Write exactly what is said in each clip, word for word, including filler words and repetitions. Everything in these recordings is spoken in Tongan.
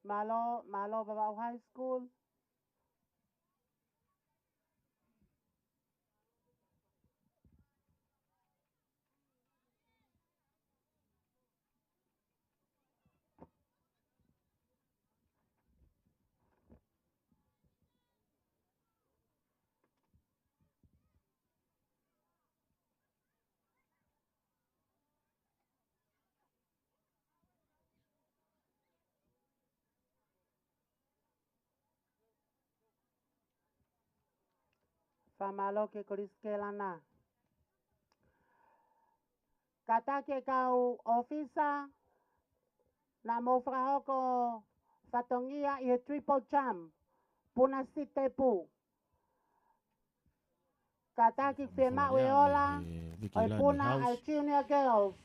Mālō, mālō Vavaʻu High School. Fakamālō ki he Kolisi Kelana. Kātaki e kau ʻōfisa, naʻa mou fakahoko fatongia ʻi he triple jump, puna sitepu. Kātaki fiemaʻu e ola ʻo e puna ʻa e junior girls.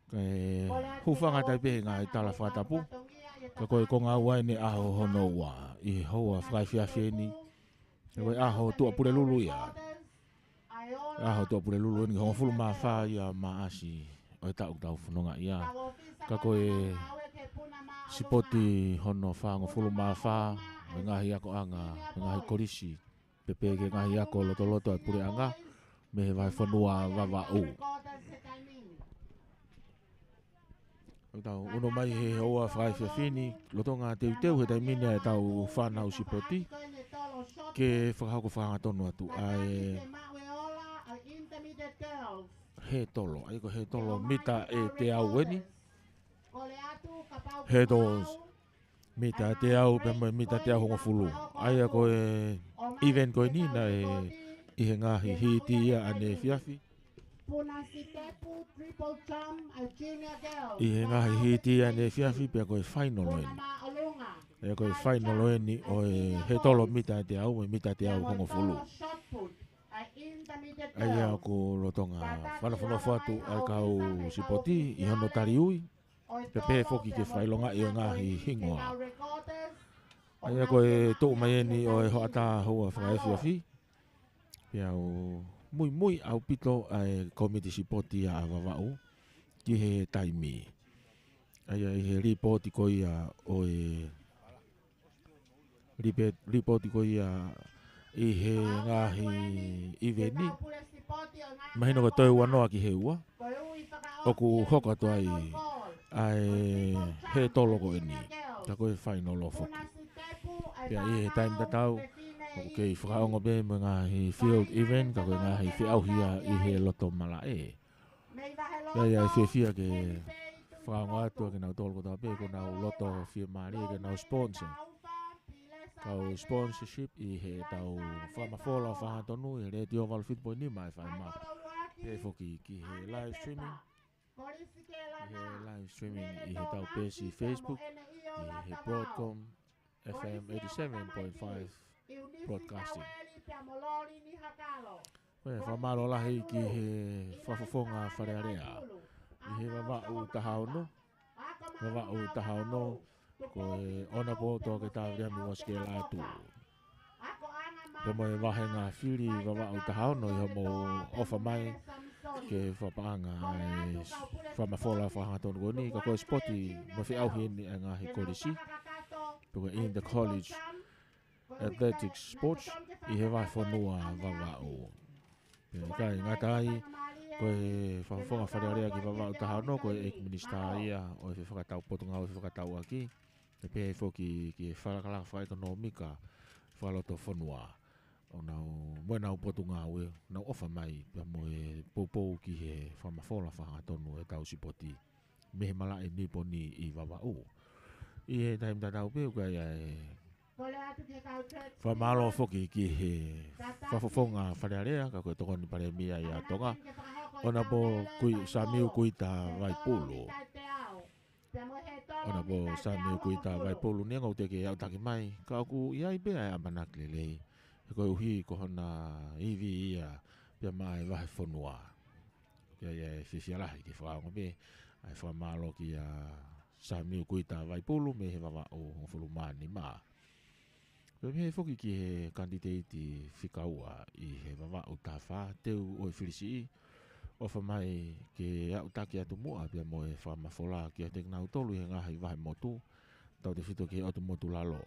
Kae hūfanga atu pē he ngaahi tala fakatapu. Ka ko e konga ua eni ʻaho hono ua ʻi he houa fakaefiafi eni. He ko e ʻaho Tuʻapulelulu ia. ʻAho Tuʻapulelulu eni hongofulu mā fā ia Maʻasi ʻo e taʻu ʻoku tau fononga ia. Ka ko e sipoti hono fāngofulu mā fā, mo e ngaahi akoʻanga, mo e ngaahi kolisi, pea pehē ki he ngaahi ako lotoloto ʻa e puleʻanga, mei he vahefonua Vavaʻu. ʻOku tau ʻunu mai he houa fakaefiafi ni, lolotonga teuteu he taimi ni ʻa e tau fānau sipoti, ke fakahoko fakahangatonu atu ʻa e hētolo, ʻa ia ko e hētolo mita ʻe teau eni. Hurdles, mita ʻe teau, pea mo e mita ʻe teau hongofulu. ʻA ia ko e event ko eni naʻe ʻi he ngaahi hiti ia ʻaneefiafi. ʻI he ngaahi hiti ia ʻaneefiafi pea ko e final eni. ʻA ia ko e final eni ʻo e hētolo mita ʻe teau, mo e mita ʻe teau hongofulu. ʻA ia ʻoku lolotonga fakanofonofo atu ʻa e kau sipoti ʻi hono taliui. Pea pehē foki ke fakaʻilongaʻi ʻo e ngaahi hingoa. ʻA ia ko e tuʻu mai eni ʻo e hoʻatā houa fakaefiafi. Pea u muimui ʻaupito ʻa e komiti sipoti ʻa Vavaʻu ki he taimi. ʻA ia ʻi he lipooti ko ia ʻo e lipe-, lipooti ko ia ʻi he ngaahi iveni. Mahino ko e toe ua noa ki he ua. ʻOku hoko atu ai ʻa e hētolo ko eni. Ka ko e final ʻo foki. Pea ʻi he taimi tatau, ʻoku kei fakaongo pē mo e ngaahi field event, ka ko e ngaahi feʻauhi ia ʻi he loto malaʻe. Pea ʻoku ou fiefia ke fakaongo atu ʻa kinautolu kotoa pē, ʻoku nau loto fiemālie ke nau sponsor. Kau sponsorship ʻi he tau fakamafola fakahangatonu ʻi he Letiō valu fitu poini nima F M. Pea foki ki he live streaming. ʻI he live streaming ʻi he tau peesi Facebook, ʻi he Broadcom F M eighty-seven point five Broadcasting. Ko e fakamālō lahi ki he fakafofonga Fale Alea ʻi he Vavaʻu taha ono. Vavaʻu taha ono, ko e ʻonapoto ke tāviliami ua sikela atu. Pea mo e vāhenga fili Vavaʻu taha ono ʻi hoʻomou ʻofa mai ke fakapaʻanga e fakamafola fakahangatonu ko eni, ka ko e sipoti mo e feʻauhi eni ʻa e ngaahi kolisi. Pea ko e in the college athletics sports ʻi he vahefonua Vavaʻu. Pea ʻikai ngata ai, ko e fakafofonga Fale Alea ki Vavaʻu taha ono, ko e ʻEiki Minisitā ia ʻo e Fefakatau Potungāue Fefakatauʻaki. Pea pehē foki ki he fakalakalaka fakaʻekonōmika, fakalotofonua. ʻO nau, mo ʻenau potungāue, nau ʻofa mai, pea mo e poupou ki he fakamafola fakahangatonu e tau sipoti. Mei he malaʻe Niponi ʻi Vavaʻu. ʻI he taimi tatau pē, ʻoku ʻi ai ʻa e fakamālō foki ki he fakafofonga Fale Alea, ka ko e Tokoni Palēmia ia ʻa Tonga. ʻOnapo Kui-, Samiu Kuita Vaipulu. ʻOnapo Samiu Kuita Vaipulu, neongo ʻoku teʻeki ke aʻutaki mai, ka ʻoku ʻi ai pē ʻa e ʻamanaki lelei. He koeʻuhi ko hona ivi ia, pea maʻa e vahefonua. Pea ʻoku ou fiefia lahi ke fakaongo pē ʻa e fakamālō kia Samiu Kuita Vaipulu mei he Vavaʻu hongofulu mā nima. Pea pehē foki ki he kanititeiti fika ua ʻi he Vavaʻu taha fā, Teu ʻOifilisiʻi, ʻofa mai ke aʻutaki atu muʻa pea mo e fakamafola kiate kinautolu ʻi he ngaahi vahemotu, tautefito ki he ʻotu motu lalo.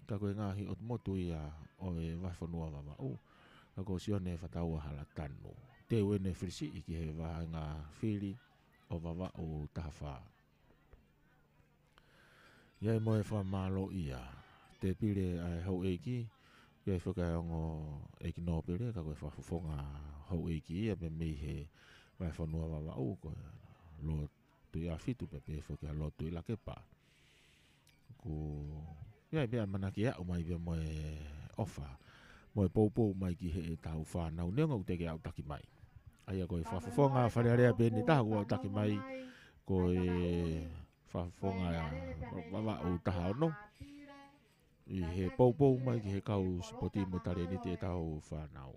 Ka ko e ngaahi ʻotu motu ia ʻo e vahefonua Vavaʻu. Ka ko Sione Fataua Halatanu. Teu ʻene filisiʻi ki he vahaʻa fili ʻo Vavaʻu taha fā. ʻI ai mo e fakamālō ia. Tepile ʻa e houʻeiki, ʻi ai foki ʻa e ongo ʻeiki nōpele, ka ko e fakafofonga houʻeiki ia pē mei he vahefonua Vavaʻu, ko e Lord Tuʻiʻāfitu pea pehē foki ʻa Lord Tuʻilakepa. Ko ia pē ʻa e ʻamanaki ʻe aʻu mai pea mo e ʻofa, mo e poupou mai ki heʻetau fānau neongo ʻoku teʻeki aʻutaki mai. ʻA ia ko e fakafofonga Fale Alea pē ʻe taha kuo aʻutaki mai, ko e fakafofonga Vavaʻu taha ono. ʻI he poupou mai ki he kau sipoti mo e talēniti ʻetau fānau.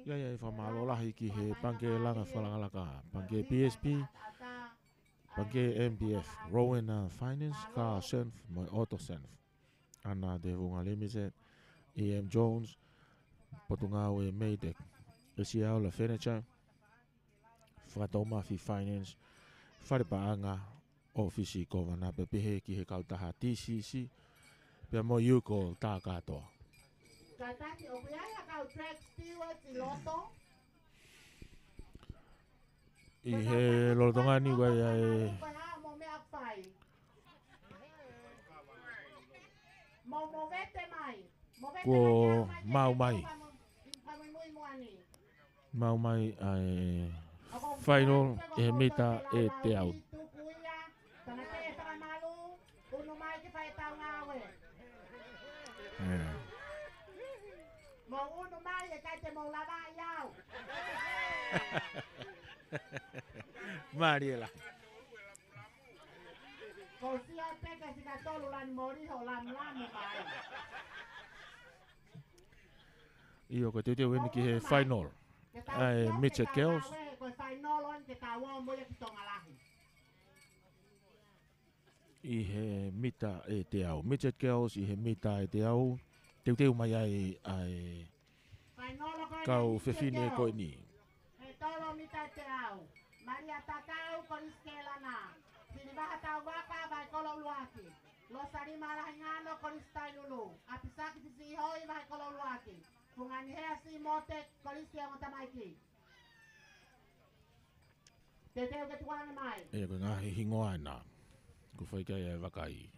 ʻI ai ʻa e fakamālō lahi ki he Pangikē Langa Fakalakalaka, Pangikē P S P, Pangikē M P F, Rowan, uh, Finance, Car Senf, mo e Auto Senf. ʻAna Tevunga Limited, E M Jones, Potungāue Maytech, Esiaola Furniture, Fakatoumafi Finance, Fale Paʻanga, ʻŌfisi Kōvana pea pehē ki he kautaha T C C, pea mo Yuko Takatoa. Kātaki ʻoku ʻi ai ha kau track stewards ʻi loto. ʻI he lolotonga ni ʻoku ʻi ai ʻa e Mau movete mai. Movete kuo mai, mau mai. Mau mai ʻa e final ʻi he mita ʻe teau. Tuku ia, tana te e fakamalu, unu mai ke fai ʻetau ngāue. ʻE. Mau unu mai, ʻe ʻikai te mau lava ʻi au. Mālie lahi. Ko Sio Peke fika tolu lani moli ho lamulamu mai. ʻIo, ko e teuteu eni ki he final. ʻA e Midget Girls. Ko e final eni ke tau ō mo ia ki Tonga Lahi. ʻI he mita ʻe teau. Midget Girls ʻi he mita ʻe teau. Teuteu mai ai ʻa e kau fefine ko eni. He tolo mita ʻe teau. Malia Takau, Kolisi Kēlana. Silivaha Tauvaka, Vahekolo ʻUluaki. Losalima Lahingano, Kolisi Tailulu. ʻApisaki Fisiʻihoi, Vahekolo ʻUluaki. Fungani Hea Simote, Kolisi Ongo Tamaiki. Teuteu ke tukuange mai. ʻE, ko e ngaahi hingoa ena. Ko e fai ki ai ʻa e vakai.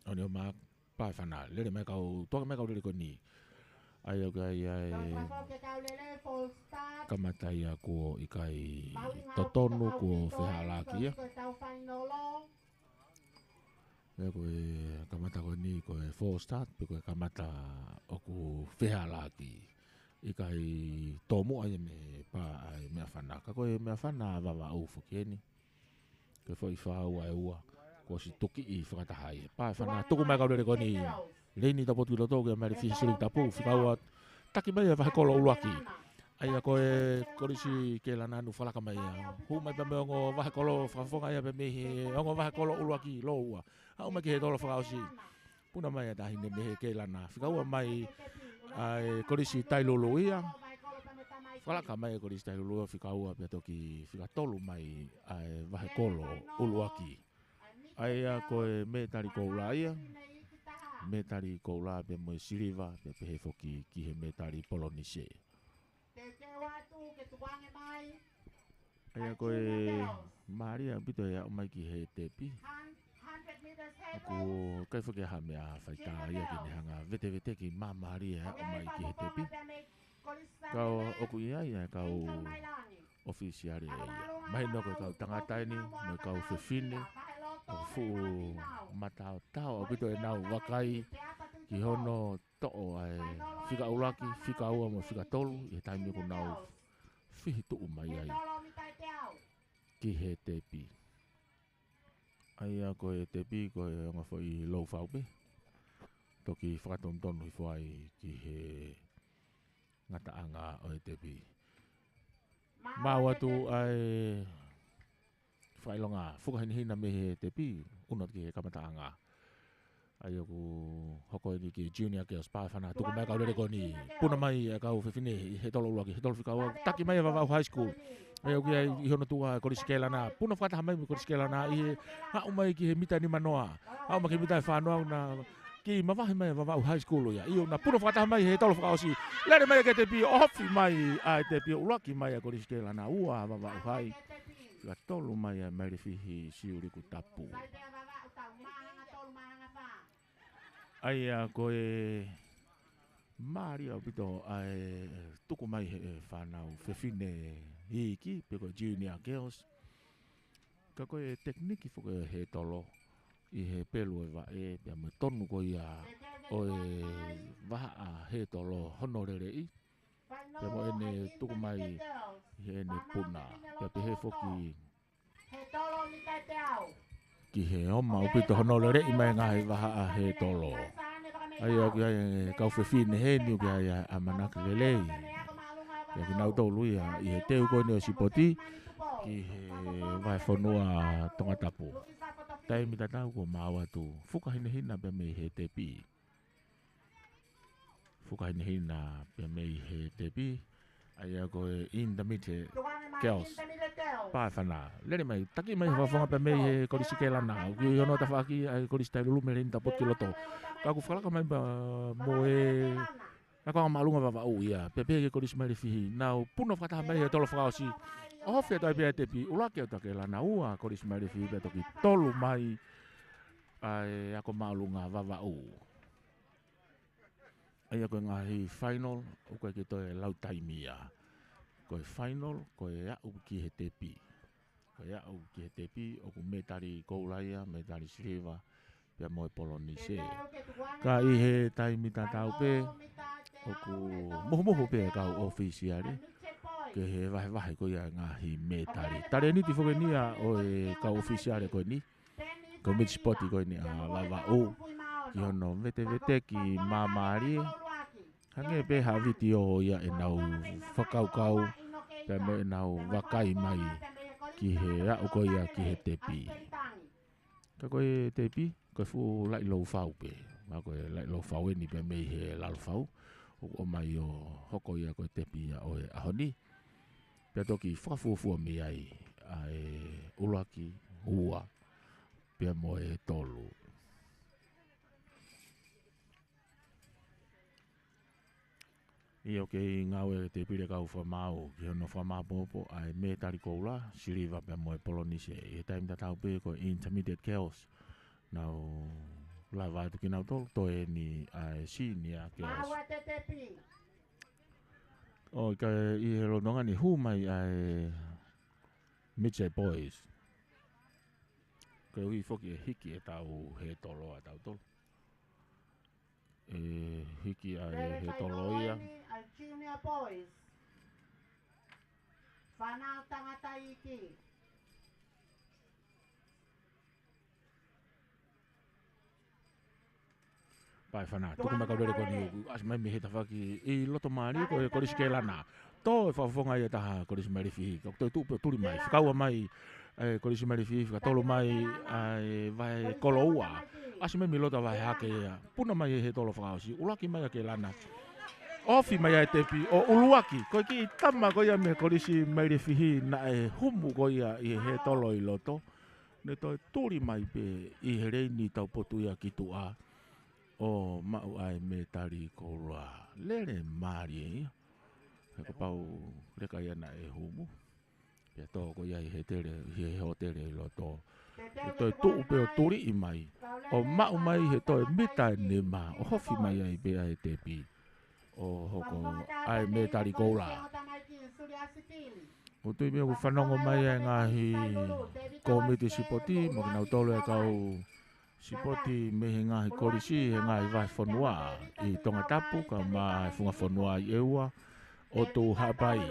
ʻOni ʻo Mark, Paefana, lele mai kau, tukuange mai kau lele ko eni. ʻA ia ko e, ʻa ia e kamata ia kuo ʻikai totonu, kuo fehālaaki ia. ʻA ia ko e kamata ko eni ko e false start, pe ko e kamata ʻoku fehālaaki. ʻIkai tōmuʻa ia mei he pā ʻa e Meʻafana. Ka ko e Meʻafana Vavaʻu foki eni. Ko e foʻi fāua ʻe ua, kuo ʻosi tukiʻi fakataha ai. Paefana, tuku mai kau lele ko eni. Leini tapu atu ki loto ke mali fihi silingi tapu, fika ua. Taki mai ʻa e Vahekolo ʻUluaki. ʻA ia ko e Kolisi Kēlana, naʻa nau fakalaka mai ia. Hū mai pē mei he ongo vahekolo, fakafofonga ia pē mei he ongo vahekolo ʻUluaki, lōua. Aʻu mai ki he tolo fakaʻosi. Puna mai ʻa e taʻahine mei he Kēlana. Fika ua mai ʻa e Kolisi Tailulu ia. Fakalaka mai ʻa e Kolisi Tailulu ia, fika ua pea toki fika tolu mai ʻa e vahekolo ʻUluaki. ʻA ia ko e mētali koula ia. Mētali koula pea mo e siliva, pea pehē foki ki he mētali polonise. Teuteu atu ke tukuange mai. ʻA ia ko e mālie ʻaupito e aʻu mai ki he tepi. ʻOku ʻikai foki ha meʻa faitā ia ke ne hanga veteveteki māmālie e aʻu mai ki he tepi. Ka ʻoku ʻi ai ʻa e kau ʻofisiale ia. Mahino ko e kau tangata eni, mo e kau fefine, ʻoku fuʻu mataotao ʻaupito ʻenau vakai ki hono toʻo ʻa e fika ʻuluaki, fika ua mo e fika tolu, ʻi he taimi ʻoku nau fihituʻu mai ai ki he tepi. ʻA ia ko e tepi ko e ongo foʻi lou fau pē. Toki fakatonutonu hifo ai ki he ngataʻanga ʻo e tepi. Maʻu atu ʻa e fakaʻilonga fuka hinehina mei he tepi, ʻunu atu ki he kamataʻanga. ʻA ia ʻoku hoko eni ki he Junior Girls, pā e fana, tuku mai e kau lele ko eni. Puna mai e kau fefine ʻi he tolo ʻuluaki, he tolo fika ua, taki mai e Vavaʻu High School. ʻA ia ʻoku ʻi ai ʻi hono tuʻa e Kolisi Kelana. Puna fakataha mai mo e Kolisi Kelana ʻi he aʻu mai ki he mita nimanoa. Aʻu mai ki he mita ʻe fānoa, ʻoku na kei mavahe mai e Vavaʻu High School ia. ʻIo, na puna fakataha mai he tolo fakaʻosi. Lele mai ki he tepi, ʻohofi mai ʻa e tepi, ʻuluaki mai e Kolisi Kelana, ua Vavaʻu High. Fika tolu mai e Mailefihi Siulikutapu. ʻA ia ko e mālie ʻaupito ʻa e tuku mai he fānau fefine iiki, pe ko e Junior Girls. Ka ko e tekiniki foki he tolo ʻi he pelu e vaʻe, pea mo e tonu ko ia ʻo e vahaʻa he tolo hono leleʻi. Pea mo ʻene tuku mai ʻi heʻene puna. Pea pehē foki ki he oma ʻaupito hono leleʻi mai e ngaahi vahaʻa he tolo. ʻA ia ʻoku ʻi ai e kau fefine heni ʻoku ʻi ai e ʻamanaki lelei. Pea kinautolu ia ʻi he teu ko eni ʻo e sipoti ki he vahefonua Tongatapu. Taimi tatau kuo maau atu. Fuka hinehina pea mei he tepi. Fuka hinehina pea mei he tepi. ʻA ia ko e Intermediate Girls. Pā e fana. Lele mai, taki mai he fakafofonga pea mei he Kolisi Kelana. ʻOku ʻi hono tafaʻaki ʻa e Kolisi Tailulu mei he Linda Port ki loto. Ka ʻoku fakalaka mai pea mo e ako māʻolunga Vavaʻu ia. Pea pehē ki he Kolisi Mailefihi. Nau puna fakataha mai he tolo fakaʻosi. ʻOhofi atu ai pē ʻa e tepi. ʻUluaki ʻa e Kelana, ua Kolisi Mailefihi pea toki tolu mai ʻa e ako māʻolunga Vavaʻu. ʻA ia ko e ngaahi final, ʻoku ʻikai ke toe lau taimi ia. Ko e final, ko e aʻu ki he tepi. Ko e aʻu ki he tepi, ʻoku mētali koula ia, mētali siliva, pea mo e polonise. Ka ʻi he taimi tatau pē, ʻoku muhumuhu pē e kau ʻōfisiale, ki he vahevahe ko ia e ngaahi mētali. Talēniti foki eni ia ʻo e kau ʻōfisiale ko eni. Komiti sipoti ko eni ʻa Vavaʻu, ki hono veteveteki māmālie. Hangē pē ha vitiō ia ʻenau fakakaukau, pea mo ʻenau vakai mai ki he aʻu ko ia ki he tepi. Ka ko e tepi, ko e fuʻu laʻi lou fau pē. Ma ko e laʻi lou fau eni pea mei he lalo fau. ʻOku ʻomai ʻo hoko ia ko e tepi ia ʻo e ʻaho ni. Pea toki fakafuofua mei ai ʻa e ʻuluaki, ua, pea mo e tolu. ʻIo, kei ngāue e tēpile kau fakamaau ki hono fakamāʻopoʻopo ʻa e mētali koula, siliva pea mo e polonise. ʻI he taimi tatau pē ko e Intermediate Girls. Nau lava atu kinautolu, toe eni ʻa e Senior Girls. ʻO ʻikai ʻi he lolotonga ni hū mai ʻa e Midget Boys. Koeʻuhi foki ʻe hiki ʻetau he tolo ʻatautolu. ʻE hiki ʻa e he tolo ia. Fānau tangata iiki. Pā e fana, tuku mai kau lele ko eni, ʻasi mai mei he tafaʻaki ʻi loto mālie ko e Kolisi Kelana. Tō e fakafofonga ia taha Kolisi Mailefihi, ka ʻoku toe tuʻu pē ʻo tuli mai, fakaua mai e Kolisi Mailefihi, fakatolo mai ʻa e vahe kolo ua. ʻAsi mai mei loto vahe hake ia. Puna mai he tolo fakaʻosi, ʻuluaki mai ʻa Kelana. ʻOhofi mai ʻa e tepi, ʻo ʻuluaki, ko e kiʻi tama ko ia mei he Kolisi Mailefihi naʻe humu ko ia ʻi he tolo ʻi loto. Ne toe tuli mai pē ʻi he leini taupotu ia ki tuʻa. ʻO maʻu ʻa e mētali koula. Lele mālie ia. He kapau leka ia naʻe humu. Pea tō ko ia ʻi he tele, ʻi he hōtele ʻi loto. ʻE toe tuʻu pē ʻo tuliʻi mai. ʻO maʻu mai he toe mita ʻe nima. ʻOhofi mai ai pē ʻa e tepi. ʻO hoko ʻa e mētali koula. ʻOku ou tui pē ʻoku fanongo mai ʻa e ngaahi kōmiti sipoti, mo kinautolu e kau sipoti mei he ngaahi kolisi, he ngaahi vahefonua ʻi Tongatapu, kae ʻumaʻā e funga fonua ʻi ʻEua, ʻo tuʻu Haʻapai.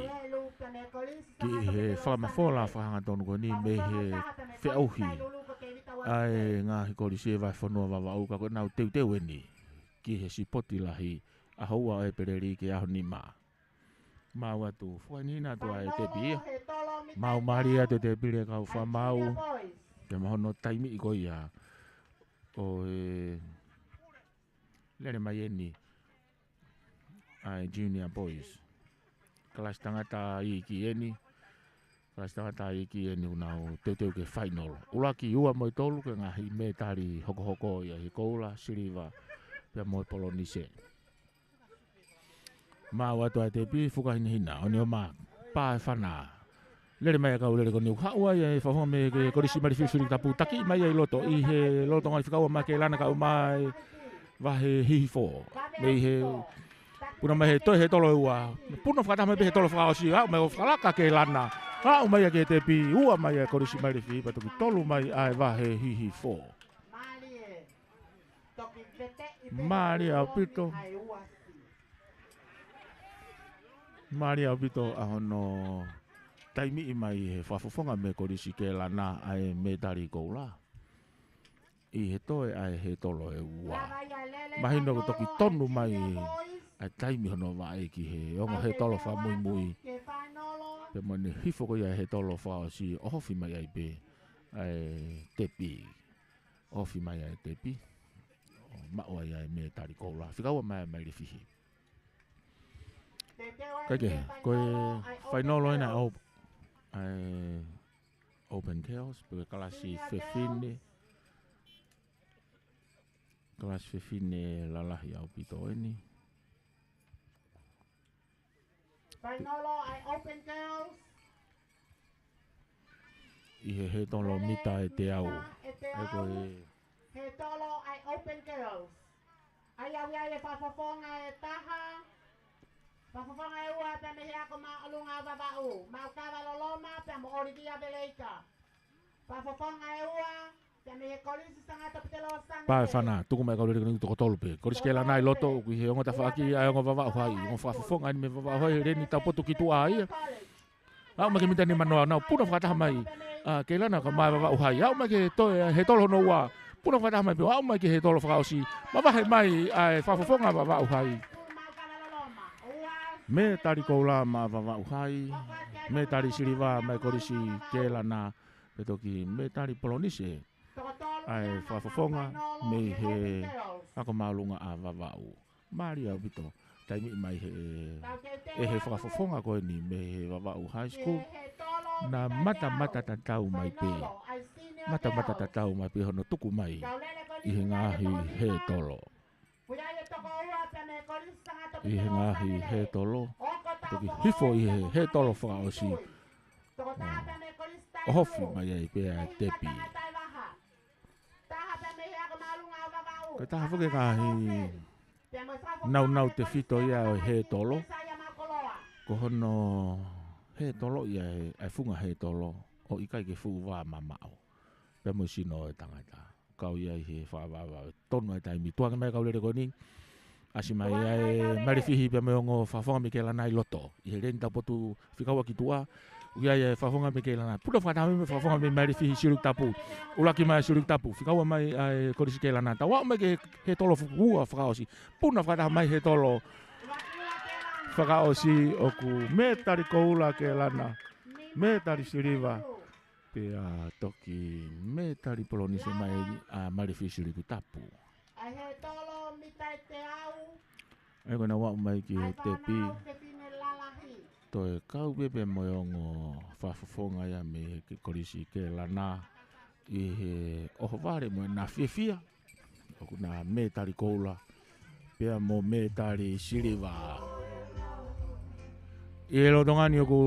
Ki he fakamafola fakahangatonu ko eni mei he feʻauhi ʻa e ngaahi kolisi ʻi he vahefonua Vavaʻu, ka ko ʻenau teuteu eni ki he sipoti lahi, ʻaho ua ʻo ʻEpeleli ki he ʻaho nima. Maau atu, fakahinohino atu ʻa e tepi ia. Maau mālie atu e tēpile kau fakamaau. Pea mo hono taimi ko ia ʻo e Lele mai eni ʻa e Junior Boys. Kalasi tangata iiki eni. Kalasi tangata iiki eni ʻoku nau teuteu ki he fainolo. ʻUluaki, ua mo e tolu ki he ngaahi mētali hokohoko ia ʻi he koula, siliva, pea mo e polonise. Maʻu atu ʻa e tepi, fuka hinehina, ʻoku ne ʻomai, pā e fana. Lele mai ʻa e kau lele ko eni, haʻu ai ʻa e fakafofonga mei he Kolisi Maile Fihi Siuʻilikutapu, taki mai ʻi loto, ʻi he lolotonga ni fika ua mai Keilana kae ʻumaʻā e vahe Hihifo. Mei he puna mai he toe he tolo ʻe ua. Puna fakataha mai pē he tolo fakaʻosi, aʻu mai ʻo fakalaka Keilana. Aʻu mai ia ki he tepi, ua mai ʻa e Kolisi Maile Fihi, pea toki tolu mai ʻa e vahe Hihifo. Mālie ʻaupito. Mālie ʻaupito ʻa hono taimiʻi mai he fakafofonga mei he Kolisi Keilana ʻa e mētali koula. ʻI he toe ʻa e he tolo ʻe ua. Mahino kuo toki tonu mai ʻa e taimi hono vaʻe ki he ongo he tolo fakamuimui. Pea mo ʻene hifo ko ia he tolo fakaʻosi ʻo ofi mai ai pē ʻa e tepi. Ofi mai ʻa e tepi. ʻO maʻu ai ʻa e mētali koula. Fika ua mai ʻa e Maile Fihi. Kae kehe, ko e fainolo ena ʻa e Open Girls, pe ko e kalasi fefine. Kalasi fefine lalahi ʻaupito eni. Fainolo ʻa e Open Girls. ʻI he he tolo mita ʻe teau. ʻE ko e he tolo ʻa e Open Girls. ʻA ia ʻoku ʻi ai e fakafofonga ʻe taha. Fakafofonga ʻe ua pea mei he ako māʻolunga ʻa Vavaʻu. Maukava Loloma pea mo ʻOlivia Veleika. Fakafofonga ʻe ua pea mei he Kolisi Sangata Petelō Sanite. Pā e fana, tuku mai kau lele ko eni toko tolu pē. Kolisi Keilana ʻi loto, ʻoku ʻi he ongo tafaʻaki ʻa e ongo Vavaʻu Hai. Ongo fakafofonga eni mei Vavaʻu Hai, lele ni tau potu ki tuʻa ia. Aʻu mai ki he mita nimanoa, nau puna fakataha mai ʻa Keilana kae ʻumaʻā Vavaʻu Hai. Aʻu mai ki he toe, he tolo hono ua. Puna fakataha mai pē, aʻu mai ki he tolo fakaʻosi. Mavahe mai ʻa e fakafofonga Vavaʻu Hai. Mētali koula maʻa Vavaʻu Hai. Mētali siliva maʻa e Kolisi Keilana. Pea toki mētali polonise ʻa e fakafofonga mei he ako māʻolunga ʻa Vavaʻu. Mālie ʻaupito. Taimiʻi mai he, ʻe he fakafofonga ko eni mei he Vavaʻu High School. Naʻa matamata tatau mai pē. Matamata tatau mai pē hono tuku mai ʻi he ngaahi he tolo. ʻI he ngaahi he tolo. Toki hifo ʻi he he tolo fakaʻosi. ʻO ofi mai ai pē ʻa e tepi. Ko e taha foki e ngaahi naunau tefito ia ʻo e he tolo. Ko hono he tolo ia ʻa e, ʻa e funga he tolo ʻo ʻikai ke fuʻu vā mamaʻo. Pea mo e sino ʻo e tangata. Kau ia ʻi he fakavavevave. Tonu ʻa e taimi. Tuʻu ange mai kau lele ko eni. ʻAsi mai ʻa e Maile Fihi pea mo e ongo fakafofonga mei Keilana ʻi loto. ʻI he lele ni tau potu fika ua ki tuʻa. ʻOku ʻi ai e fakafofonga mei Keilana. Puna fakataha mai mo e fakafofonga mei Maile Fihi Siuʻilikutapu. ʻUluaki mai Siuʻilikutapu. Fika ua mai ʻa e Kolisi Keilana. Tau aʻu mai ki he tolo ua fakaʻosi. Puna fakataha mai he tolo fakaʻosi ʻoku mētali koula Keilana. Mētali siliva. Pea toki mētali polonise mai ʻa Maile Fihi Siuʻilikutapu. ʻA e he tolo mita ʻe teau. ʻA ia ko ʻena aʻu mai ki he tepi. Toe kau pē pea mo e ongo fakafofonga ia mei he Kolisi Keilana ʻi he ʻohovale mo ʻena fiefia. ʻOku na mētali koula pea mo mētali siliva. ʻI he lolotonga ni ʻoku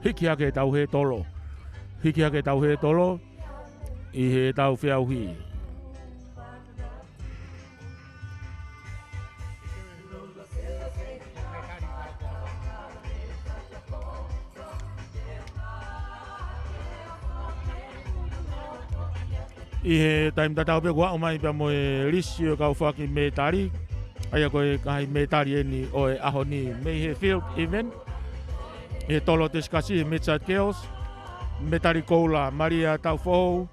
hiki hake ʻetau he tolo. Hiki hake ʻetau he tolo ʻi heʻetau feʻauhi. ʻI he taimi tatau pē kuo aʻu mai pea mo e lisi ʻo e kau foaki mētali. ʻA ia ko e ngaahi mētali eni ʻo e ʻaho ni mei he field event. ʻI he tolo Tesi Kasi, Mid-Side Girls. Mētali koula, Malia Taufou.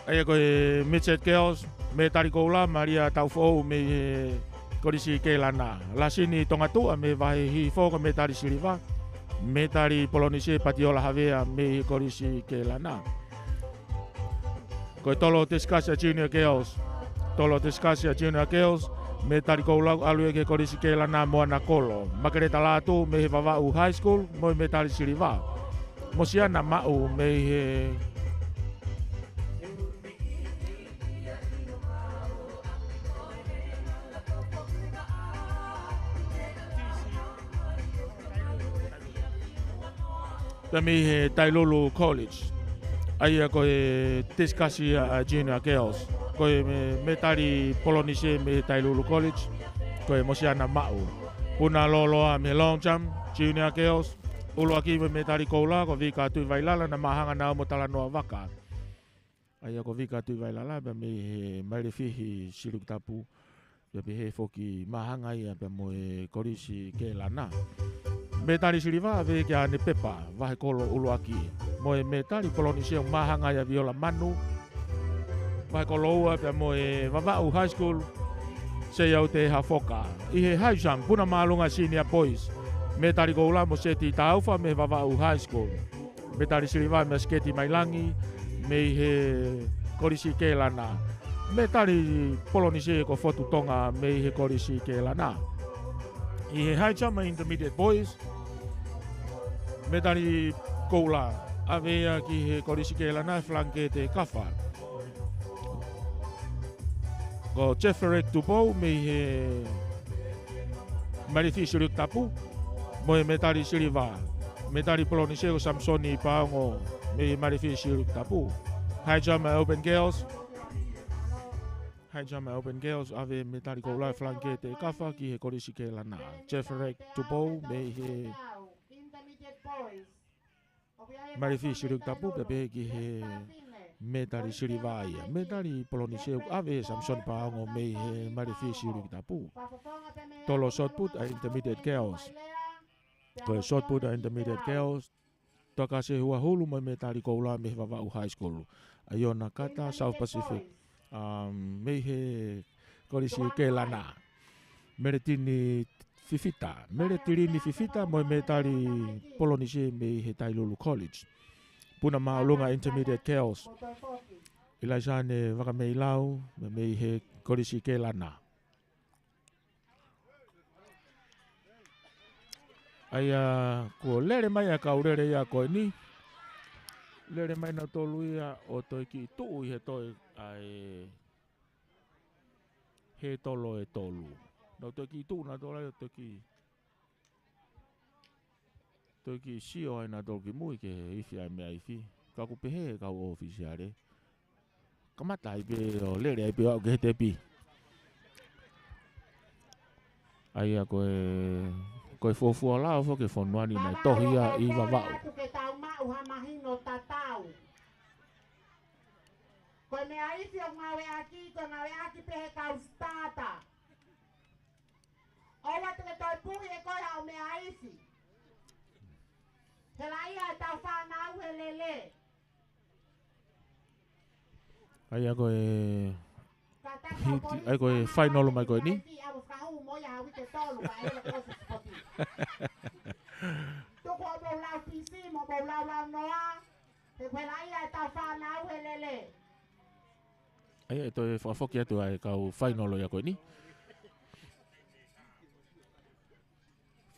ʻA ia ko e Midget Girls, mētali koula, Malia Taufoʻou mei he Kolisi Keilana. Lasini Tongatuʻa mei he vahe hihifo ko e mētali siliva, mētali Polonise Patiola Havea mei he Kolisi Keilana. Ko e Tolo Tesi Kasi ʻa Junior Girls. Tolo Tesi Kasi ʻa Junior Girls, mētali koula ʻalu ia ki he Kolisi Keilana, Moana Kolo. Makeleta Lātū mei he Vavaʻu High School, mo e mētali siliva. Mosiana Maʻu mei he pea mei he Tailulu College. ʻA ia ko e Tesi Kasi ʻa Junior Girls. Ko e me-, mētali Polonise mei he Tailulu College. Ko e Mosiana Maʻu. Puna Loloa mei he Long Jump, Junior Girls. ʻUluaki mo e mētali koula, ko Vika Tuʻivailala, naʻe māhanga naua mo Talanoa Vaka. ʻA ia ko Vika Tuʻivailala, pea mei he Mailefihi Silikitapu, pea pehē foki māhanga ia pea mo e Kolisi Keilana. Mētali siliva ʻave kia Nepepa, Vahekolo ʻUluaki. Mo e mētali Polonise ʻoku māhanga ia Viola Manu, Vahekolo Ua pea mo e Vavaʻu High School, Seiau Te Hafoka. ʻI he high jump, puna māʻolunga Senior Boys. Mētali koula mo Seti Taufa mei he Vavaʻu High School. Mētali siliva mei Siketi Mailangi, mei he Kolisi Keilana. Mētali Polonise ko Fotu Tonga mei he Kolisi Keilana. ʻI he high jump ʻa e Intermediate Boys, mētali koula ʻave ia ki he Kolisi Keilana, Flankete Kafa. Ko Jeffrey Tupou mei he Mailefihi Silikitapu, mo e mētali siliva. Mētali Polonise ko Samisoni Paongo mei he Mailefihi Silikitapu. High jump ʻa e Open Girls. High jump ʻa e Open Girls, ʻave mētali koula Flankete Kafa ki he Kolisi Keilana. Jeffrey Tupou mei he Mailefihi Silikitapu, pea pehē ki he mētali siliva ia. Mētali Polonise ʻave ʻe Samisoni Paongo mei he Mailefihi Silikitapu. Tolo shot put ʻa e Intermediate Girls. Ko e shot put ʻa e Intermediate Girls, Toakase Huahulu mo e mētali koula mei he Vavaʻu High School. ʻA Iona Kata, South Pacific, um, mei he Kolisi Keilana. Meletini Fifita, Meletilini Fifita mo e mētali Polonise mei he Tailulu College. Puna māʻolunga Intermediate Girls, ʻIlaisane Vakameilau, mei he Kolisi Keilana. ʻA ia kuo lele mai ʻa e kau lele ia ko eni. Lele mai nautolu ia ʻo toe kiʻi tuʻu ʻi he toe ʻa e hētolo ʻe tolu. Nau toe kiʻi tuʻu nautolu ia ʻo toe kiʻi, toe kiʻi sio ai nautolu ki mui ke ifi ʻa e meʻa ifi. Ka ʻoku pehē ʻe he kau ʻōfisiale, kamata ai pē ʻo lele ai pē ʻo aʻu ki he tepi. ʻA ia ko e, ko e fuofua lao foki ʻo e fonua ni naʻe tohi ia ʻi Vavaʻu. Ke tau maʻu ha mahino tatau. Ko e meʻa ifi ʻoku ngāueʻaki, ko e ngāueʻaki pē ʻe he kau sitata. ʻOua te ke toe puhi ʻe koe haʻo meʻa ifi. Helaʻia ʻetau fānau he lele. ʻA ia ko e hiti, ʻa ia ko e fainolo mai ko eni. Tuku hoʻomou lau P C mo hoʻomou lau lau noa. He ko e helaʻia ʻetau fānau he lele. ʻA ia ʻe toe fakafoki atu ʻa e kau fainolo ia ko eni.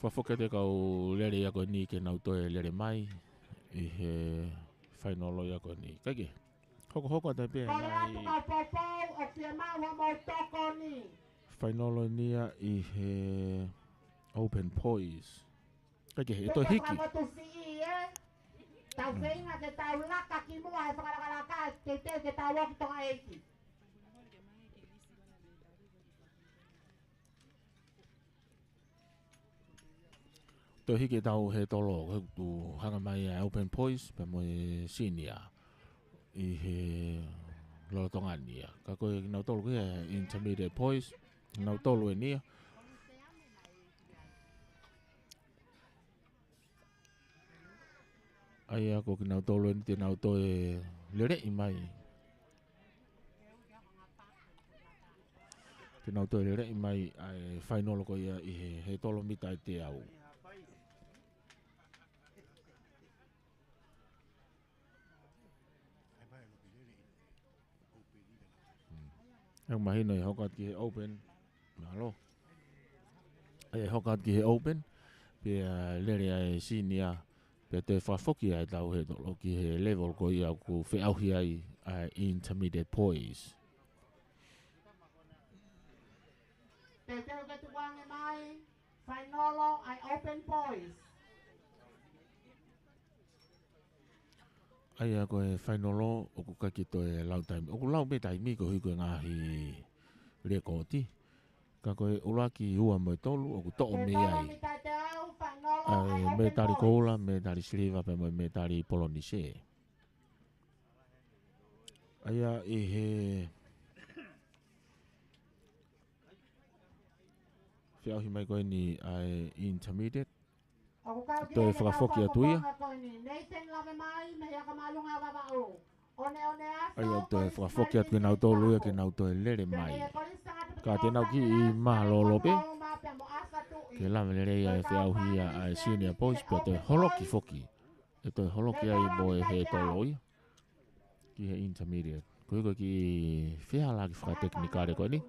Fakafoki atu e kau lele ia ko eni ke nau toe lele mai ʻi he fainolo ia ko eni. Kae kehe, hokohoko atu pē ʻa e ngaahi fainolo eni ia ʻi he Open Boys. Kae kehe, ʻe toe hiki. Tau feinga ke tau laka ki muʻa he fakalakalaka, teuteu ke tau ō ki Tonga ʻEiki. Toe hiki ʻetau hētolo, ko e tuʻu hanga mai ʻa e Open Boys pea mo e Senior ʻi he lolotonga ni ia. Ka ko e kinautolu ko e Intermediate Boys, kinautolu eni ia. ʻA ia ko kinautolu eni te nau toe leleʻi mai. Te nau toe leleʻi mai ʻa e fainolo ko ia ʻi he, he tolo mita ʻe teau. ʻE mahino ʻe hoko atu ki he open. Mālō. ʻE hoko atu ki he open. Pea lele ʻa e senior. Pea toe fakafoki ʻa e tau he tolo ki he level ko ia ʻoku feʻauhi ai ʻa e intermediate boys. Teuteu ke tukuange mai, fainolo ʻa e open boys. ʻA ia ko e fainolo ʻoku ʻikai ke toe lau taimi. ʻOku lau pē taimi koeʻuhi ko e ngaahi lekooti. Ka ko e ʻuluaki, ua mo e tolu, ʻoku toʻo mei ai. ʻA e mētali koula, mētali siliva, pea mo e mētali polonise. ʻA ia ʻi he feʻauhi mai ko eni ʻa e intermediate. Toe fakafoki atu ia. ʻA ia toe fakafoki atu ke nau tolu ia ke nau toe lele mai. Ka te nau kiʻi mālōlō pē. Ke lava lelei ʻa e feʻauhi ia ʻa e senior boys pea toe holoki foki. ʻE toe holoki ai mo e he tolo ia. Ki he intermediate. Ko e ko e kiʻi fealāki fakatekinikale ko eni.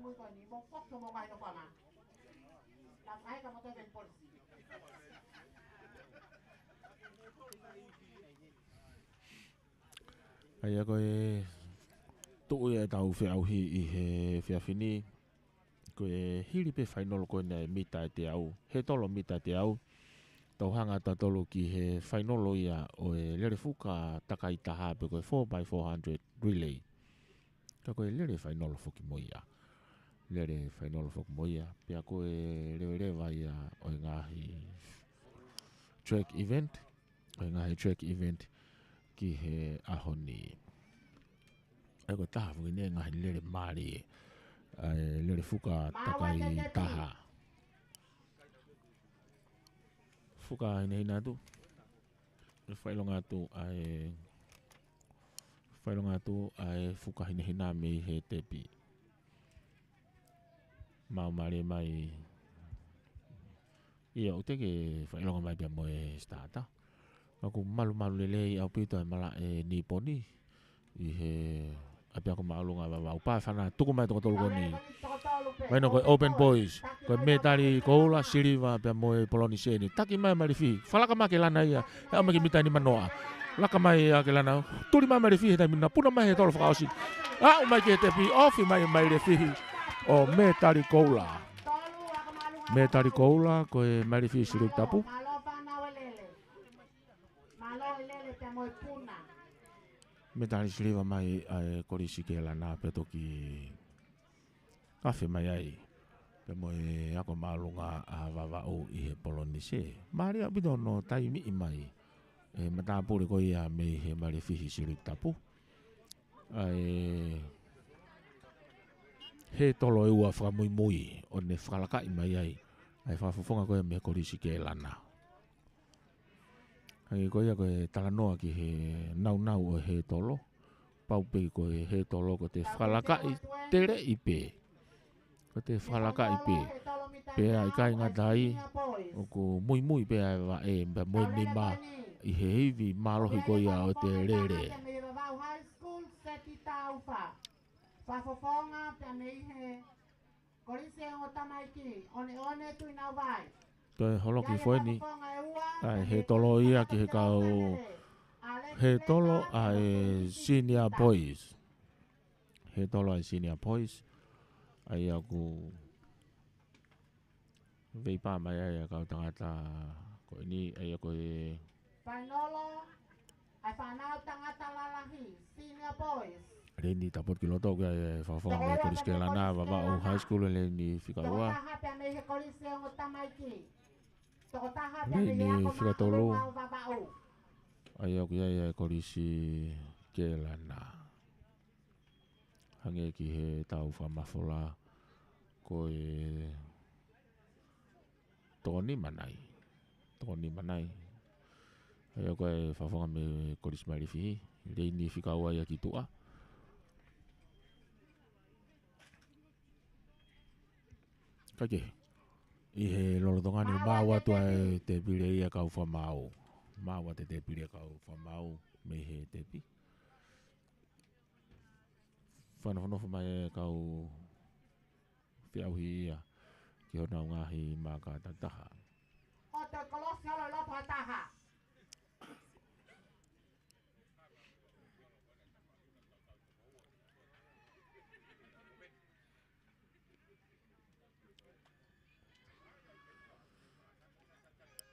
ʻA ia ko e tuʻu ia ʻetau feʻauhi ʻi he efiafi ni. Ko e hili pē fainolo ko eni ʻa e mita ʻe teau. He tolo mita ʻe teau. Tau hanga atu ʻa tolu ki he fainolo ia ʻo e lele fuka takai taha pe ko e four by four hundred relay. Ka ko e lele fainolo foki mo ia. Lele fainolo foki mo ia. Pea ko e leveleva ia ʻo e ngaahi track event. ʻO e ngaahi track event ki he ʻaho ni. ʻA ia ko e taha foki eni e ngaahi lele mālie. ʻA e lele fuka takai taha. Fuka hinehina atu. ʻE fakaʻilonga atu ʻa e, fakaʻilonga atu ʻa e fuka hinehina mei he tepi. Maumālie mai. ʻIo, ʻoku teʻeki ke fakaʻilonga mai pea mo e starter. Ka ʻoku malumalu lelei ʻaupito ʻa e malaʻe Niponi. ʻI he ʻapiako māʻolunga Vavaʻu. Pā e fana, tuku mai toko tolu ko eni. Mahino ko e open boys. Ko e mētali koula, siliva, pea mo e polonise eni. Taki mai Malifi. Fakalaka mai Kelana ia. He ʻaho mai ki he mita ʻe nima noa. Laka mai ʻa Kelana. Tuli mai Malifi he taimi na puna mai he tolo fakaʻosi. Aʻu mai ki he tepi, ofi mai Malifi. ʻO mētali koula. Mētali koula, ko e Malifi Siliki Tapu. Mētali siliva mai ʻa e Kolisi Kelana pea toki kafe mai ai. Pea mo e ako māʻolunga ʻa Vavaʻu ʻi he polonise. Mālie ʻaupito hono taimiʻi mai. ʻE matāpule ko ia mei he Malifi Siliki Tapu. ʻA e he tolo ʻe ua fakamuimui ʻo ne fakalakaʻi mai ai. ʻA e fakafofonga ko ia mei he Kolisi Kelana. Hangē ko ia ko e talanoa ki he naunau ʻo e he tolo. Pau pē ko e he tolo ko te fakalakaʻi teleʻi pē. Ko te fakalakaʻi pē. Pea ʻikai ngata ai, ʻoku muimui pē ʻa e vaʻe, pea mo e nima ʻi he ivi mālohi ko ia ʻo te lele. Fakafofonga pea mei he Kolisi ʻo e Ongo Tamaiki, ʻOneʻone Tuʻi Nauvai. Toe holoki foʻi eni, ʻa e he tolo ia ki he kau he tolo ʻa e senior boys. He tolo ʻa e senior boys. ʻA ia ʻoku veipā mai ai ʻa e kau tangata ko eni, ʻa ia ko e Fainolo, ʻa e fānau tangata lalahi, senior boys. Leni tapotu ki loto ko e fakafofonga mei he Kolisi Kelana, Vavaʻu High School, leni fika ua. Tokotaha pea mei he Kolisi ʻo e Ongo Tamaiki. Tokotaha pea mei he ako māʻolunga ʻo Vavaʻu. Leni fika tolu. ʻA ia ʻoku ʻi ai ʻa e Kolisi Kelana. Hangē ki he tau fakamafola ko e toko nima nai. Toko nima nai. ʻA ia ko e fakafofonga mei he Kolisi Malifi. Leni fika ua ia ki tuʻa. Kae kehe, ʻi he lolotonga ni, maʻu atu ʻa e tēpile ia kau fakamaau. Maʻu atu e tēpile ia kau fakamaau mei he tepi. Fakanofonofo mai e kau feʻauhi ia ki honau ngaahi maaka takitaha. ʻO toe kolosi holo loto ha taha.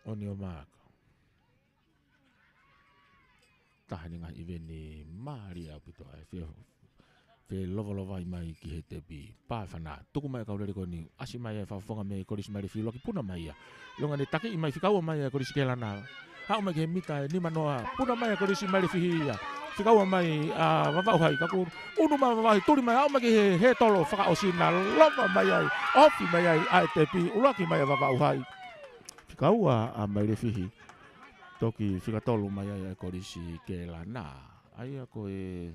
ʻOni ʻo maaka. Taha eni ngaahi ʻiveni mālie ʻaupito ʻa e fe-, felovalovai mai ki he tepi. Pā e fana, tuku mai e kau lele ko eni, ʻasi mai e fakafofonga mei he Kolisi Mailefihi, ʻuluaki puna mai ia. ʻIlonga ne takiʻi mai, fika ua mai e Kolisi Kelana. Aʻu mai ki he mita ʻe nima noa, puna mai e Kolisi Mailefihi ia. Fika ua mai ʻa Vavaʻu Hai, ka kuo ʻunu mai Vavaʻu Hai, tuli mai, aʻu mai ki he, he tolo fakaʻosi naʻe lova mai ai, ofi mai ai ʻa e tepi, ʻuluaki mai ʻa Vavaʻu Hai. Fika ua ʻa Mailefihi, toki fika tolu mai ai ʻa e Kolisi Kelana. ʻA ia ko e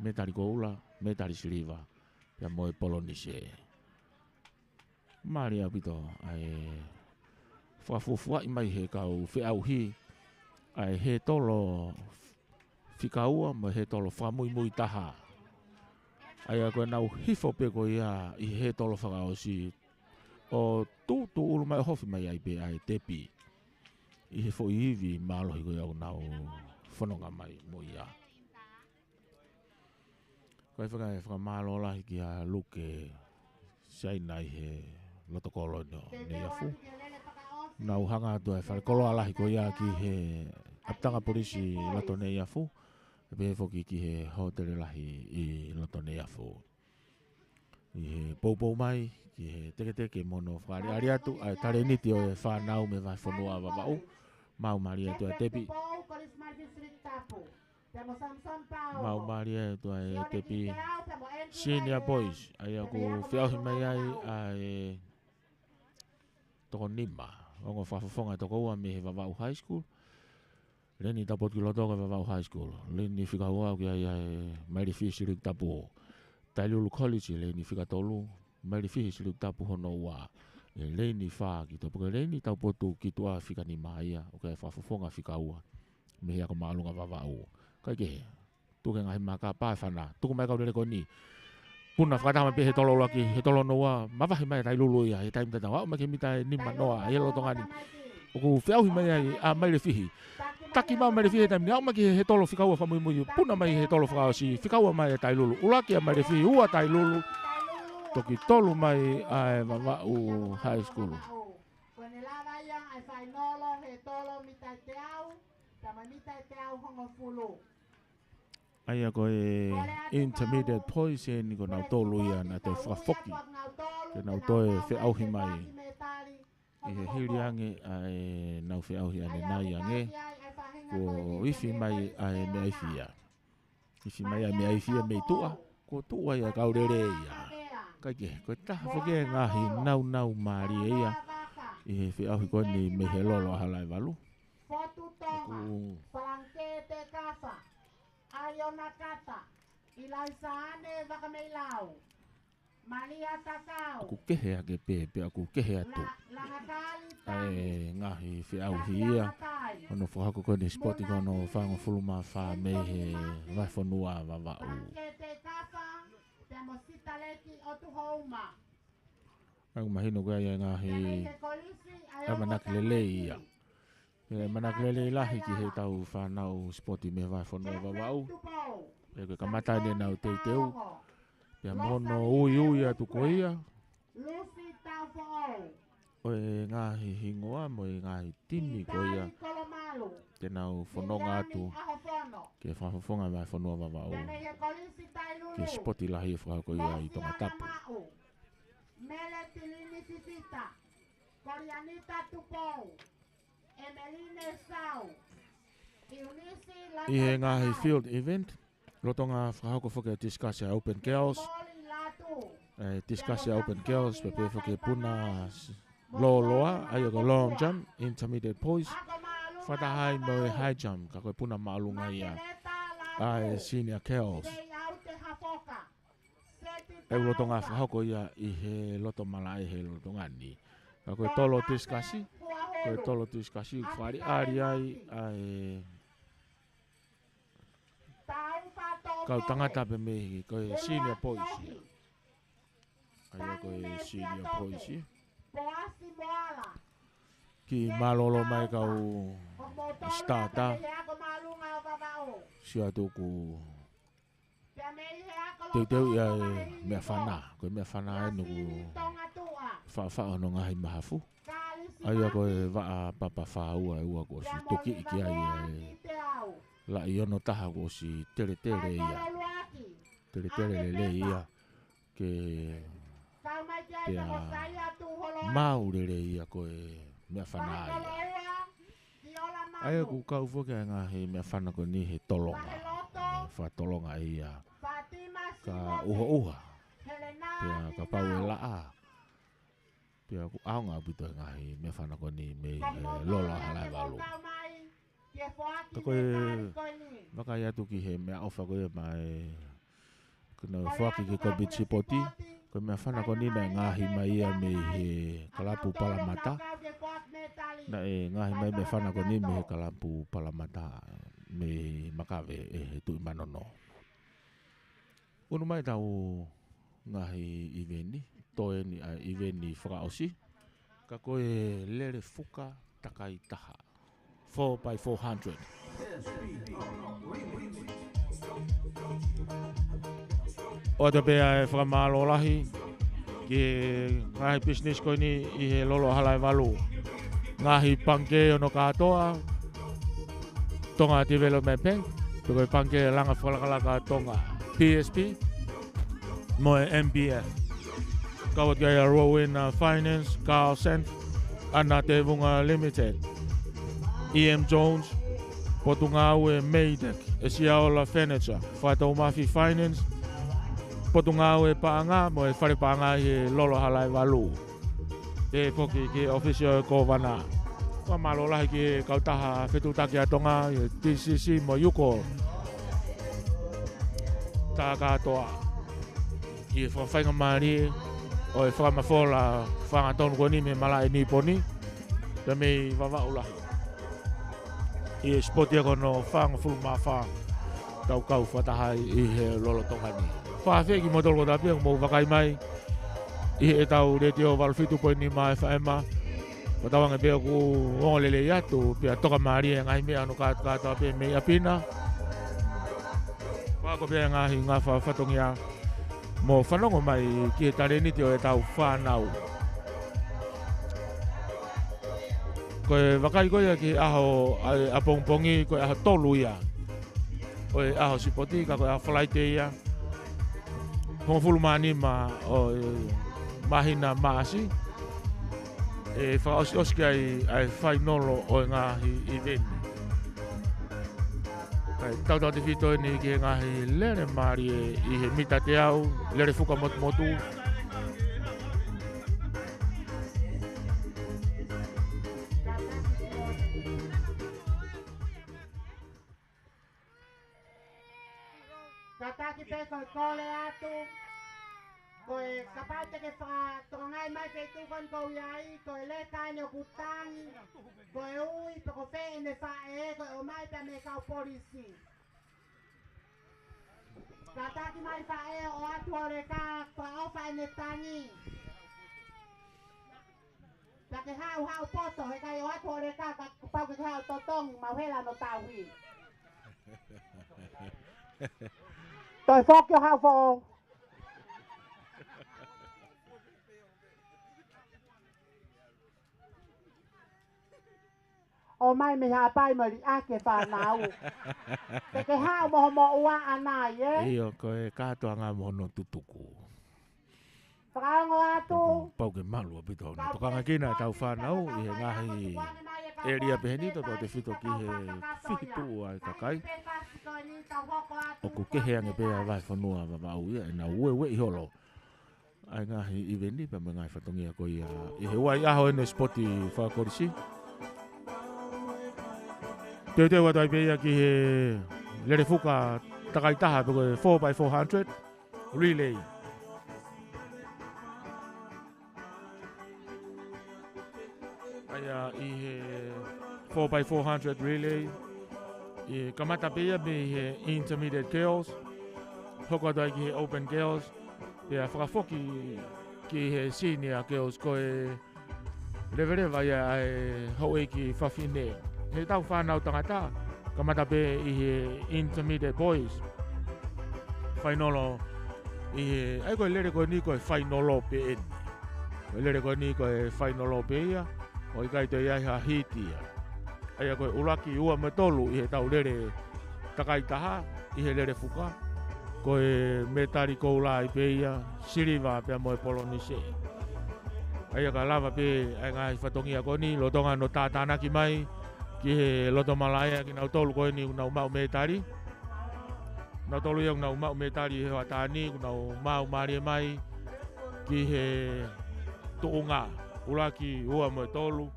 mētali koula, mētali siliva, pea mo e polonise. Mālie ʻaupito ʻa e fakafuofuaʻi mai he kau feʻauhi ʻa e he tolo fika ua mo e he tolo fakamuimui taha. ʻA ia ko ʻenau hifo pē ko ia ʻi he he tolo fakaʻosi ʻo tuʻutuʻulu mai ʻo ofi mai ai pē ʻa e tepi ʻi he foʻi ivi mālohi ko ia ʻoku nau fononga mai mo ia. Ko e faka-, fakamālō lahi kia Luke Saina ʻi he loto kolo ʻo Neiafu. Nau hanga atu e fale koloa lahi ko ia ki he ʻapitanga polisi loto Neiafu. Pehē foki ki he hōtele lahi ʻi loto Neiafu. ʻI he poupou mai ki he teketeke mo hono fakaʻaliʻali atu ʻa e talēniti ʻo e fānau mei he vahefonua Vavaʻu. Maʻu mālie atu ʻa e tepi. Maʻu mālie atu ʻa e tepi. Senior Boys, ʻa ia ʻoku feʻauhi mai ai ʻa e toko nima. Ongo fakafofonga toko ua mei he Vavaʻu High School. Leni taupotu ki loto ko e Vavaʻu High School. Leni fika ua ʻoku ʻi ai ʻa e Mailefihi Siliki Tapu. Tailulu College, leni fika tolu, Mailefihi Siliki Tapu hono ua. ʻE leni fā ki tuʻa, pea ko e leni taupotu ki tuʻa fika nima ia, ʻoku ʻi ai e fakafofonga fika ua mei he ako māʻolunga Vavaʻu. Kae kehe, tuku e ngaahi maaka, pā e fana, tuku mai e kau lele ko eni. Puna fakataha mai pē he tolo ʻuluaki, he tolo hono ua, mavahe mai e tailulu ia he taimi tatau, aʻu mai ki he mita ʻe nima noa ʻi he lolotonga ni. ʻOku feʻauhi mai ai ʻa Mailefihi. Taki mai ʻa Mailefihi he taimi ni, aʻu mai ki he, he tolo fika ua fakamuimui, puna mai he tolo fakaʻosi, fika ua mai e tailulu. ʻUluaki ʻa Mailefihi, ua tailulu, toki tolu mai ʻa e Vavaʻu High School. Ko ʻene lava ia ʻa e fainolo he tolo mita ʻe teau, tama mita ʻe teau hongofulu. ʻA ia ko e Intermediate Boys eni ko nautolu ia naʻa toe fakafoki ke nau toe feʻauhi mai ʻi he hili ange ʻa ʻenau feʻauhi ʻanenai ange, kuo ifi mai ʻa e meʻa ifi ia. Ifi mai ʻa e meʻa ifi ia mei tuʻa, kuo tuʻu ai ʻa e kau lele ia. Kae kehe, ko e taha foki e ngaahi naunau mālie ia ʻi he feʻauhi ko eni mei he lolo ʻa Halaevalu. Fotu Tonga, ʻoku Palangikē Tekafa, ʻAiona Kata, ʻIlaisa ʻAne Vakameilau, Malia Takau, ʻoku kehe ake pē, pea ʻoku kehe atu La-, Langakali ʻa e Tane, ngaahi feʻauhi Tane ia. Matai. Hono fakahoko ko eni sipoti ko hono fāngofulu mā fā mei he vahefonua Vavaʻu. Palangikē Tekafa, pea mo Sitaleki ʻOtuhouma. ʻOku mahino ko ia ʻa e ngaahi ʻamanaki lelei ia. ʻE ʻamanaki lelei lahi ki he tau fānau sipoti mei he vahefonua Vavaʻu. ʻE ko e kamata eni ʻenau teuteu. Pea mo hono uiui atu ko ia ʻo e ngaahi hingoa mo e ngaahi timi ko ia te nau fononga atu ki he fakafofonga vahefonua Vavaʻu ki he sipoti lahi ʻe fakahoko ia ʻi Tongatapu. Mele Tilini Fifita, Kolianita Tupou, Emeline Sau, Iunisi Lata. ʻI he ngaahi field event, lolotonga fakahoko foki e discus ʻa e Open Girls. Moli Latu. E discus ʻa e Open Girls, pea pehē foki e puna s-, lōloa, ʻa ia ko e long jump, intermediate boys. Fakataha ai mo e high jump, ka ko e puna māʻolunga ia ʻa e senior girls. Sei Aute Hafoka. Seti ʻe lolotonga fakahoko ia ʻi he loto malaʻe he lolotonga ni. Ka ko e tolo tisikasi, ko e tolo tisikasi ʻoku fakaʻaliʻali ai ʻa e kau tangata pē mei he, ko e senior boys ia. ʻA ia ko e senior boys ia. Kiʻi mālōlō mai kau starter. Sio atu ʻoku teuteu ia e meʻafana. Ko e meʻafana eni ʻoku faʻofaʻo hono ngaahi mahafu. ʻA ia ko e vaʻa papa fāua ʻe ua kuo ʻosi tukiʻi ki ai e laʻi ono taha kuo ʻosi teletele ia. Teletele lelei ia. Ke pea maʻu lelei ia ko e meʻafana ia. ʻA ia ʻoku kau foki ʻa e ngaahi meʻafana ko eni he tolonga. Fakatolonga ia. Ka ʻuhoʻuha. Pea kapau ʻe laʻā. Pea ʻoku ʻaonga ʻaupito e ngaahi meʻafana ko eni mei he Lolo ʻa Halaevalu. Ka ko e vakai atu ki he meʻaʻofa ko ia mai, ko ʻenau foaki ki he Kōmiti Sipoti, ko e meʻafana ko eni naʻe ngaohi mai ia mei he kalapu Palamata. Naʻe ngaohi mai meʻafana ko eni mei he kalapu Palamata mei Makave ʻe he Tuʻi Manono. Unu mai ʻetau ngaahi ʻiveni, toe eni ʻa e ʻiveni fakaʻosi, ka ko e lele fuka takai taha, four by four hundred. ʻOatu pē ʻa e fakamālō lahi ki he ngaahi pisinisi ko eni ʻi he Lolo ʻa Halaevalu. Ngaahi pangikē ʻo hono kātoa, Tonga Development Bank, pe ko e Pangikē Langa Fakalakalaka Tonga, P S B, mo e M B F. Kau atu ki ai ʻa Rowena Finance, Carlsen, ʻAna Tevunga Limited, E M Jones, Potungāue Meitek, ʻa e Siaola Furniture, Fatoumafi Finance, Potungāue Paʻanga, mo e Fale Paʻanga ʻi he Lolo ʻa Halaevalu. Pehē foki ki he ʻōfisi ʻo e Kōvana. Fakamālō lahi ki he kautaha fetuʻutaki ʻa Tonga, ʻi he T C C mo e UCOL. Tā kātoa ʻi he fakafaingamālie ʻo e fakamafola fāngatonu ko eni mei he malaʻe Niponi, pea mei Vavaʻu lahi. ʻI he sipoti ia ko hono fāngofulu mā fā tau kau fakataha ai ʻi he lolotonga ni. Fakafeʻiloaki kimoutolu kotoa pē ʻoku mou vakai mai ʻi heʻetau Letiō valu fitu poini nima F M. Fakatauange pē ʻoku ongo lelei atu, pea toka mālie e ngaahi meʻa ʻa hono kātoa pē mei ʻapi na. Fakahoko pē ngaahi ngafa fatongia mo fanongo mai ki he talēniti ʻo ʻetau fānau. Ko e vakai ko ia ki he ʻaho ʻa, ʻapongipongi, ko e ʻaho tolu ia ʻo e ʻaho sipoti, ka ko e ʻaho Falaite ia, hongofulu mā nima ʻo e māhina Maʻasi, ʻe fakaʻosiʻosi ki ai ʻa e fainolo ʻo e ngaahi ʻiveni. Kae tautautefito eni ki he ngaahi lele mālie ʻi he mita teau, lele fuka motumotu. Kātaki pē ko e kole atu, ko e kapau te ke fakatokangaʻi mai feituʻu ko eni ʻoku ou ʻi ai, ko e lētā eni ʻoku tangi, ko e ui pe ko fē ʻene faʻē, ko e ʻomai pē mei he kau polisi. Kātaki mai faʻē ʻo ʻoatu hoʻo lēkā, fakaʻofa ʻene tangi. Pea ke haʻu, haʻu poto, heʻikai ʻoatu hoʻo lēkā, kapau ke ke haʻu totongi, mau hela hono tauhi. Toe foki ʻo haʻu foʻou. ʻOmai mei Haʻapai mo liʻaki e fānau. Ke ke haʻu mo hoʻo moʻua ʻanai, ē? ʻIo, ko e kātoanga mo hono tutuku. Fakaongo atu. Pau ke malu ʻaupito hono tokanga kina ʻetau fānau ʻi he ngaahi ʻēlia pehē ni, tautautefito ki he fihituʻu ʻa e kakai. ʻOku kehe ange pē ʻa e vahefonua Vavaʻu ia ʻenau ueʻi holo ʻa e ngaahi ʻiveni pea mo e ngaahi fatongia ko ia ʻi he ua ʻi he ʻaho ʻeni ʻo e sipoti fakakolisi. Teuteu atu ai pē ia ki he lele fuka takai taha pe ko e four by four hundred relay. Ia ʻi he four by four hundred relay, ʻi he kamata pē ia mei he intermediate girls, hoko atu ai ki he open girls, pea fakafoki ki he senior girls, ko e leveleva ia ʻa e houʻeiki fafine. He tau fānau tangata, kamata pē ʻi he intermediate boys. Fainolo ʻi he, ʻa ia ko e lele ko eni ko e fainolo pē eni. Ko e lele ko eni ko e fainolo pē ia, ʻo ʻikai toe ʻi ai ha hiti ia. ʻA ia ko e ʻuluaki, ua mo e tolu ʻi he tau lele takai taha, ʻi he lele fuka. Ko e mētali koula ai pē ia, siliva pea mo e polonise. ʻA ia ka lava pē ʻa e ngaahi fatongia ko eni, lolotonga ʻenau tātānaki mai ki he loto malaʻe ʻa kinautolu ko eni ʻoku nau maʻu mētali. Nautolu ia ʻoku nau maʻu mētali he hoʻatā ni, ʻoku nau maʻu mālie mai ki he tuʻunga ʻuluaki, ua mo e tolu.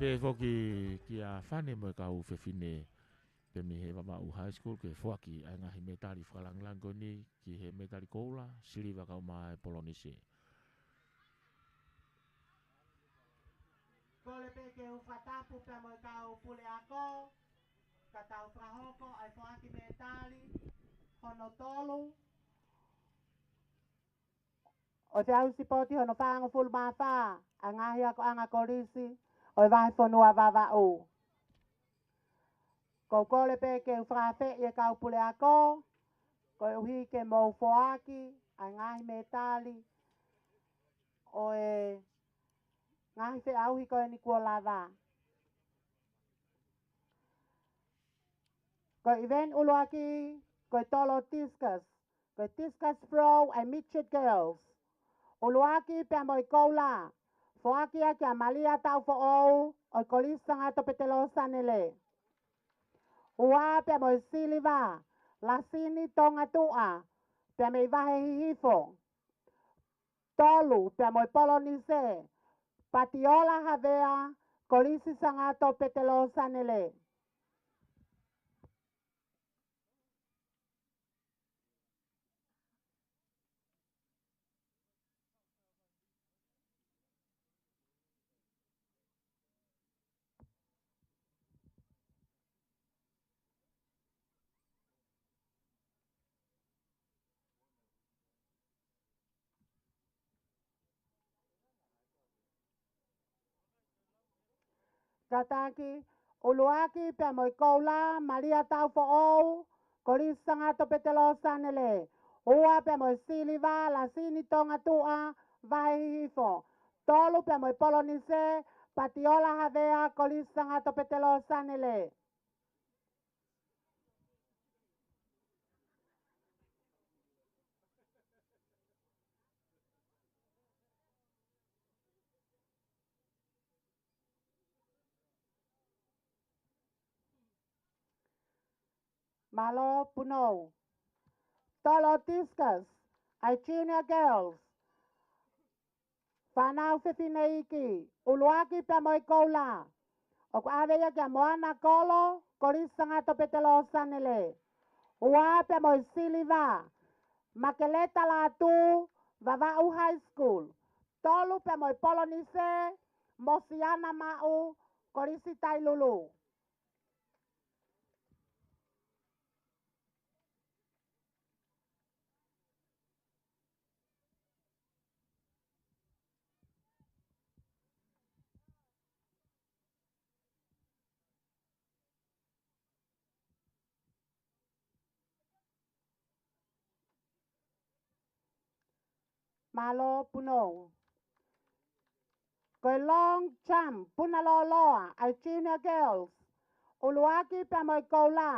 Pehē foki kia Fane mo e kau fefine pē mei he Vavaʻu High School ke foaki ʻa e ngaahi mētali fakalāngilangi ko eni ki he mētali koula, siliva kaeʻumaʻā e polonise. Kole pē ke u fakatapu pea mo e kau puleako, ka tau fakahoko ʻa e foaki mētali hono tolu ʻo e feʻauhi sipoti hono fāngofulu mā fā ʻa e ngaahi akoʻanga kolisi ʻo e vahefonua Vavaʻu. Ko u kole pē ke u fakaafeʻi e kau puleako, koeʻuhi ke mou foaki ʻa e ngaahi mētali ʻo e ngaahi feʻauhi ko eni kuo lava. Ko e event ʻuluaki, ko e tolo discus, ko e discus throw ʻa e midget girls. ʻUluaki pea mo e koula, foaki ia kia Malia Taufoʻou ʻo e Kolisi Sangato Petelō Sanele. Ua pea mo e siliva, Lasini Tongatuʻa, pea mei Vahe Hihifo. Tolu pea mo e polonise, Patiola Havea, Kolisi Sangato Petelō Sanele. Kātaki, ʻuluaki pea mo e koula, Malia Taufoʻou, Kolisi Sangato Petelō Sanele. Ua pea mo e siliva, Lasini Tongatuʻa, Vahe Hihifo. Tolu pea mo e polonise, Patiola Havea, Kolisi Sangato Petelō Sanele. Mālō Punou. Tolo discus ʻa e junior girls. Fānau fefine iiki, ʻuluaki pea mo e koula, ʻoku ʻave ia kia Moana Kolo, Kolisi Sangato Petelō Sanele. Ua pea mo e siliva, Makeleta Lātū, Vavaʻu High School. Tolu pea mo e polonise, Mosiana Maʻu, Kolisi Tailulu. Mālō Punou. Ko e long jump, puna lōloa, ʻa e junior girls. ʻUluaki pea mo e koula,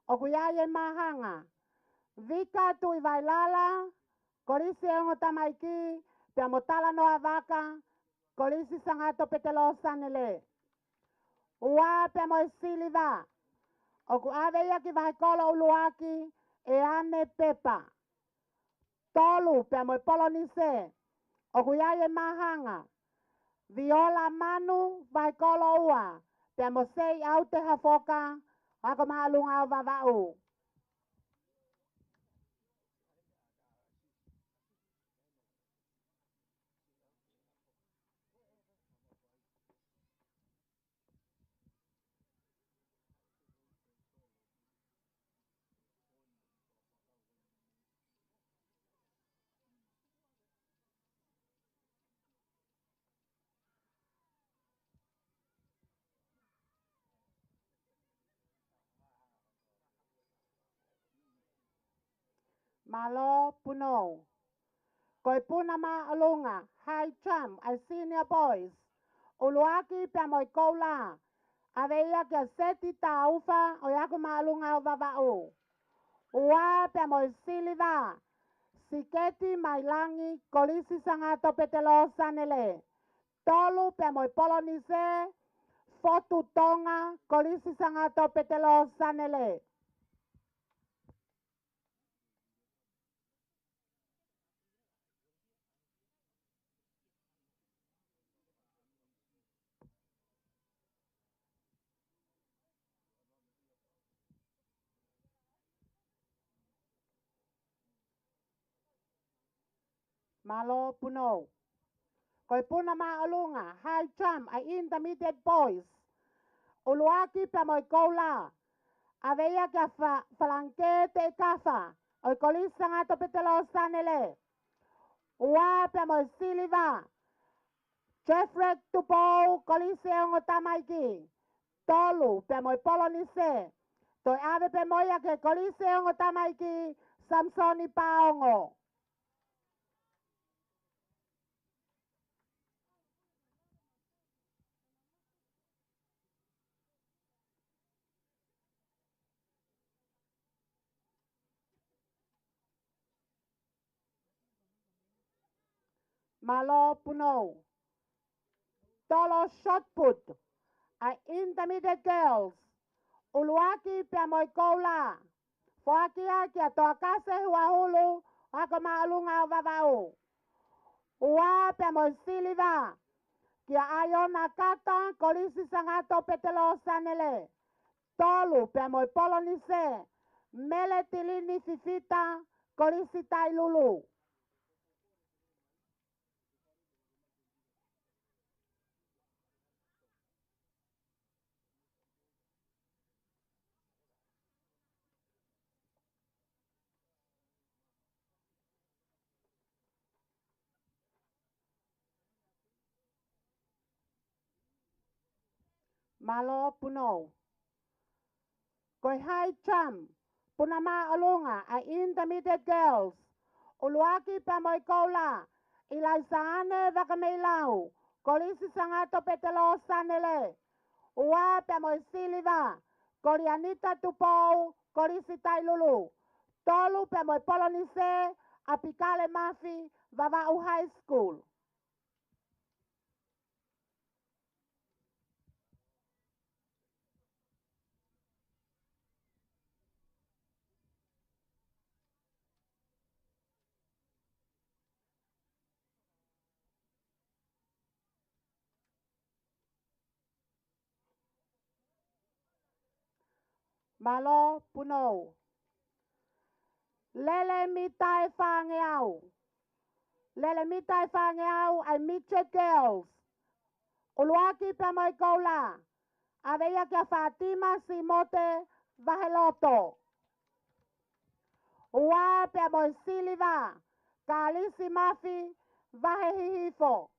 ʻoku ʻi ai e māhanga. Vika Tuʻivailala, Kolisi ʻa e Ongo Tamaiki, pea mo Talanoa Vaka, Kolisi Sangato Petelō Sanele. Ua pea mo e siliva, ʻoku ʻave ia ki Vahekolo ʻUluaki, ʻe ʻAne Pepa. Tolu pea mo e polonise, ʻoku ʻi ai e māhanga. Viola Manu, Vahekolo Ua, pea mo Sei ʻAute Hafoka, Ako Māʻolunga ʻo Vavaʻu. Mālō Punou. Ko e puna māʻolunga, high jump, ʻa e senior boys, ʻuluaki pea mo e koula, ʻave ia kia Seti Taufa ʻo e Ako Māʻolunga ʻo Vavaʻu. Ua pea mo e siliva, Siketi Mailangi, Kolisi Sangato Petelō Sanele. Tolu pea mo e polonise, Fotu Tonga, Kolisi Sangato Petelō Sanele. Mālō Punou. Ko e puna māʻolunga, high jump, ʻa e intermediate boys, ʻuluaki pea mo e koula, ʻave ia kia Fa-, Falangikē Teʻekafa ʻo e Kolisi Sangato Petelō Sanele. Ua pea mo e siliva, Jeffrey Tupou, Kolisi ʻa e Ongo Tamaiki. Tolu pea mo e polonise, toe ʻave pē mo ia ki he Kolisi ʻa e Ongo Tamaiki, Samisoni Paongo. Mālō Punou. Tolo shot put, ʻa e intermediate girls, ʻuluaki pea mo e koula, foaki ia kia Toakase Huahulu, Ako Māʻolunga ʻo Vavaʻu. Ua pea mo e siliva, kia ʻAiona Kata, Kolisi Sangato Petelō Sanele. Tolu pea mo e polonise, Mele Tilini Fifita, Kolisi Tailulu. Mālō Punou. Ko e high jump, puna māʻolunga, ʻa e intermediate girls, ʻuluaki pea mo e koula, ʻIlaisaane Vakameilau, Kolisi Sangato Petelō Sanele. Ua pea mo e siliva, Kolianita Tupou, Kolisi Tailulu. Tolu pea mo e polonise, ʻApikale Mafi, Vavaʻu High School. Mālō Punou. Lele mita ʻe fāngeau. Lele mita ʻe fāngeau ʻa e midget girls, ʻuluaki pea mo e koula, ʻave ia kia Fatima Simote, Vaheloto. Ua pea mo e siliva, Kalisi Mafi, Vahehihifo.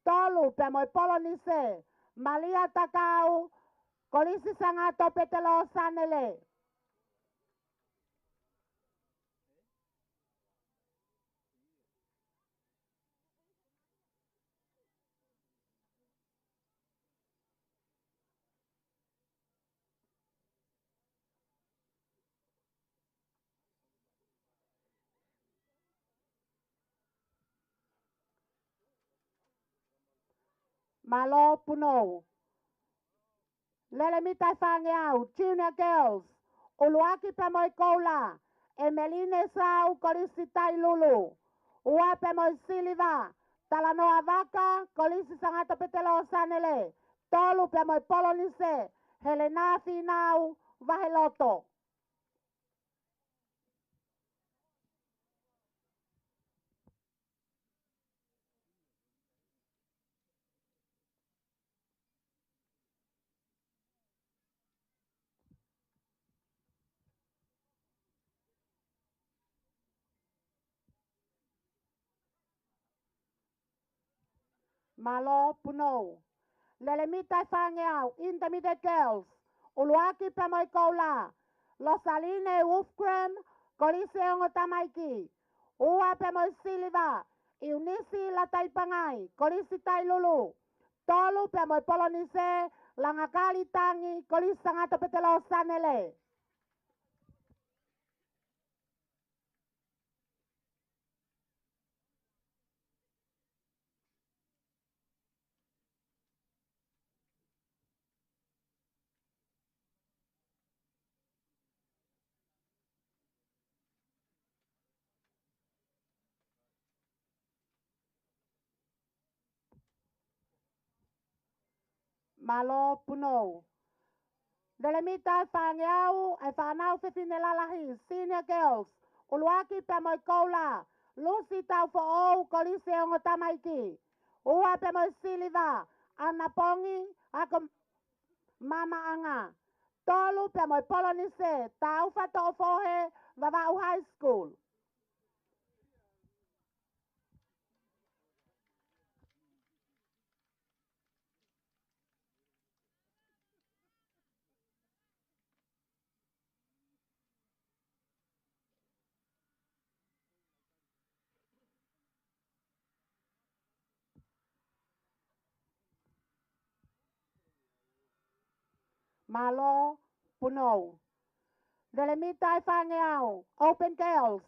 Tolu pea mo e polonise, Malia Takau, Kolisi Sangato Petelō Sanele. Mālō Punou. Lele mita ʻe fāngeau, junior girls, ʻuluaki pea mo e koula, ʻEmeline Sau, Kolisi Tailulu. Ua pea mo e siliva, Talanoa Vaka, Kolisi Sangato Petelō Sanele. Tolu pea mo e polonise, Helena Finau, Vaheloto. Mālō Punou. Lele mita ʻe fāngeau, intermediate girls, ʻuluaki pea mo e koula, Losaline Wolfgram, Kolisi ʻo e Ongo Tamaiki. Ua pea mo e siliva, ʻIunisi Lataipangai, Kolisi Tailulu. Tolu pea mo e polonise, Langakali Tangi, Kolisi Sangato Petelō Sanele. Mālō Punou. Lele mita ʻe fāngeau ʻa e fānau fefine lalahi, Senior Girls, ʻuluaki pea mo e koula, Lucy Taufoʻou, Kolisi ʻo e Ongo Tamaiki. Ua pea mo e siliva, ʻAna Pongi, Ako Maamaʻanga. Tolu pea mo e polonise, Taufa Toʻofohe, Vavaʻu High School. Mālō Punou. Lele mita ʻe fāngeau, Open Girls.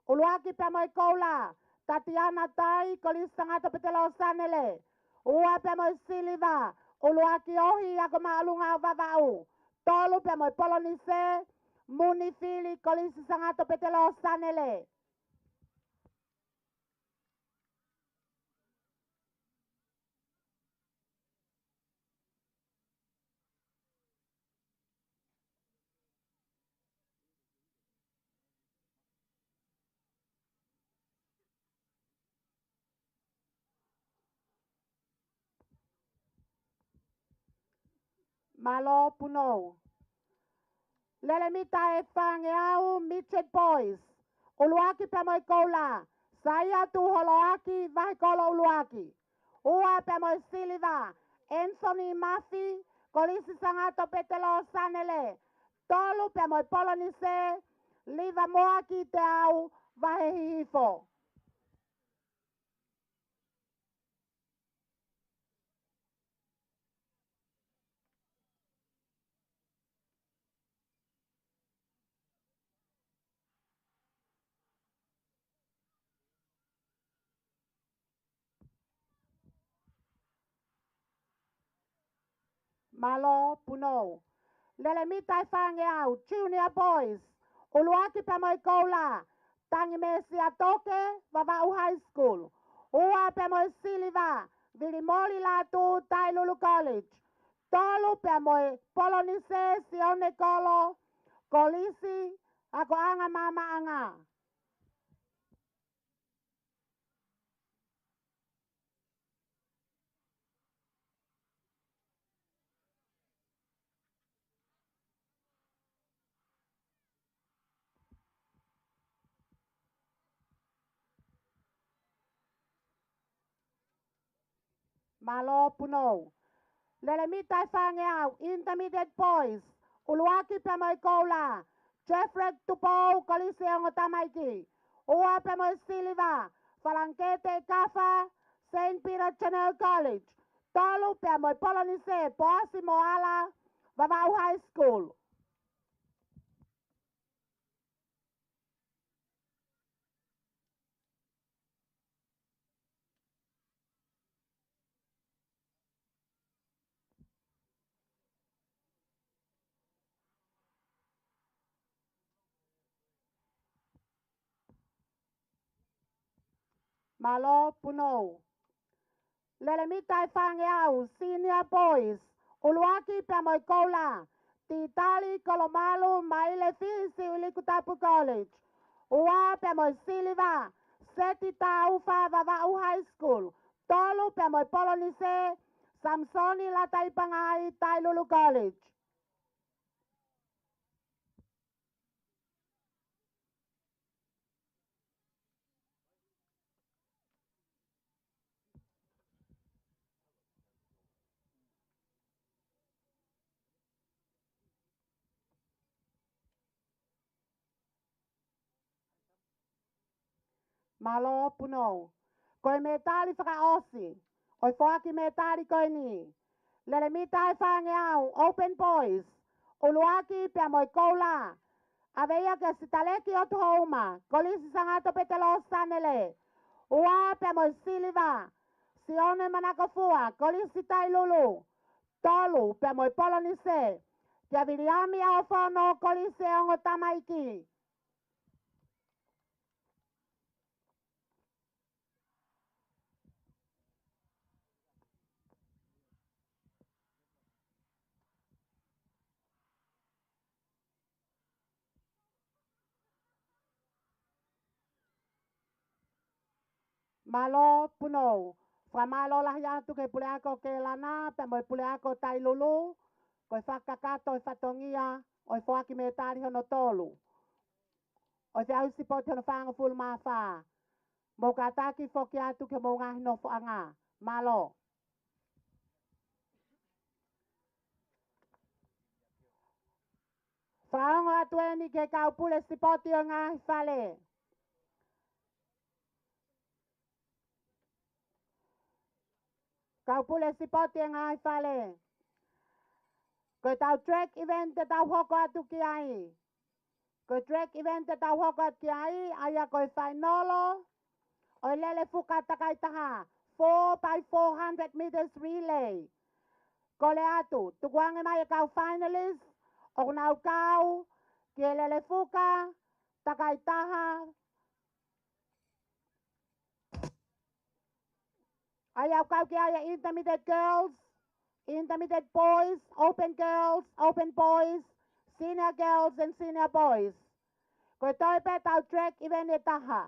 ʻUluaki pea mo e koula, Tatiana Tai, Kolisi Sangato Petelō Sanele. Ua pea mo e siliva, ʻUluaki Ohi, Ako Māʻolunga ʻo Vavaʻu. Tolu pea mo e polonise, Muni Fili, Kolisi Sangato Petelō Sanele. Mālō Punou. Lele mita ʻe fāngeau, Midget Boys. ʻUluaki pea mo e koula, Saia Tuholoaki, Vahekolo ʻUluaki. Ua pea mo e siliva, Anthony Mafi, Kolisi Sangato Petelō Sanele. Tolu pea mo e polonise, Liva Moaki Teau, Vahe Hihifo. Mālō Punou. Lele mita ʻe fāngeau, Junior Boys. ʻUluaki pea mo e koula, Tangi Mesia Toke, Vavaʻu High School. Ua pea mo e siliva, Vilimoli Latu, Tailulu College. Tolu pea mo e polonise, Sione Kolo, Kolisi Akoʻanga Maamaʻanga. Mālō Punou. Lele mita ʻe fāngeau, Intermediate Boys. ʻUluaki pea mo e koula, Jeffrey Tupou, Kolisi ʻo e Ongo Tamaiki. Ua pea mo e siliva, Falankete Kafa, Saint Peter Chanel College. Tolu pea mo e polonise, Poasi Moala, Vavaʻu High School. Mālō Punou. Lele mita ʻe fāngeau, Senior Boys. ʻUluaki pea mo e koula, Titali Kolomalu, Maile Fisi, Ulikutapu College. Ua pea mo e siliva, Seti Taufa, Vavaʻu High School. Tolu pea mo e polonise, Samsoni Lataipangai, Tailulu College. Mālō Punou. Ko e mētali fakaʻosi ʻo e foaki mētali ko eni, lele mita ʻe fāngeau, open boys, ʻuluaki pea mo e koula, ʻave ia kia Sitaleki ʻOtuhouma, Kolisi Sangato Petelō Sanele. Ua pea mo e siliva, Sione Manakofua, Kolisi Tailulu. Tolu pea mo e polonise, kia Viliami ʻAofono, Kolisi ʻa e Ongo Tamaiki. Mālō Punou. Fakamālō lahi atu ki he puleako Kelana pea mo e puleako Tailulu, ko e fakakakato e fatongia ʻo e foaki mētali hono tolu ʻo e feʻauhi sipoti hono fāngofulu mā fā. Mou kātaki foki atu ki homou ngaahi nofoʻanga. Mālō. Fakaongo atu eni ki he kau pule sipoti ʻo e ngaahi fale. Kau pule sipoti ʻo e ngaahi fale. Ko ʻetau track event te tau hoko atu ki ai. Ko e track event te tau hoko atu ki ai, ʻa ia ko e fainolo ʻo e lele fuka takai taha, four by four hundred meters relay. Kole atu, tukuange mai e kau finalist ʻoku nau kau ki he lele fuka takai taha. ʻA ia ʻoku kau ki ai e intermediate girls, intermediate boys, open girls, open boys, senior girls and senior boys. Ko e toe pē ʻetau track event ʻe taha.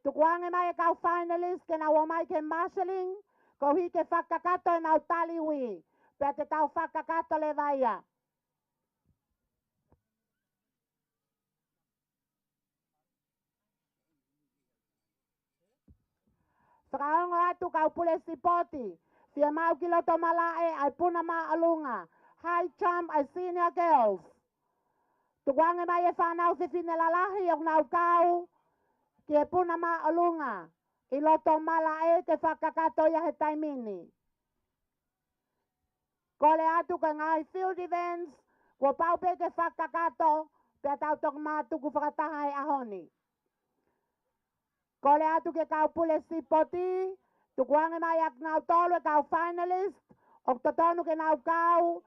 Tukuange mai e kau finalist ke nau ō mai ki he marshalling, koeʻuhi ke fakakakato ʻenau tali ui. Pea te tau fakakakato leva ia. Fakaongo atu kau pule sipoti, fiemaʻu ki loto malaʻe ʻa e puna māʻolunga, high jump ʻa e senior girls. Tukuange mai e fānau fefine lalahi ʻoku nau kau ki he puna māʻolunga ʻi loto malaʻe ke fakakakato ia he taimi ni. Kole atu ko e ngaahi field events, kuo pau pē ke fakakakato, pea tau toki mātuku fakataha he ʻaho ni. Kole atu ki he kau pule sipoti, tukuange mai ʻa kinautolu e kau finalist ʻoku totonu ke nau kau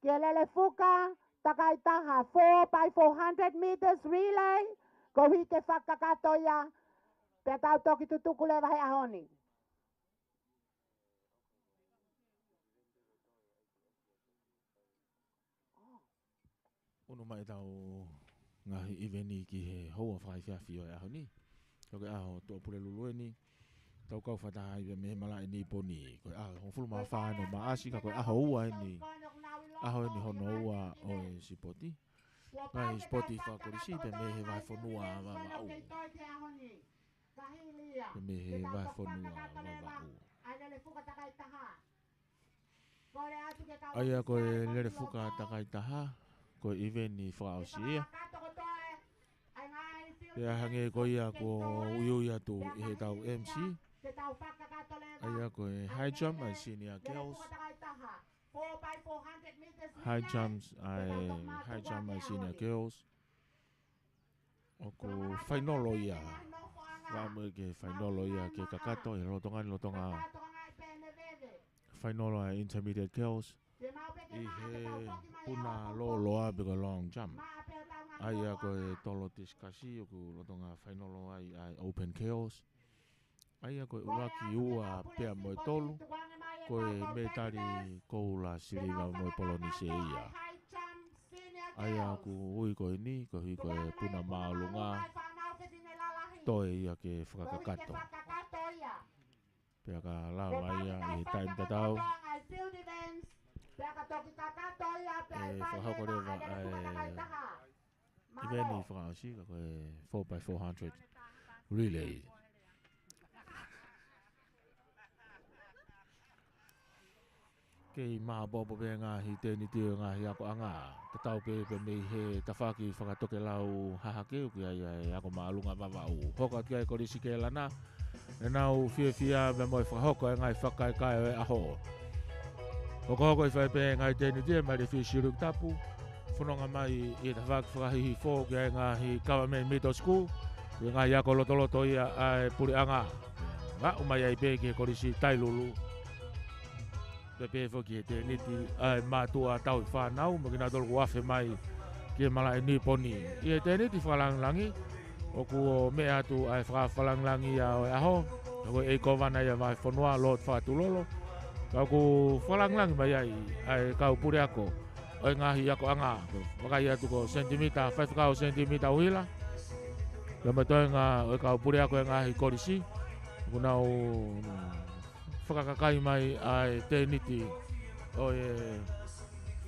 ki he lele fuka takai taha, four by four hundred meters relay, koeʻuhi ke fakakakato ia, pea tau toki tutuku leva he ʻaho ni. Unu mai ʻetau ngaahi ʻiveni ki he houa fakaefiafi ʻo e ʻaho ni. Ko e ʻaho Tuʻapulelulu eni, tau kau fakataha ai mei he malaʻe Niponi. Ko e ʻaho hongofulu mā fā eni ʻo Maʻasi, ka ko e ʻaho ua eni, ʻaho eni hono ua ʻo e sipoti. Ngaahi sipoti fakakolisi pea mei he vahefonua Vavaʻu. Pea mei he vahefonua Vavaʻu. ʻA ia ko e lele fuka takai taha, ko e ʻiveni fakaʻosi ia. Pea hangē ko ia kuo uiui atu ʻe heʻetau M C. ʻA ia ko e high jump ʻa e senior girls. High jumps ʻa e, high jump ʻa e senior girls. ʻOku fainolo ia. Vā mo ke fainolo ia ke kakato ʻi he lolotonga ni, lolotonga fainolo ʻa e intermediate girls ʻi he puna lōloa pe ko e long jump. ʻA ia ko e tolo tisikasi ʻoku lolotonga fainolo ai ʻa e open girls. ʻA ia ko e ʻuluaki, ua pea mo e tolu, ko e mētali koula, siliva mo e polonise ia. ʻA ia ʻoku ui ko eni, koeʻuhi ko e puna māʻolunga, toe ia ke fakakakato. Pea ka lava ia ʻi he taimi tatau, ʻe fakahoko leva ʻa e ʻiveni fakaʻosi, ka ko e four by four hundred relay. Tei maʻopoʻopo pē ngaahi tēniti ʻo e ngaahi akoʻanga. Tatau pē pē mei he tafaʻaki fakatokelau hahake ʻoku ʻi ai ʻa e ako māʻolunga Vavaʻu. Hoko atu ki ai Kolisi Kelana, ʻenau fiefia pea mo e fakahoko e ngaahi fakakaikae ʻo e ʻaho. Hokohoko ʻi fai pē ngaahi tēniti ʻe Male Fisiulu Tapu. Fononga mai ʻi he tafaʻaki fakahihifo ki ai ngaahi Government Middle School, ki he ngaahi ako lotoloto ia ʻa e puleʻanga. Aʻu mai ai pē ki he Kolisi Tailulu. Pea pehē foki he tēniti ʻa e mātuʻa tauhi fānau, mo kinautolu kuo afe mai ki he malaʻe Niponi. ʻI he tēniti fakalāngilangi, ʻoku meʻa atu ʻa e fakafakalāngilangi ia ʻo e ʻaho, ko e ʻEiki Kōvana ia Vahefonua, Lord Fakatulolo. Ka ʻoku fakalāngilangi mai ai ʻa e kau puleako ʻo e ngaahi akoʻanga, vakai atu ko Senitimita, Faifekau Senitimita ʻUhila. Pea mo e toenga ʻo e kau puleako ʻo e ngaahi kolisi, ʻoku nau fakakakai mai ʻa e tēniti ʻo e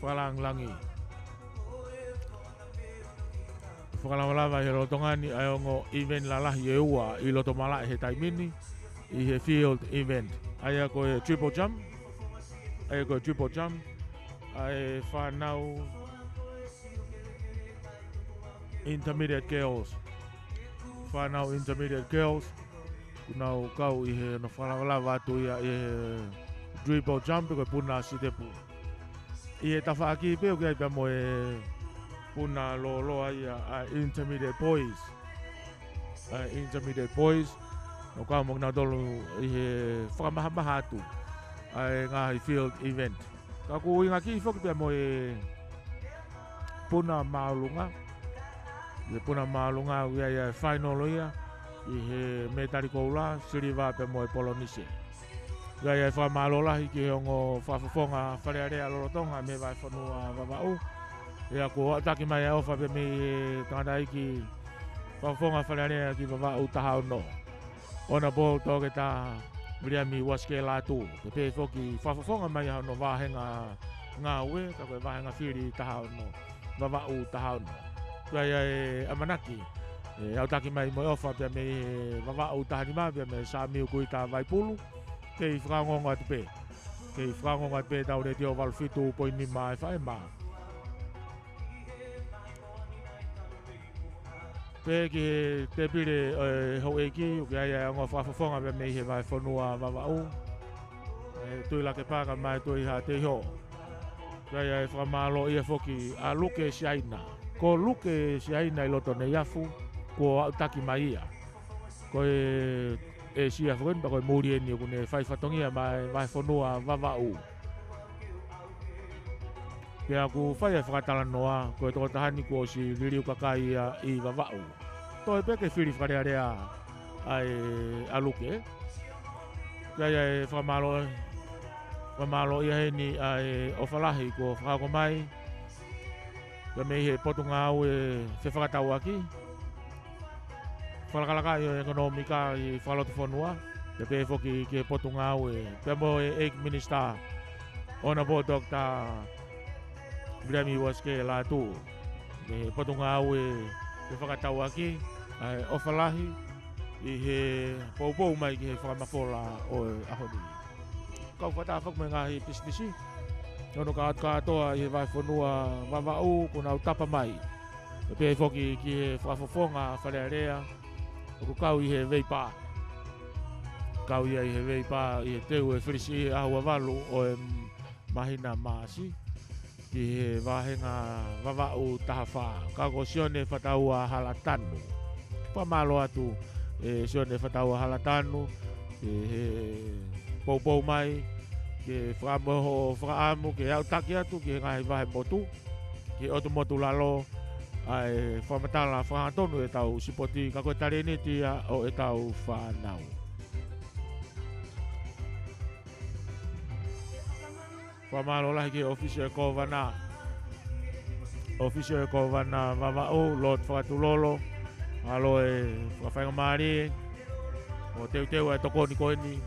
fakalāngilangi. Fakalavalava ʻi he lolotonga ni ʻa e ongo event lalahi ʻe ua ʻi loto malaʻe he taimi ni, ʻi he field event. ʻA ia ko e triple jump, ʻa ia ko e triple jump, ʻa e fānau intermediate girls. Fānau intermediate girls, ʻoku nau kau ʻi he, nau fakalavalava atu ia ʻi he triple jump, ko e puna sitepu. ʻI he tafaʻaki pē ʻoku ʻi ai pea mo e puna lōloa ia ʻa e intermediate boys. ʻA e intermediate boys, nau kau mo kinautolu ʻi he fakamahamaha atu ʻa e ngaahi field event. Ka ʻoku ʻuhinga ki foki pea mo e puna māʻolunga. ʻI he puna māʻolunga ʻoku ʻi ai ʻa e final ia, ʻi he mētali koula, siliva pea mo e polonise. ʻOku ʻi ai ʻa e fakamālō lahi ki he ongo fakafofonga Fale Alea lolotonga mei he Vahefonua Vavaʻu. ʻA ia kuo aʻutaki mai ʻa e ʻofa pea mei he tangataʻeiki fakafofonga Fale Alea ki Vavaʻu taha ono. Honourable Toketā Viliami Uasikē Lātū, pea pehē foki fakafofonga mai ʻa hono vāhenga ngāue, ka ko e vāhenga fili taha ono, Vavaʻu taha ono. Pea ʻi ai ʻa e ʻamanaki, ʻe aʻutaki mai mo e ʻofa pea mei he Vavaʻu taha nima, pea mei Samiu Kuita Vaipulu, kei fakaongoongo atu pē. Kei fakaongoongo atu pē ʻetau Letiō valu fitu poini nima F M. Pea ki he tēpile ʻo e houʻeiki, ʻoku ʻi ai ʻa e ongo fakafofonga pea mei he Vahefonua Vavaʻu, ʻa e Tuʻi Lakepaka mo e Tuʻi Haʻateiho. ʻOku ʻi ai ʻa e fakamālōʻia foki ʻa Luke Siaina. Ko Luke Siaina ʻi loto Neiafu, kuo aʻutaki mai ia. Ko e, ʻe sia foki eni pea ko e muli eni ʻoku ne fai fatongia maʻa e Vahefonua Vavaʻu. Pea ʻoku fai ʻa e fakatalanoa, ko e tokotaha ni kuo ʻosi liliu kakai ia ʻi Vavaʻu. Toe pē ke fili Fale Alea ʻa e ʻa Luke. Pea ʻi ai ʻa e fakamālō, fakamālōʻia heni ʻa e ʻofa lahi kuo fakahoko mai pea mei he Potungāue Fefakatauʻaki, Fakalakalaka ʻo e ʻEkonōmika ʻi Fakalotofonua, pea pehē foki ki he Potungāue, pea mo e ʻEiki Minisitā, Honourable Doctor Viliami Uasikē Lātū, mei he Potungāue Fefakatauʻaki, ʻa e ʻofa lahi ʻi he poupou mai ki he fakamafola ʻo e ʻaho ni. Kau fakataha foki mo e ngaahi pisinisi ʻo hono kātoa ʻi he Vahefonua Vavaʻu kuo nau tapa mai. Pea pehē foki ki he fakafofonga Fale Alea, ʻoku kau ʻi he veipā. Kau ia ʻi he veipā, ʻi he teu e filisiʻi ʻaho ua valu ʻo e māhina Maʻasi, ki he vāhenga Vavaʻu taha fā. Ka ko Sione Fataua Halatanu. Fakamālō atu ʻe Sione Fataua Halatanu, ʻi he poupou mai, ke fakamoho fakaʻamu, ke aʻutaki atu ki he ngaahi vahe motu, ki he ʻotu motu lalo, ʻa e fakamatala fakahangatonu ʻetau sipoti, ka ko e talēniti ia ʻo ʻetau fānau. Fakamālō lahi ki he ʻŌfisi ʻo e Kōvana. ʻŌfisi ʻo e Kōvana Vavaʻu, Lord Fakatulolo, ʻa e fakafaingamālie ʻo teuteu ʻa e tokoni ko eni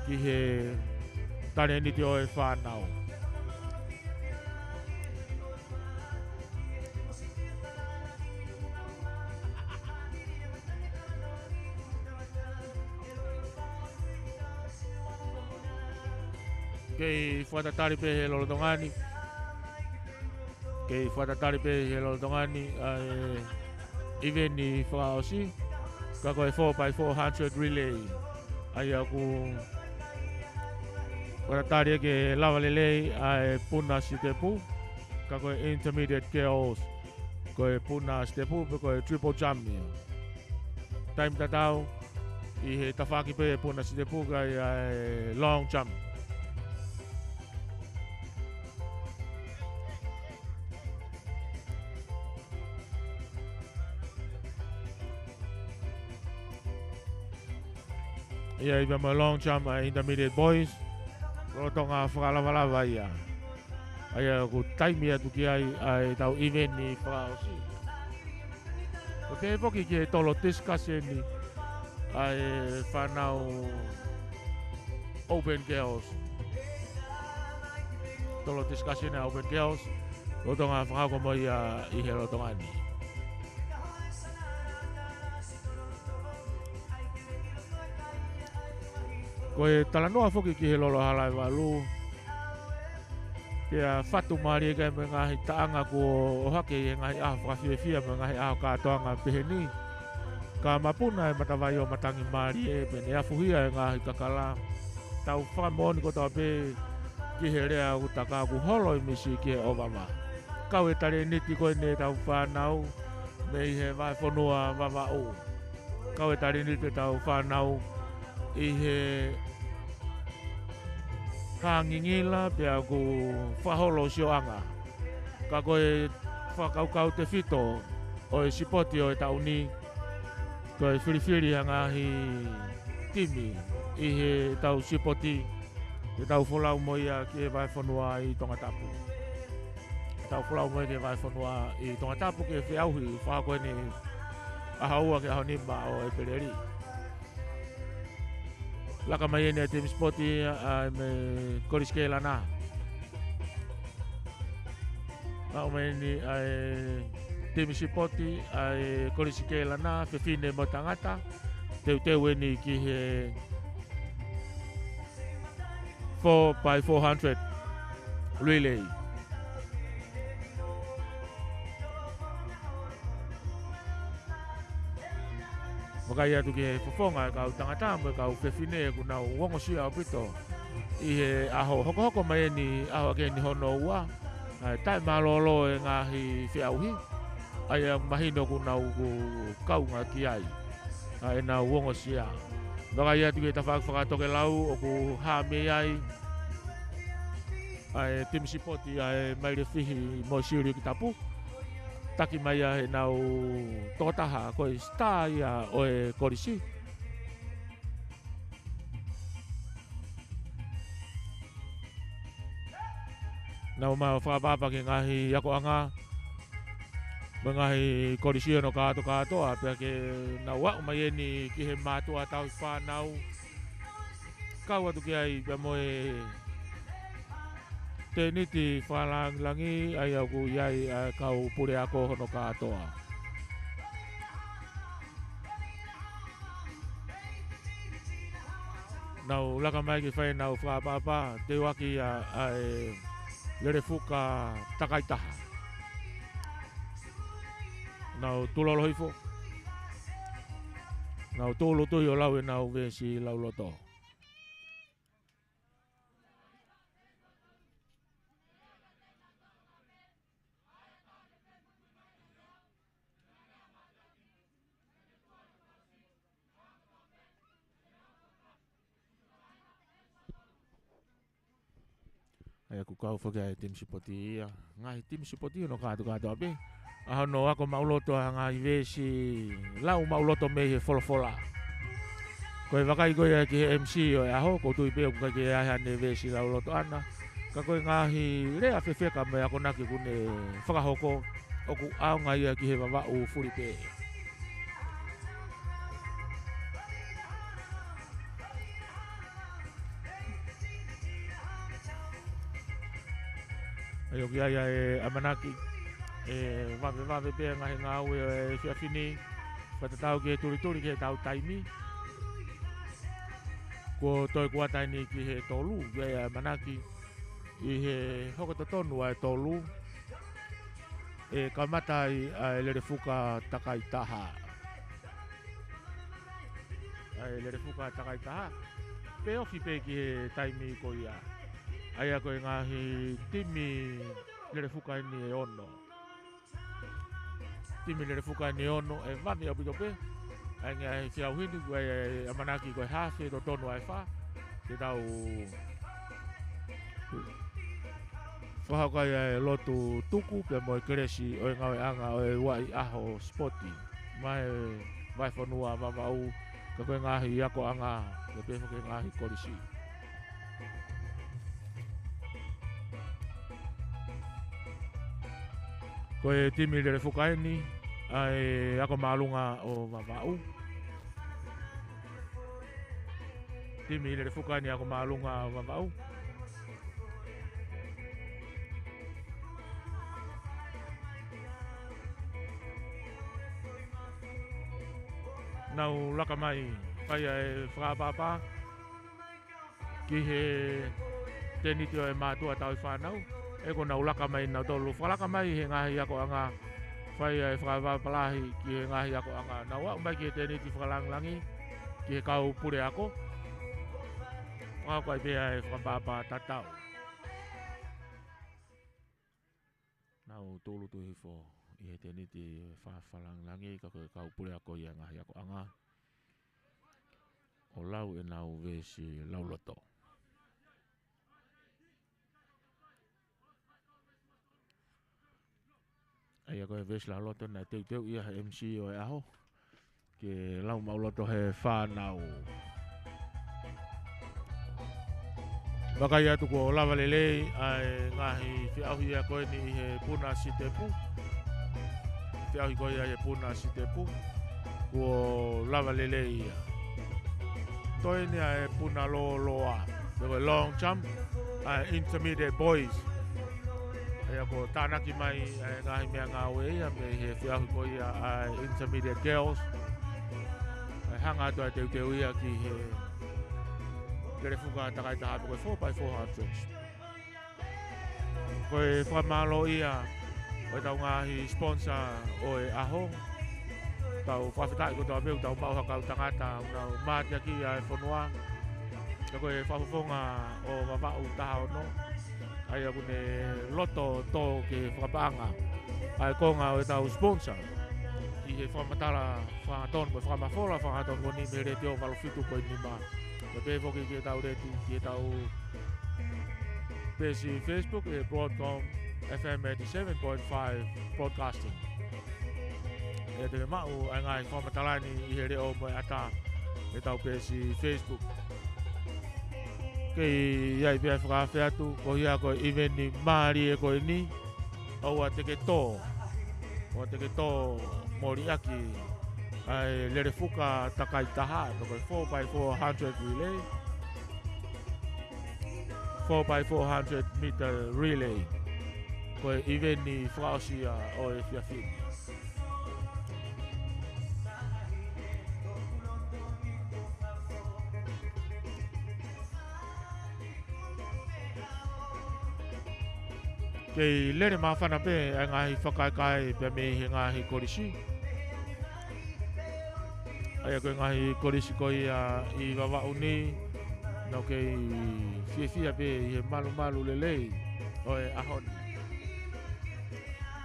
ki he talēniti ʻo e fānau. Kei fakatatali pē he lolotonga ni. Kei fakatatali pē he lolotonga ni ʻa e ʻiveni fakaʻosi. Ka ko e four by four hundred relay. ʻA ia ʻoku fakatatali ke lava lelei ʻa e puna sitepu. Ka ko e intermediate girls. Ko e puna sitepu, pe ko e triple jump ia. Taimi tatau, ʻi he tafaʻaki pē puna sitepu kae ʻai ʻa e long jump. ʻA ia ʻi he mo e long jump ʻa e intermediate boys, lolotonga fakalavalava ia. ʻA ia ʻoku taimi atu ki ai ʻa e tau ʻiveni fakaʻosi. ʻOku pehē foki ki he tolo discussion ʻa e fānau Open Girls. Tolo discussion ʻa e Open Girls. Lolotonga fakahoko mo ia ʻi he lolotonga ni. Ko e talanoa foki ki he lolo hala ʻe valu. Pea fatu mālie ki ai mo e ngaahi taʻanga kuo ʻohake ʻi he ngaahi ʻaho fakafiefia mo e ngaahi ʻaho kātoanga pehē ni. Ka mapuna e matavai ʻo matangi mālie pea ne afuhia e ngaahi kakala. Tau fakamoʻoni kotoa pē ki he lea ʻoku taka ʻoku holo ʻi Misi ki he ʻovava. Kau e talēniti ko eni ʻetau fānau mei he vahefonua Vavaʻu. Kau e talēniti ʻetau fānau ʻi he hā ngingila pea ʻoku fakaholo sioʻanga. Ka ko e fakakaukau tefito ʻo e sipoti ʻo e taʻu ni, ko e filifili ʻa e ngaahi timi ʻi heʻetau sipoti, ke tau folau mo ia ki he vahefonua ʻi Tongatapu. Tau folau mo ia ki he vahefonua ʻi Tongatapu ki he feʻauhi fakahoko eni ʻaho ua ki he ʻaho nima ʻo ʻEpeleli. Laka mai eni ʻa e timi sipoti ʻa e mei Kolisi Keilana. Maʻu mai eni ʻa e timi sipoti ʻa e Kolisi Keilana, fefine mo tangata. Teuteu eni ki he four by four hundred relay. Vakai atu ki he fofonga e kau tangata mo e kau fefine ʻoku nau ongosia ʻaupito ʻi he ʻaho hokohoko mai eni, ʻaho ʻaki eni hono ua. ʻA e taʻemālōlō e ngaahi feʻauhi, ʻa ia mahino ʻoku nau ʻoku kaunga ki ai ʻa ʻenau ongosia. Vakai atu ki he tafaʻaki fakatokelau ʻoku hā mei ai ʻa e timi sipoti ʻa e Mailefihi mo Siliuki Tapu. Taki mai ʻa ʻenau tokotaha ko e star ia ʻo e kolisi. Nau ō mai ʻo fakaʻapaʻapa ki he ngaahi akoʻanga mo e ngaahi kolisi hono kātokātoa, pea ke nau aʻu mai eni ki he mātuʻa tauhi fānau. Kau atu ki ai pea mo e tēniti fakalāngilangi, ʻa ia ʻoku ʻi ai ʻa e kau puleako hono kātoa. Nau laka mai ke fai ʻenau fakaʻapaʻapa, teuaki ʻa, ʻa e lele fuka takai taha. Nau tulolo hifo. Nau tūʻulutui ʻo lau ʻenau veesi lauloto. ʻA ia ʻoku kau foki ʻa e timi sipoti ia. Ngaahi timi sipoti hono kātokātoa pē. ʻA hono ako maʻuloto ʻa e ngaahi veesi lau maʻuloto mei he folofola. Ko e vakai ko ia ki he M C ʻo e ʻaho, ʻoku ou tui pē ʻoku ʻikai ke ʻi ai haʻane veesi lauloto ʻana. Ka ko e ngaahi lea fefeka mo e akonaki ʻoku ne fakahoko, ʻoku ʻaonga ia ki he Vavaʻu fulipē. ʻA ia ʻoku ʻi ai ʻa e ʻamanaki ʻe vavevave pē ʻa e ngaahi ngāue ʻo e efiafi ni, fakatatau ki he tulituli ki heʻetau taimi. Kuo toe kuata eni ki he tolu, ʻa ia ʻe ʻamanaki ʻi he hoko totonu ʻa e tolu, ʻe kamata ai ʻa e Lelefuka Takaitaha. ʻA e Lelefuka Takaitaha. Pē ofi pē ki he taimi ko ia. ʻA ia ko e ngaahi timi Lelefuka eni ʻe ono. Timi Lelefuka eni ʻe ono ʻe vave ʻaupito pē. ʻA ia ʻi he feʻauhi ni, ko e ʻamanaki ko e hafe totonu ʻa e fā. Ke tau fakahoko ai ʻa e lotu tuku pea mo e kelesi ʻo e ngāueʻanga ʻo e Uaʻi ʻAho Sipoti. Mei he vahefonua Vavaʻu, ka ko e ngaahi akoʻanga, pea pehē foki ki he ngaahi kolisi. Ko e timi Lelefuka eni ʻa e ako māʻolunga ʻo Vavaʻu. Timi Lelefuka eni ako māʻolunga ʻo Vavaʻu. Nau laka mai, fai ʻa e fakaʻapaʻapa ki he tēniti ʻo e mātuʻa tauhi fānau, ʻe ko nau laka mai nautolu, fakalaka mai he ngaahi akoʻanga, fai ʻa e fakaʻapaʻapa lahi ki he ngaahi akoʻanga. Nau aʻu mai ki he tēniti fakalāngilangi, ki he kau puleako. Fakahoko ai pē ʻa e fakaʻapaʻapa tatau. Nau tūʻulutui hifo ʻi he tēniti fakalāngilangi, ka ko e kau puleako ia ngaahi akoʻanga ʻo lau ʻenau veesi lauloto. ʻA ia ko e veesi lauloto naʻe teuteuʻi ia he M C ʻo e ʻaho, ke lau maʻuloto he fānau. Vakai atu kuo lava lelei ʻa e ngaahi feʻauhi ia ko eni ʻi he Puna Sitepu. Feʻauhi ko ia ʻi he Puna Sitepu. Kuo lava lelei ia. Toe eni ʻa e puna lōloa, the long jump, ʻa e intermediate boys. ʻA ia kuo tānaki mai ʻa e ngaahi meʻangāue ia mei he feʻauhi ko ia ʻa e intermediate girls. ʻA e hanga atu ʻa e teuteu ia ki he Lelefuka Takaitaha pe ko e four by four hundred. Ko e fakamālō ia ʻo ʻetau ngaahi sponsor ʻo e ʻaho. Tau fakafetaʻi kotoa pē ʻoku tau maʻu ha kau tangata ʻoku nau mateaki ʻa e fonua. Ka ko e fakafofonga ʻo Vavaʻu taha ono, ʻa ia ʻoku ne loto tō ke fakapaʻanga ʻa e konga ʻo ʻetau sponsor ʻi he fakamatala fakahangatonu mo e fakamafola fakahangatonu ko eni mei he Letiō valu fitu poini nima. Pea pehē foki ki heʻetau leti, ki heʻetau peesi Facebook ʻe Broadcom F M eighty-seven point five Broadcasting. ʻE te ke maʻu ʻa e ngaahi fakamatala ni ʻi he leʻo mo e ʻata ʻi heʻetau peesi Facebook. Kei ʻi ai pē ʻa e fakaafe atu, ko ia ko e ʻiveni mālie ko eni, ʻoua te ke tō, ʻoua te ke tō moliʻaki ʻa e Lelefuka Takaitaha, pe ko e four by four hundred relay. Four by four hundred meter relay. Ko e ʻiveni fakaʻosi ia ʻo e efiafi ni. Kei lele māfana pē ʻa e ngaahi fakakaikae pea mei he ngaahi kolisi. ʻA ia ko e ngaahi kolisi ko ia ʻi Vavaʻu ni, nau kei fiefia pē ʻi he malumalu lelei ʻo e ʻaho ni.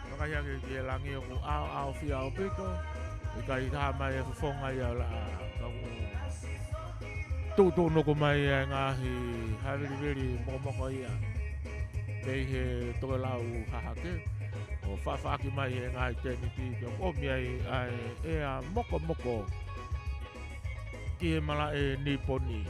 Vakai hake ki he langi ʻoku ʻaoʻaofia ʻaupito, ʻikai taha mai e fofonga ia ʻo laʻā, ka ʻoku tuʻutuʻunuku mai ʻa e ngaahi haveliveli mokomoko ia mei he tokelau hahake, ʻo faʻafaʻaki mai e ngaahi tēniti ke ʻomi ai ʻa e ʻea mokomoko ki he malaʻe Niponi.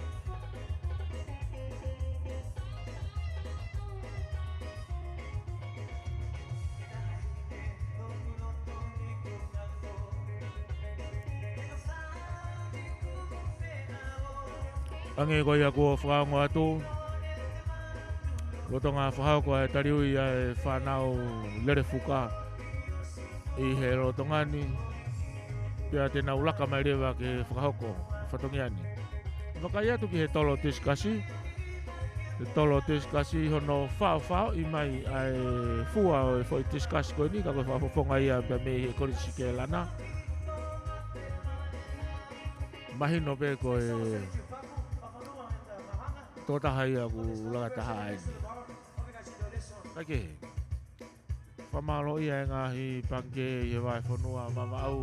Hangē ko ia kuo fakaongo atu, lolotonga fakahoko ʻa e taliui ʻa e fānau Lelefuka ʻi he lolotonga ni, pea te nau laka mai leva ke fakahoko fatongia ni. Vakai atu ki he tolo tisikasi. He tolo tisikasi hono faʻofaʻoʻi mai ʻa e fua ʻo e foʻi tisikasi ko eni, ka ko e fakafofonga ia pea mei he Kolisi Kēlana. Mahino pē ko e tokotaha ia ʻoku langa taha ai. Kae kehe, fakamālō ʻi he ngaahi pangikē ʻi he vahefonua Vavaʻu.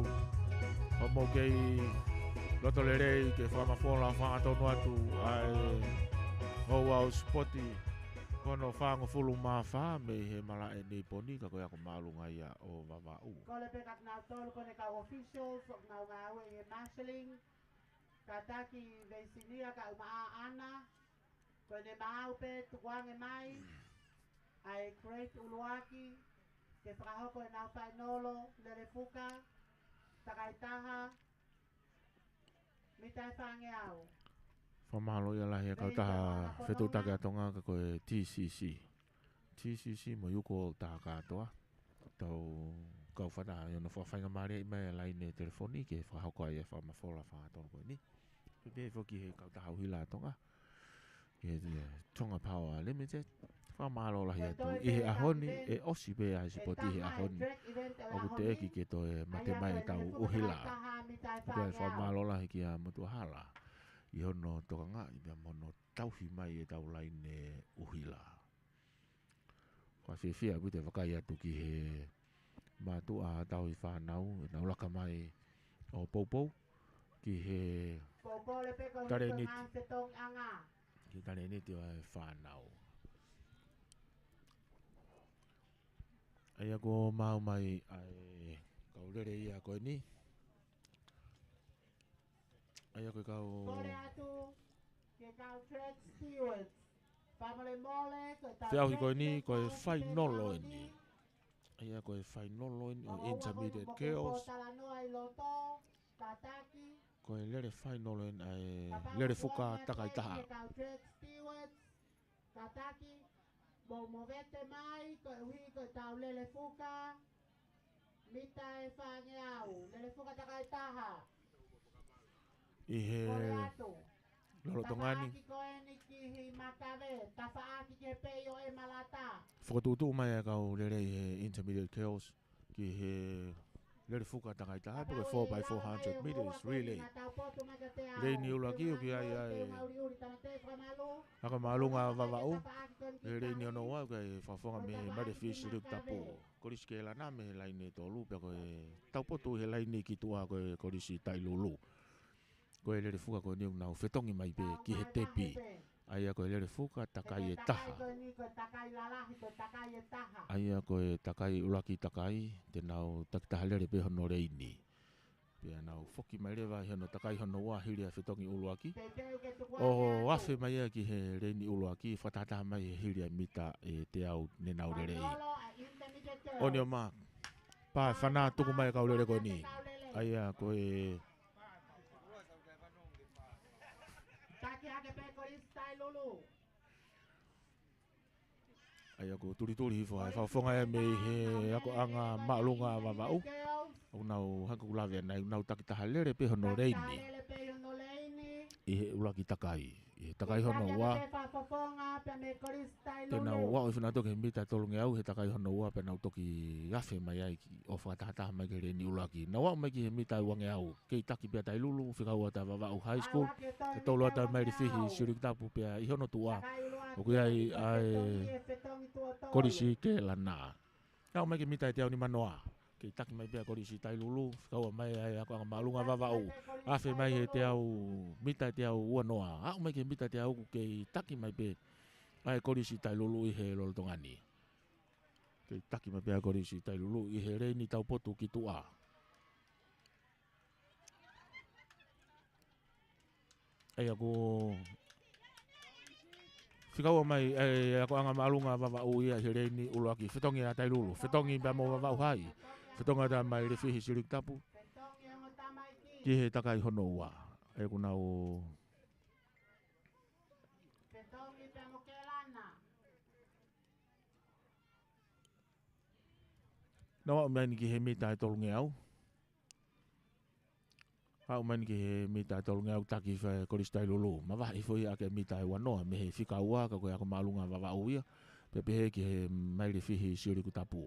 Hoʻomou kei loto lelei ke fakamafola fakatonu atu ʻa e ouau sipoti ko hono fāngofulu mā fā mei he malaʻe Niponi, ka ko e ako māʻolunga ia ʻo Vavaʻu. Kole pē kinautolu ko eni kau officials ʻoku nau ngāue ʻi he marshalling, kātaki veisinia ka uma ʻana, ko ʻene maau pē tukuange mai ʻa e grade ʻuluaki ke fakahoko ʻenau fainolo, lele fuka, takai taha, mita ʻe fāngeau. Fakamālō ia lahi e kautaha fetuʻutaki ʻa Tonga ka ko e T C C. T C C mo Yuko Takatoa. Tau kau fakataha ʻi hono fakafaingamālieʻi mai e laine telefoni ke fakahoko ai e fakamafola fakatonu ko eni. Pea pehē foki he kautaha ʻuhila ʻa Tonga, ʻi he Tonga Power Limited. Fakamālō lahi atu ʻi he ʻaho ni, ʻe ʻosi pē ʻa e sipoti ʻi he ʻaho ni. ʻOku teʻeki ke toe mate mai ʻetau ʻuhila. Ko e fakamālō lahi kia Motuʻahala ʻi hono tokangaʻi pea mo hono tauhi mai ʻetau laine ʻuhila. Ko e fiefia ʻaupito e vakai atu ki he mātuʻa tauhi fānau, ʻenau laka mai ʻo poupou ki he talēniti. Ki he talēniti ʻo e fānau. ʻA ia kuo maau mai ʻa e kau lele ia ko eni. ʻA ia ko e kau feʻauhi ko eni, ko e fainolo eni. ʻA ia ko e fainolo eni ʻo e Intermediate Girls. Ko e lele fainolo eni ʻa e lele fuka takai taha. Kātaki, mou movete mai, koeʻuhi ko ʻetau lele fuka, mita ʻe fāngeau, lele fuka takai taha. ʻI he lolotonga ni. Tafaʻaki ko eni ki he makave, tafaʻaki ki he pei ʻo e malata. Fokotuʻutuʻu mai e kau lele ʻi he Intermediate Girls ki he lele fuka takai taha pe ko e four by four hundred meters relay. Leini ʻuluaki ʻoku ʻi ai ʻa e ako māʻolunga Vavaʻu. He leini hono ua ʻoku ʻi ai e fakafofonga mei he Male Fisi Liukitapu. Kolisi Kēlana mei he laine tolu pea ko e taupotu he laine ki tuʻa ko e Kolisi Tailulu. Ko e lele fuka ko eni ʻoku nau fetongi mai pē ki he tepi. ʻA ia ko e lele fuka takai ʻe taha. ʻA ia ko e takai ʻuluaki takai, te nau takitaha lele pē hono leini. Pea nau foki mai leva ʻi hono takai hono ua hili ʻa e fetongi ʻuluaki. ʻO afe mai ia ki he leini ʻuluaki, fakatahataha mai he hili ʻa e mita ʻe teau ne nau lelei. ʻOni ʻo ma, pā e fana tuku mai e kau lele ko eni. ʻA ia ko e Taki hake pē Kolisi Tailulu. ʻA ia ʻoku tulituli hifo ʻa e fakafofonga ia mei he akoʻanga māʻolunga Vavaʻu. ʻOku nau hangē ko ʻeku lave ʻanenai, ʻoku nau takitaha lele pē hono leini. ʻI he ʻuluaki takai. ʻI he takai hono ua. Te nau aʻu ʻo fina atu ki he mita ʻe tolungeau he takai hono ua pea nau toki afe mai ai ki ʻo fakatahataha mai ki he leini ʻuluaki. Nau aʻu mai ki he mita ʻe uangeau, kei taki pē ʻa Tailulu, fekau atu ʻa Vavaʻu High School, ke tolu atu ʻa Male Fisi Liukitapu pea ʻi hono tuʻa ʻoku ʻi ai ʻa e Kolisi Kēlana. Aʻu mai ki he mita ʻe teau nimanoa, kei taki mai pē ʻa Kolisi Tailulu, fekau mai ʻa e akoʻanga māʻolunga Vavaʻu, afe mai he teau, mita ʻe teau uanoa, aʻu mai ki he mita ʻe teau uku kei taki mai pē ʻa e Kolisi Tailulu ʻi he lolotonga ni. Kei taki mai pē ʻa Kolisi Tailulu ʻi he leini taupotu ki tuʻa. ʻA ia ʻoku fekau mai ʻa e akoʻanga māʻolunga Vavaʻu ia ʻi he leini ʻuluaki, fetongi ʻa Tailulu, fetongi pea mo Vavaʻu High, fetongi atu ʻa Male Fisi Liukitapu ki he takai hono ua. ʻA ia ʻoku nau Nau aʻu mai eni ki he mita ʻe tolungeau. Aʻu mai eni ki he mita ʻe tolungeau, taki hifo ʻe Kolisi Tailulu. Mavahe hifo ia ʻaki e mita ʻe uanoa mei he fika ua, ka ko e ako māʻolunga Vavaʻu ia. Pea pehē ki he maile fihi Siuliuku Tapu.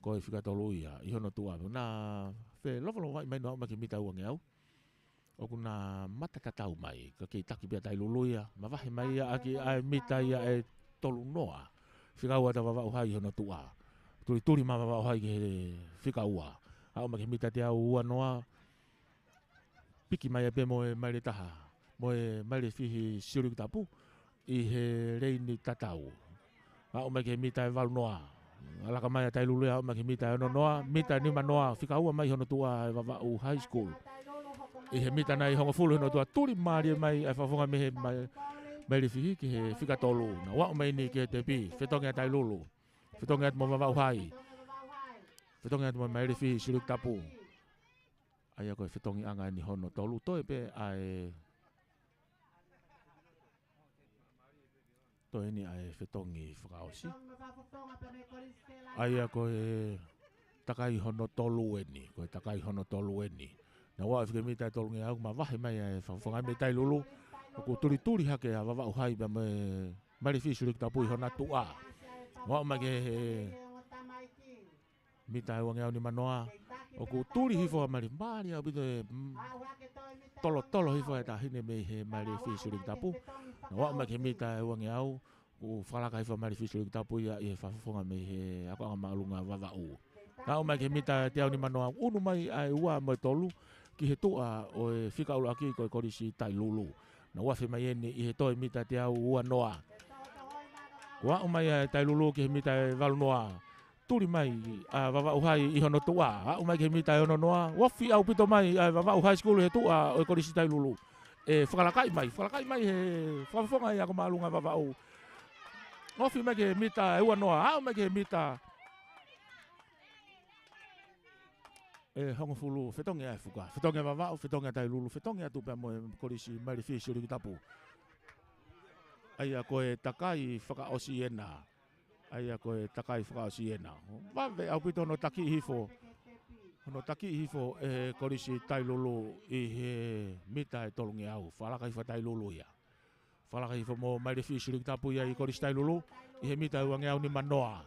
Ko e fika tolu ia ʻi hono tuʻa. Na felofolovai mai ʻo aʻu mai ki he mita ʻe uangeau. ʻOku na matatatau mai, ka kei taki pē ʻa Tailulu ia. Mavahe mai ia ʻaki ʻa e mita ia ʻe tolunoa. Fika ua ʻa Vavaʻu Hai ʻi hono tuʻa. Tulituli mai Vavaʻu Hai ki he fika ua. Aʻu mai ki he mita ʻe teau uanoa. Piki mai ai pē mo e maile taha, mo e maile fihi Siuliuku Tapu ʻi he leini tatau. Aʻu mai ki he mita ʻe valunoa. ʻAlaka mai ʻa Tailulu ia, aʻu mai ki he mita ʻe ononoa, mita ʻe nimanoa, fika ua mai hono tuʻa ʻa e Vavaʻu High School. ʻI he mita nai hongofulu hono tuʻa, tuli mālie mai ʻa e fakafofonga mei he mai-, maile fihi ki he fika tolu. Na ō aʻu mai eni ki he tepi, fetongi ʻa Tailulu. Fetongi atu mo Vavaʻu Hai. Fetongi atu mo maile fihi Siuliuku Tapu. ʻA ia ko e fetongiʻanga eni hono tolu, toe pē ʻa e, toe eni ʻa e fetongi fakaʻosi. ʻA ia ko e takai hono tolu eni, ko e takai hono tolu eni. Na ō aʻu ki he mita ʻe tolungeau, mavahe mai ʻa e fakafofonga mei Tailulu. ʻOku tulituli hake ʻa Vavaʻu Hai pea mo e maile fihi Siuliuku Tapu ʻi hona tuʻa. Ō aʻu mai ki he mita ʻe uangeau nimanoa. ʻOku tuli hifo ʻa maile, mālie ʻaupito e, mm, tolotolo hifo e taʻahine mei he maile fihi Siuliuku Tapu. Na ō aʻu mai ki he mita ʻe uangeau, ʻoku fakalaka hifo ʻa maile fihi Siuliuku Tapu ia ʻi he fakafofonga mei he akoʻanga māʻolunga Vavaʻu. Na ō mai ki he mita ʻe teau nimanoa, ʻunu mai ʻa e ua mo e tolu ki he tuʻa ʻo e fika ʻuluaki ko e Kolisi Tailulu. Na ō afe mai eni ʻi he toe mita ʻe teau uanoa. Ō aʻu mai ʻa Tailulu ki he mita ʻe valunoa. Tuli mai ʻa Vavaʻu Hai ʻi hono tuʻa, aʻu mai ki he mita ʻe ononoa, ofi ʻaupito mai ʻa Vavaʻu High School he tuʻa ʻo e Kolisi Tailulu. ʻE fakalakaʻi mai, fakalakaʻi mai he fakafofonga ʻa e ako māʻolunga Vavaʻu. Ofi mai ki he mita ʻe uanoa, aʻu mai ki he mita ʻe hongofulu, fetongi ʻa e fuka, fetongi ʻa Vavaʻu, fetongi ʻa Tailulu, fetongi atu pea mo e Kolisi maile fihi Siuliuku Tapu. ʻA ia ko e takai fakaʻosi ena. ʻA ia ko e takai fakaʻosi ena. Vave ʻaupito hono takiʻi hifo. Hono takiʻi hifo ʻe he Kolisi Tailulu ʻi he mita ʻe tolungeau. Fakalaka hifo ʻa Tailulu ia. Fakalaka hifo mo maile fihi Siuliuku Tapu ia ʻi Kolisi Tailulu ʻi he mita ʻe uangeau nimanoa.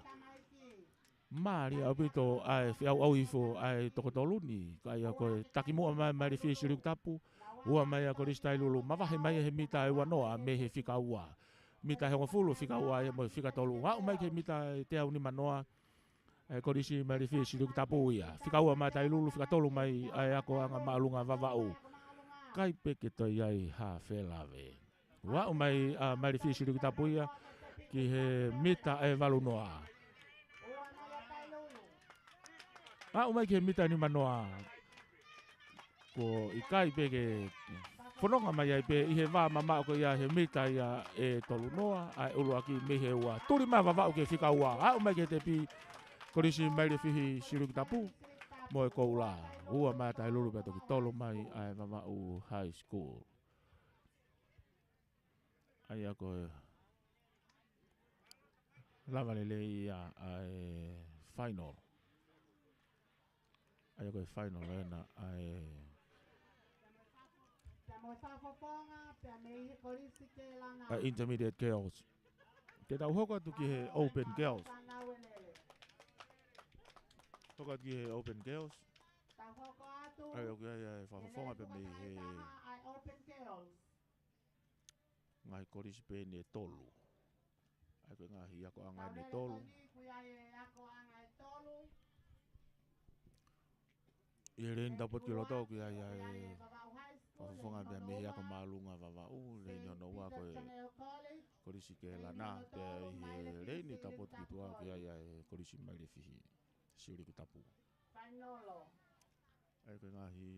Mālie ʻaupito ʻa e feʻauʻau hifo ʻa e toko tolu ni, ka ʻa ia ko e taki muʻa mai maile fihi Siuliuku Tapu, ua mai ʻa Kolisi Tailulu, mavahe mai he mita ʻe uanoa mei he fika ua. Mita ʻe hongofulu fika ua ia mo e fika tolu. Aʻu mai ki he mita ʻe teau nimanoa, ʻa e Kolisi maile fihi Siuliuku Tapu ia. Fika ua mai Tailulu, fika tolu mai ʻa e akoʻanga māʻolunga Vavaʻu. ʻIkai pē ke toe ʻi ai ha felāveʻi. Ō aʻu mai ʻa maile fihi Siuliuku Tapu ia ki he mita ʻe valunoa. Aʻu mai ki he mita nimanoa. Ko e ʻikai pē ke fononga mai ai pē ʻi he vā mamaʻo ko ia he mita ia ʻe tolunoa, ʻa e ʻuluaki mei he ua. Tuli mai Vavaʻu ki he fika ua. Aʻu mai ki he tepi Kolisi maile fihi Siuliuku Tapu mo e koula. Ua mai Tailulu pea toki tolo mai ʻa e Vavaʻu High School. ʻA ia ko e lava lelei ia ʻa e final. ʻA ia ko e final ena ʻa e, ʻa e Intermediate Girls. Te tau hoko atu ki he Open Girls. Hoko atu ki he Open Girls. ʻA ia ko ia ʻa e fakafofonga pē mei he ngaahi kolisi pē eni ʻe tolu. ʻA ia ko e ngaahi akoʻanga eni ʻe tolu. ʻI he leini tapu ki loto ko ia ʻa e fakafofonga pē mei he ako māʻolunga Vavaʻu, leini hono ua ko e Kolisi Kelana, pea ʻi he leini tapu ki tuʻa ko ia ʻa e Kolisi Mailefihi Siuliuku Tapu. ʻA ia ko e ngaahi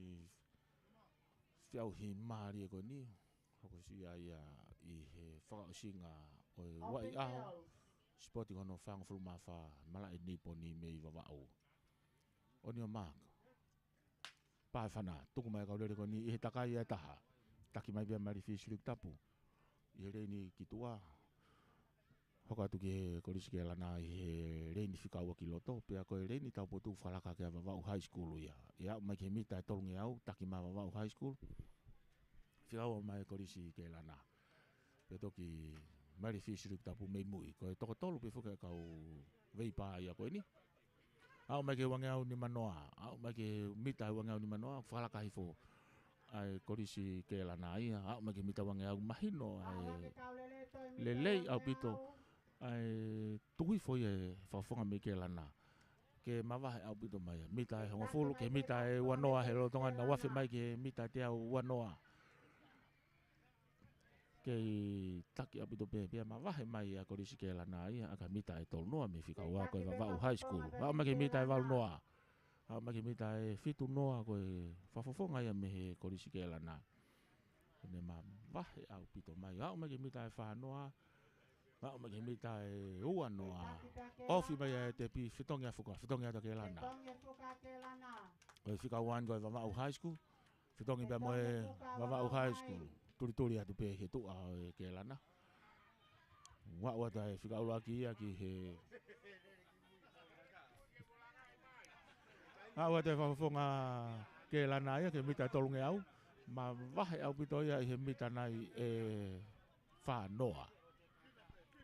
feʻauhi mālie ko eni, hokosia ia ʻi he fakaʻosinga ʻo e Uaʻi ʻAho, sipoti ko hono fāngofulu mā fā Malaʻe Niponi mei Vavaʻu. ʻOni ʻo Mark. Pā e fana, tuku mai e kau lele ko eni ʻi he takai ʻe taha. Taki mai pē ʻa Mailefihi Siuliuku Tapu. ʻI he leini ki tuʻa. Hoko atu ki he Kolisi Kelana ʻi he leini fika ua ki loto, pea ko e leini taupotu fakalaka ʻaki ʻe Vavaʻu High School ia. ʻE aʻu mai ki he mita ʻe tolungeau, taki mai Vavaʻu High School. Fika ua mai Kolisi Kelana. Pea toki maili fisilu ki tapu mei mui. Ko e toko tolu pē foki ʻa e kau veipa ia ko eni. Aʻu mai ki he uangeau nimanoa, aʻu mai ki he mita uangeau nimanoa, fakalaka hifo ʻa e Kolisi Kelana ia, aʻu mai ki he mita uangeau, mahino ʻa e lelei ʻaupito ʻa e tuku hifo ia ʻa e fakafofonga mei Kelana. Ke mavahe ʻaupito mai ia, mita ʻe hongofulu, ki he mita ʻe uanoa he lolotonga ni, ʻo afe mai ki he mita ʻe teau uanoa. Kei taki ʻaupito pē, pea mavahe mai ʻa Kolisi Kelana ia, ʻaki ha mita ʻe tolunoa mei he fika ua ko e Vavaʻu High School. Aʻu mai ki he mita ʻe valunoa. Aʻu mai ki he mita ʻe fitunoa ko e fakafofonga ia mei he Kolisi Kelana. Ne mavahe ʻaupito mai. Aʻu mai ki he mita ʻe fānoa. Aʻu mai ki he mita ʻe uanoa. Ofi mai ʻa e tepi, fetongi ʻa Fuka, fetongi atu ʻa Kelana. Ko e fika ua ko e Vavaʻu High School. Fetongi pea mo e Vavaʻu High School. Tulituli atu pē he tuʻa ʻo e Kelana. Aʻu atu ʻa e fika ʻuluaki ia ki he, aʻu atu ʻa e fakafofonga Kelana ia ki he mita ʻe tolungeau. Mavahe ʻaupito ia ʻi he mita nai ʻe fānoa.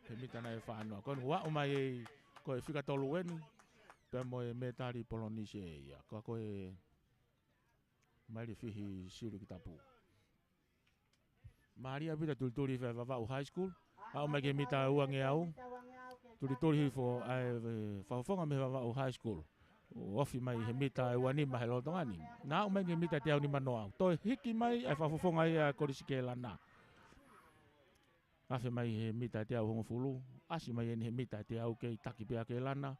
He mita nai ʻe fānoa. Ko eni aʻu mai ē, ko e fika tolu eni, pea mo e mētali Polonise ia. Ko, ko e maili fisilu ki tapu. Mālie ʻaupito e tulituli hifo ʻa e Vavaʻu High School. Aʻu mai ki he mita uangeau. Tulituli hifo ʻa e, e, fakafofonga mei he Vavaʻu High School. Ofi mai he mita ʻe uanima he lolotonga ni. Naʻa aʻu mai ki he mita ʻe teau nimanoa. Toe hiki mai ʻa e fakafofonga ia ʻa e Kolisi Kelana. Afe mai he mita ʻe teau hongofulu. ʻAsi mai eni he mita ʻe teau, kei taki pē ʻa Kelana.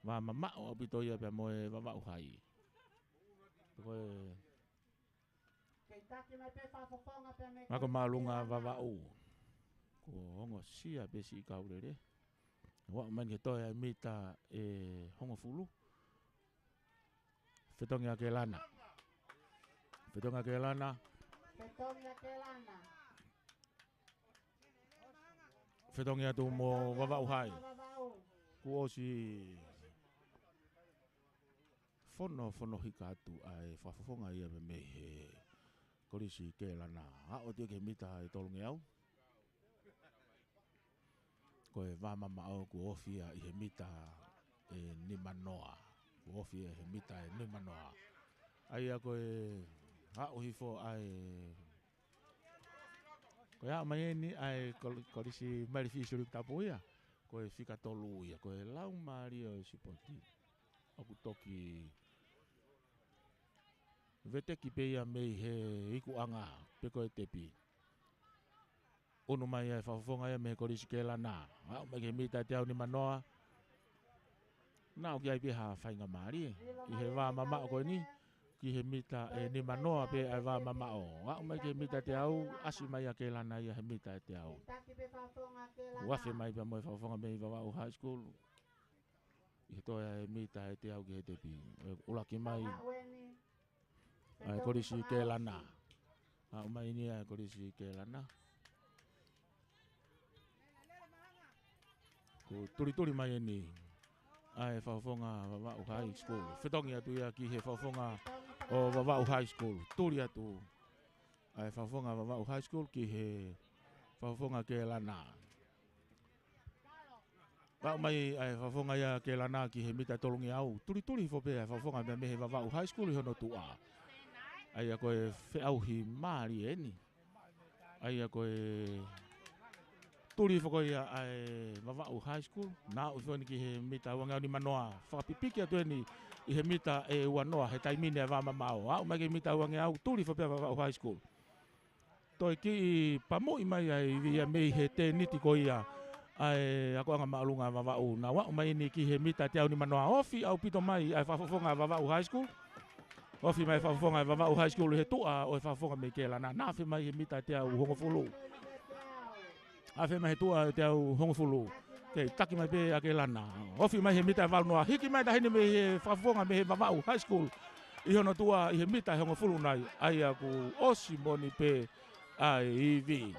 Vā mamaʻo ʻaupito ia pea mo e Vavaʻu High. Ko e Ako māʻolunga Vavaʻu. Kuo ongosia pē siʻi kau lele. Aʻu mai ki he toe ʻa e mita ʻe hongofulu. Fetongi ʻa Kelana. Fetongi ʻa Kelana. Fetongi ʻa Kelana. Fetongi atu mo Vavaʻu High. Kuo ʻosi fono, fono hika atu ʻa e fakafofonga ia mei he Kolisi Kelana. Aʻu atu ki he mita ʻe tolungeau. Ko e vā mamaʻo kuo ofi ia ʻi he mita ʻe nimanoa. Kuo ofi ia he mita ʻe nimanoa. ʻA ia ko e aʻu hifo ʻa e, ko e aʻu mai eni ʻa e kol-, Kolisi maili fisilu ki tapu ia. Ko e fika tolu ia. Ko e laumālie ʻo e sipoti. ʻOku toki veteki pē ia mei he ikuʻanga pe ko e tepi. ʻUnu mai ʻa e fakafofonga ia mei he Kolisi Kelana. Aʻu mai ki he mita ʻe teau nimanoa. Naʻa ʻoku ʻi ai pē ha faingamālie ʻi he vā mamaʻo ko eni. Ki he mita ʻe nimanoa pē ʻa e vā mamaʻo. Aʻu mai ki he mita ʻe teau, ʻasi mai ʻa Kelana ia he mita ʻe teau. Kuo afe mai pea mo e fakafofonga mei Vavaʻu High School. ʻI he toe ʻa e mita ʻe teau ki he tepi. ʻUluaki mai ʻa e Kolisi Kelana. Aʻu mai eni ʻa e Kolisi Kelana. Kuo tulituli mai eni ʻa e fakafofonga Vavaʻu High School. Fetongi atu ia ki he fakafofonga ʻo Vavaʻu High School. Tuli atu ʻa e fakafofonga Vavaʻu High School ki he fakafofonga Kelana. Aʻu mai ʻa e fakafofonga ia Kelana ki he mita ʻe tolungeau. Tulituli hifo pē ʻa e fakafofonga mei, mei he Vavaʻu High School ʻi hono tuʻa. ʻA ia ko e feʻauhi mālie eni. ʻA ia ko e tuli hifo ko ia ʻa e Vavaʻu High School. Naʻa aʻu hifo eni ki he mita uangeau nimanoa. Fakapipiki atu eni ʻi he mita ʻe uanoa he taimi ni ʻa e vā mamaʻo. Aʻu mai ki he mita uangeau, tuli hifo pē ʻa Vavaʻu High School. Toe kiʻi pamuʻi mai ai via mei he tēniti ko ia ʻa e akoʻanga māʻolunga Vavaʻu. Naʻa aʻu mai eni ki he mita ʻe teau nimanoa, ofi ʻaupito mai ʻa e fakafofonga Vavaʻu High School. Ofi mai fakafofonga Vavaʻu High School he tuʻa ʻo e fakafofonga mei Kelana. Naʻa afe mai he mita ʻe teau hongofulu. Afe mai he tuʻa ʻe teau hongofulu. Kei taki mai pē ʻa Kelana. Ofi mai he mita ʻe valunoa. Hiki mai tahi ni mei he fakafofonga mei he Vavaʻu High School. ʻI hono tuʻa ʻi he mita ʻe hongofulu nai. ʻA ia kuo ʻosi moʻoni pē ʻa e ivi.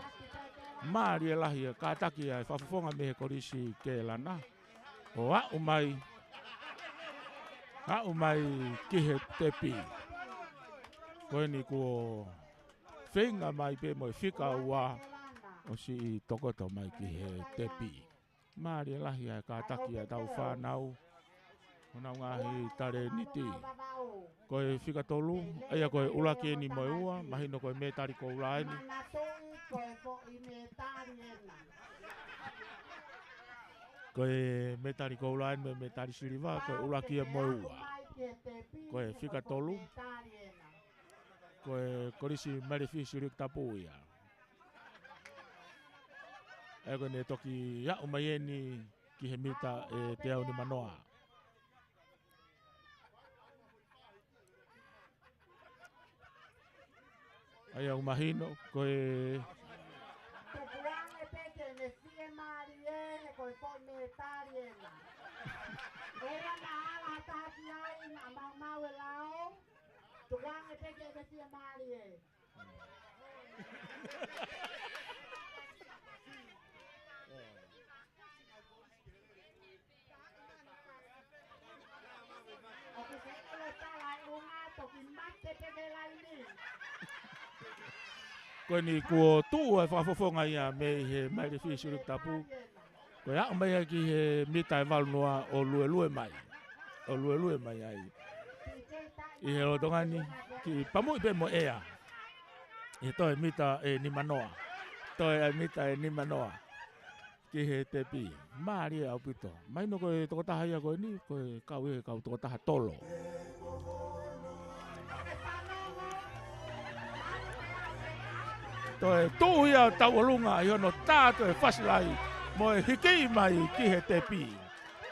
Mālie lahi ʻa e kātaki ʻa e fakafofonga mei he Kolisi Kēlana. ʻO aʻu mai, aʻu mai ki he tepi. Ko eni kuo feinga mai pē mo e fika ua ʻo siʻi tokoto mai ki he tepi. Mālie lahi ʻa e kātaki ʻa e tau fānau. Honau ngaahi talēniti. Ko e fika tolu, ʻa ia ko e ʻuluaki eni mo e ua, mahino ko e mētali koula eni. Ko e mētali koula eni mo e mētali siliva, ko e ʻuluaki ia mo e ua. Ko e fika tolu, ko e Kolisi Mailefihi Siuliki Tapu ia. ʻA ia ko ʻene toki aʻu mai eni ki he mita ʻe teau nimanoa. ʻA ia ʻoku mahino, ko e Tukuange pē ke ne fiemālie, he ko e foʻi mētali ena. ʻE lava ʻa e ala ha taha ki ai, naʻa maumau e lao. Tukuange pē ke ne fiemālie. Ko eni kuo tuʻu ʻa e fakafofonga ia mei he Mailefihi Siuliki Tapu. Ko e aʻu mai ia ki he mita ʻe valu noa ʻo luelue mai. ʻO luelue mai ai. ʻI he lolotonga ni, kiʻi pamuʻi pē mo e ʻea. ʻI he toe mita ʻe nimanoa. Toe ʻa e mita ʻe nimanoa. Ki he tepi. Mālie ʻaupito. Mahino ko e tokotaha ia ko eni, ko e kau ʻi he kau tokotaha tolo. Toe tuʻu ia ʻo tauʻolunga ʻi hono tā toe fasilahi mo e hiki mai ki he tepi.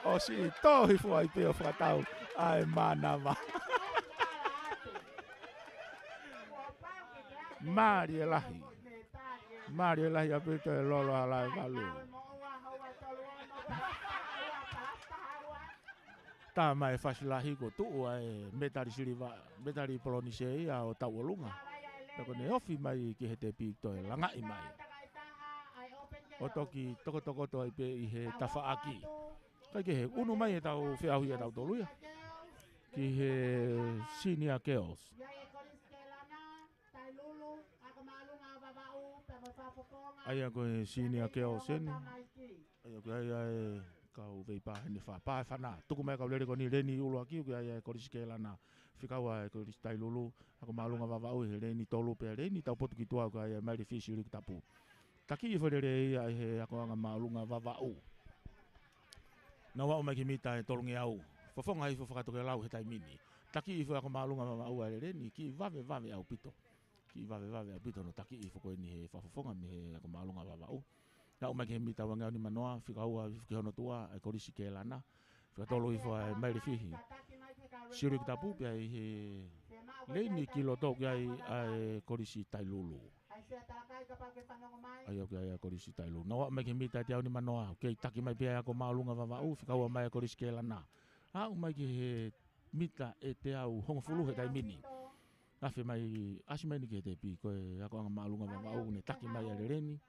ʻOsi tō hifo ai pē ʻo fakatau ʻa e mānava. Mālie lahi. Mālie lahi ʻaupito e lolo ʻa Laevalu. Tā mai e fasilahi kuo tuʻu ʻa e mētali siliva, mētali polonise ia ʻo tauʻolunga. Pea ko ʻene ofi mai ki he tepi toe langaʻi mai. ʻO toki tokotokoto ai pē ʻi he tafaʻaki. Kae kehe, ʻunu mai e tau feʻauhi ʻa tautolu ia. Ki he senior girls. ʻA ia ko e senior girls eni. ʻA ia ko e ʻa ia e kau veipā heni fā, pā e fana. Tuku mai e kau lele ko eni, lēni ʻuluaki, ko e ʻa ia e Kolisi Kēlana. Fika ua e Kolisi Tailulu, Ako Māʻolunga Vavaʻu he lēni tolu pea lēni taupotu ki tuʻa ko e ʻa ia e Mailefihi Siuliki Tapu. Taki hifo lelei ia ʻe he akoʻanga māʻolunga Vavaʻu. Nau aʻu mai ki he mita ʻe tolungeau. Fofonga hifo fakatokelau he taimi ni. Taki hifo e Ako Māʻolunga Vavaʻu ʻa e leleni, kiʻi vavevave ʻaupito. Kiʻi vavevave ʻaupito hono taki hifo ko eni he fakafofonga mei he Ako Māʻolunga Vavaʻu. Aʻu mai ki he mita uangeau nimanoa, fika ua hifo ki hono tuʻa, ʻa e Kolisi Kēlana. Fika tolu hifo ʻa e Mailefihi Siuliki Tapu pea ʻi he lēni ki loto ki ai ʻa e Kolisi Tailulu. ʻA ia ko e ʻa ia e Kolisi Tailulu. Nau aʻu mai ki he mita ʻe teau nimanoa, kei taki mai pē ʻa e Ako Māʻolunga Vavaʻu, fika ua mai e Kolisi Kēlana. Aʻu mai ki he mita ʻe teau hongofulu he taimi ni. Afe mai, ʻasi mai eni ki he tepi, ko e akoʻanga māʻolunga Vavaʻu ne taki mai ʻa e leleni.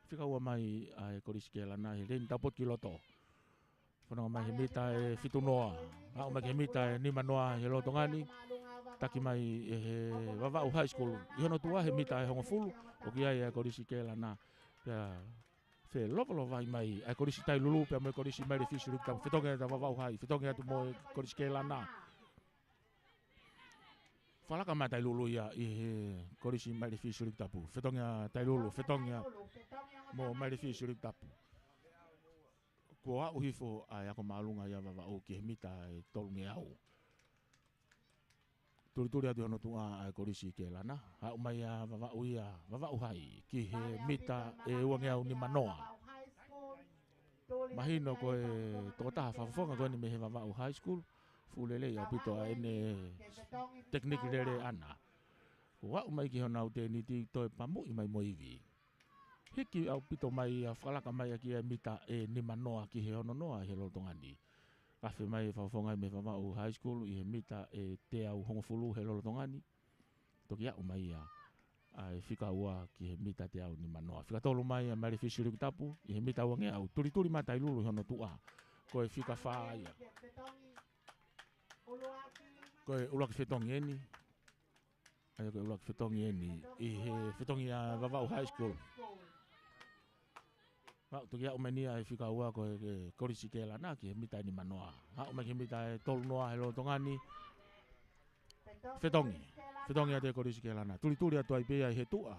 Fika ua mai ʻa e Kolisi Kēlana he lēni taupotu ki loto. Fanongo mai he mita ʻe fitu noa. Aʻu mai ki he mita ʻe nima noa he lolotonga ni. Taki mai ʻe he Vavaʻu High School. ʻI hono tuʻa he mita ʻe hongofulu. ʻOku ʻi ai ʻa e Kolisi Kēlana. Pea felovolovai mai ʻa e Kolisi Tailulu pea mo e Kolisi Mailefihi Siuliki Tapu. Fetongi atu Vavaʻu High. Fetongi atu mo e Kolisi Kēlana. Fakalaka mai Tailulu ia ʻi he Kolisi Mailefihi Siuliki Tapu. Fetongi ʻa Tailulu, fetongi ʻa mo Mailefihi Siuliki Tapu. Kuo aʻu hifo ʻa e ako māʻolunga ia Vavaʻu ki he mita ʻe tolungeau. Tulituli atu hono tuʻa ʻa e Kolisi Kēlana. Aʻu mai ʻa Vavaʻu ia, Vavaʻu High, ki he mita ʻe uangeau nima noa. Mahino ko e tokotaha fakafofonga ko eni mei he Vavaʻu High School. Fuʻu lelei ʻaupito ʻa ʻene tekiniki lele ʻana. Kuo aʻu mai ki honau tēniti toe pamuʻi mai mo ivi. Hiki ʻaupito mai ʻa fakalaka mai ʻaki ʻa e mita ʻe nima noa ki he ono noa he lolotonga ni. Afe mai e fakafofonga mei he Vavaʻu High School ʻi he mita ʻe teau hongofulu he lolotonga ni. Toki aʻu mai ia ʻa e fika ua ki he mita teau nimanoa. Fika tolu mai ʻa Malifi Siliuki Tapu, ʻi he mita uangeau. Tulituli mai ʻa Tailulu ʻi hono tuʻa. Ko e fika fā ia. Ko e ʻuluaki fetongi eni. ʻA ia ko e ʻuluaki fetongi eni. ʻI he fetongi ʻa Vavaʻu High School. Aʻu toki aʻu mai eni ʻa e fika ua ko e, e Kolisi Kēlana ki he mita nimanoa. Aʻu mai ki he mita ʻe tolunoa he lolotonga ni. Fetongi. Fetongi atu ʻe Kolisi Kēlana. Tulituli atu ai pē ia ʻi he tuʻa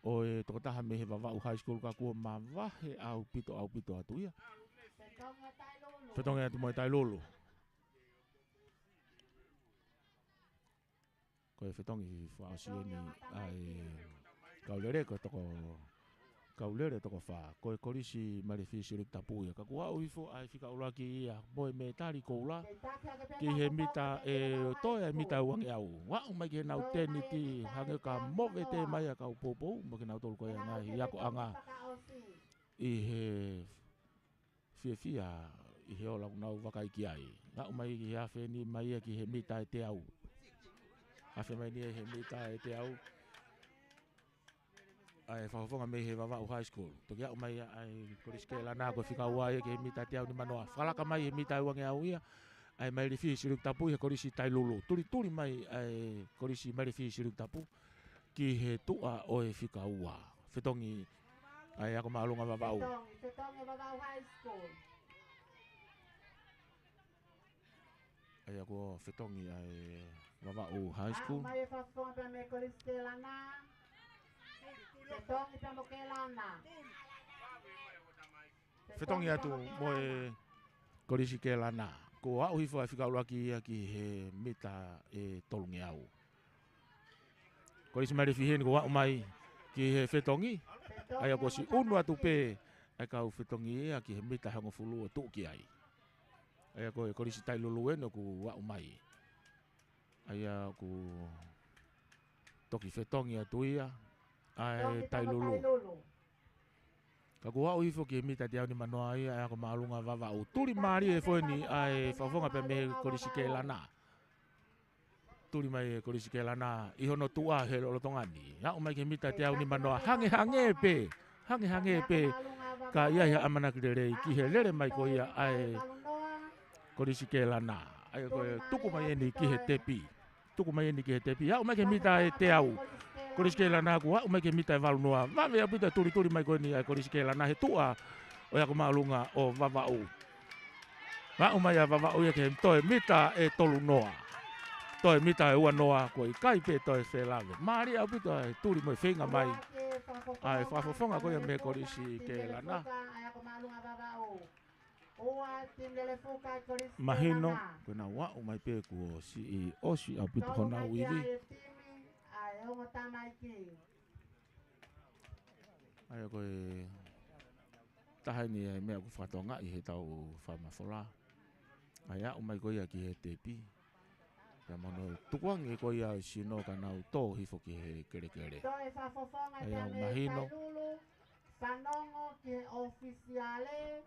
ʻo e tokotaha mei he Vavaʻu High School ka kuo mavahe ʻaupito, ʻaupito atu ia. Fetongi atu mo e Tailulu. Ko e fetongi fakaʻosi eni ʻa e kau lele ko e toko, kau lele toko fā. Ko e Kolisi Malifi Siliuki Tapu ia. Ka kuo aʻu hifo ʻa e fika ʻuluaki ia mo e mētali koula. Ki he mita ʻe toe ʻa e mita uangeau. Aʻu mai ki heʻenau tēniti hangē ka movete mai ʻa e kau poupou. Mo kinautolu ko ia ngaahi akoʻanga. ʻI he fiefia ʻi he ola ʻoku nau vakai ki ai. Aʻu mai ki he afe ni mai ia ki he mita ʻe teau. Afe mai ni ia he mita ʻe teau. ʻA e fakafofonga mei he Vavaʻu High School. Toki aʻu mai ia ʻa e Kolisi Kēlana ko e fika ua ia ki he mita teau nimanoa. Fakalaka mai he mita uangeau ia. ʻA e Malifi Siliuki Tapu ʻi he Kolisi Tailulu. Tulituli mai ʻa e Kolisi Malifi Siliuki Tapu. Ki he tuʻa ʻo e fika ua. Fetongi ʻa e ako māʻolunga Vavaʻu. Fetongi, fetongi Vavaʻu High School. ʻA ia ko e fetongi ʻa e Vavaʻu High School. Aʻu mai e fakafofonga pea mei Kolisi Kēlana. Fetongi pea mo Kēlana. Fetongi atu mo e Kolisi Kēlana. Kuo aʻu hifo ʻa e fika ʻuluaki ia ki he mita ʻe tolungeau. Kolisi Malifi heni kuo aʻu mai ki he fetongi. ʻA ia kuo ʻosi ʻunu atu pē ʻa e kau fetongi ia ki he mita hongofulu ʻo tuʻu ki ai. ʻA ia ko e Kolisi Tailulu eni ʻoku aʻu mai. ʻA ia ʻoku toki fetongi atu ia ʻa e Tailulu. Ka kuo aʻu hifo ki he mita teau nimanoa ia ʻa e ako māʻolunga Vavaʻu. Tuli mālie foki eni ʻa e fakafofonga pea mei he Kolisi Kēlana. Tuli mai e Kolisi Kēlana ʻi hono tuʻa he lolotonga ni. Aʻu mai ki he mita teau nimanoa. Hangehangē pē. Hangehangē pē. Ka ʻi ai ha ʻamanaki lelei ki he lele mai ko ia ʻa e Kolisi Kēlana. ʻA ia ko e tuku mai eni ki he tepi. Tuku mai eni ki he tepi. Aʻu mai ki he mita ʻe teau. Kolisi Kēlana kuo aʻu mai ki he mita ʻe valunoa. Vave ʻaupito e tulituli mai ko eni ʻa e Kolisi Kēlana he tuʻa ʻo e ako māʻolunga ʻo Vavaʻu. Aʻu mai ʻa Vavaʻu ia ki he toe mita ʻe tolunoa. Toe mita ʻe uanoa, kuo ʻikai pē toe felave. Mālie ʻaupito e tuli mo e feinga mai ʻa e fakafofonga ko ia mei he Kolisi Kēlana. Mahino, ko ʻenau aʻu mai pē kuo siʻi ʻosi ʻaupito honau ivi. ʻA ia ko e taha eni ʻa e meʻa ʻoku fakatokangaʻi he tau fakamafola. ʻA ia aʻu mai ko ia ki he tepi. Pea mo hono tukuange ko ia ʻo e sino ka nau tō hifo ki he kelekele. ʻA ia mahino. Fanongo ki he ʻofisiale.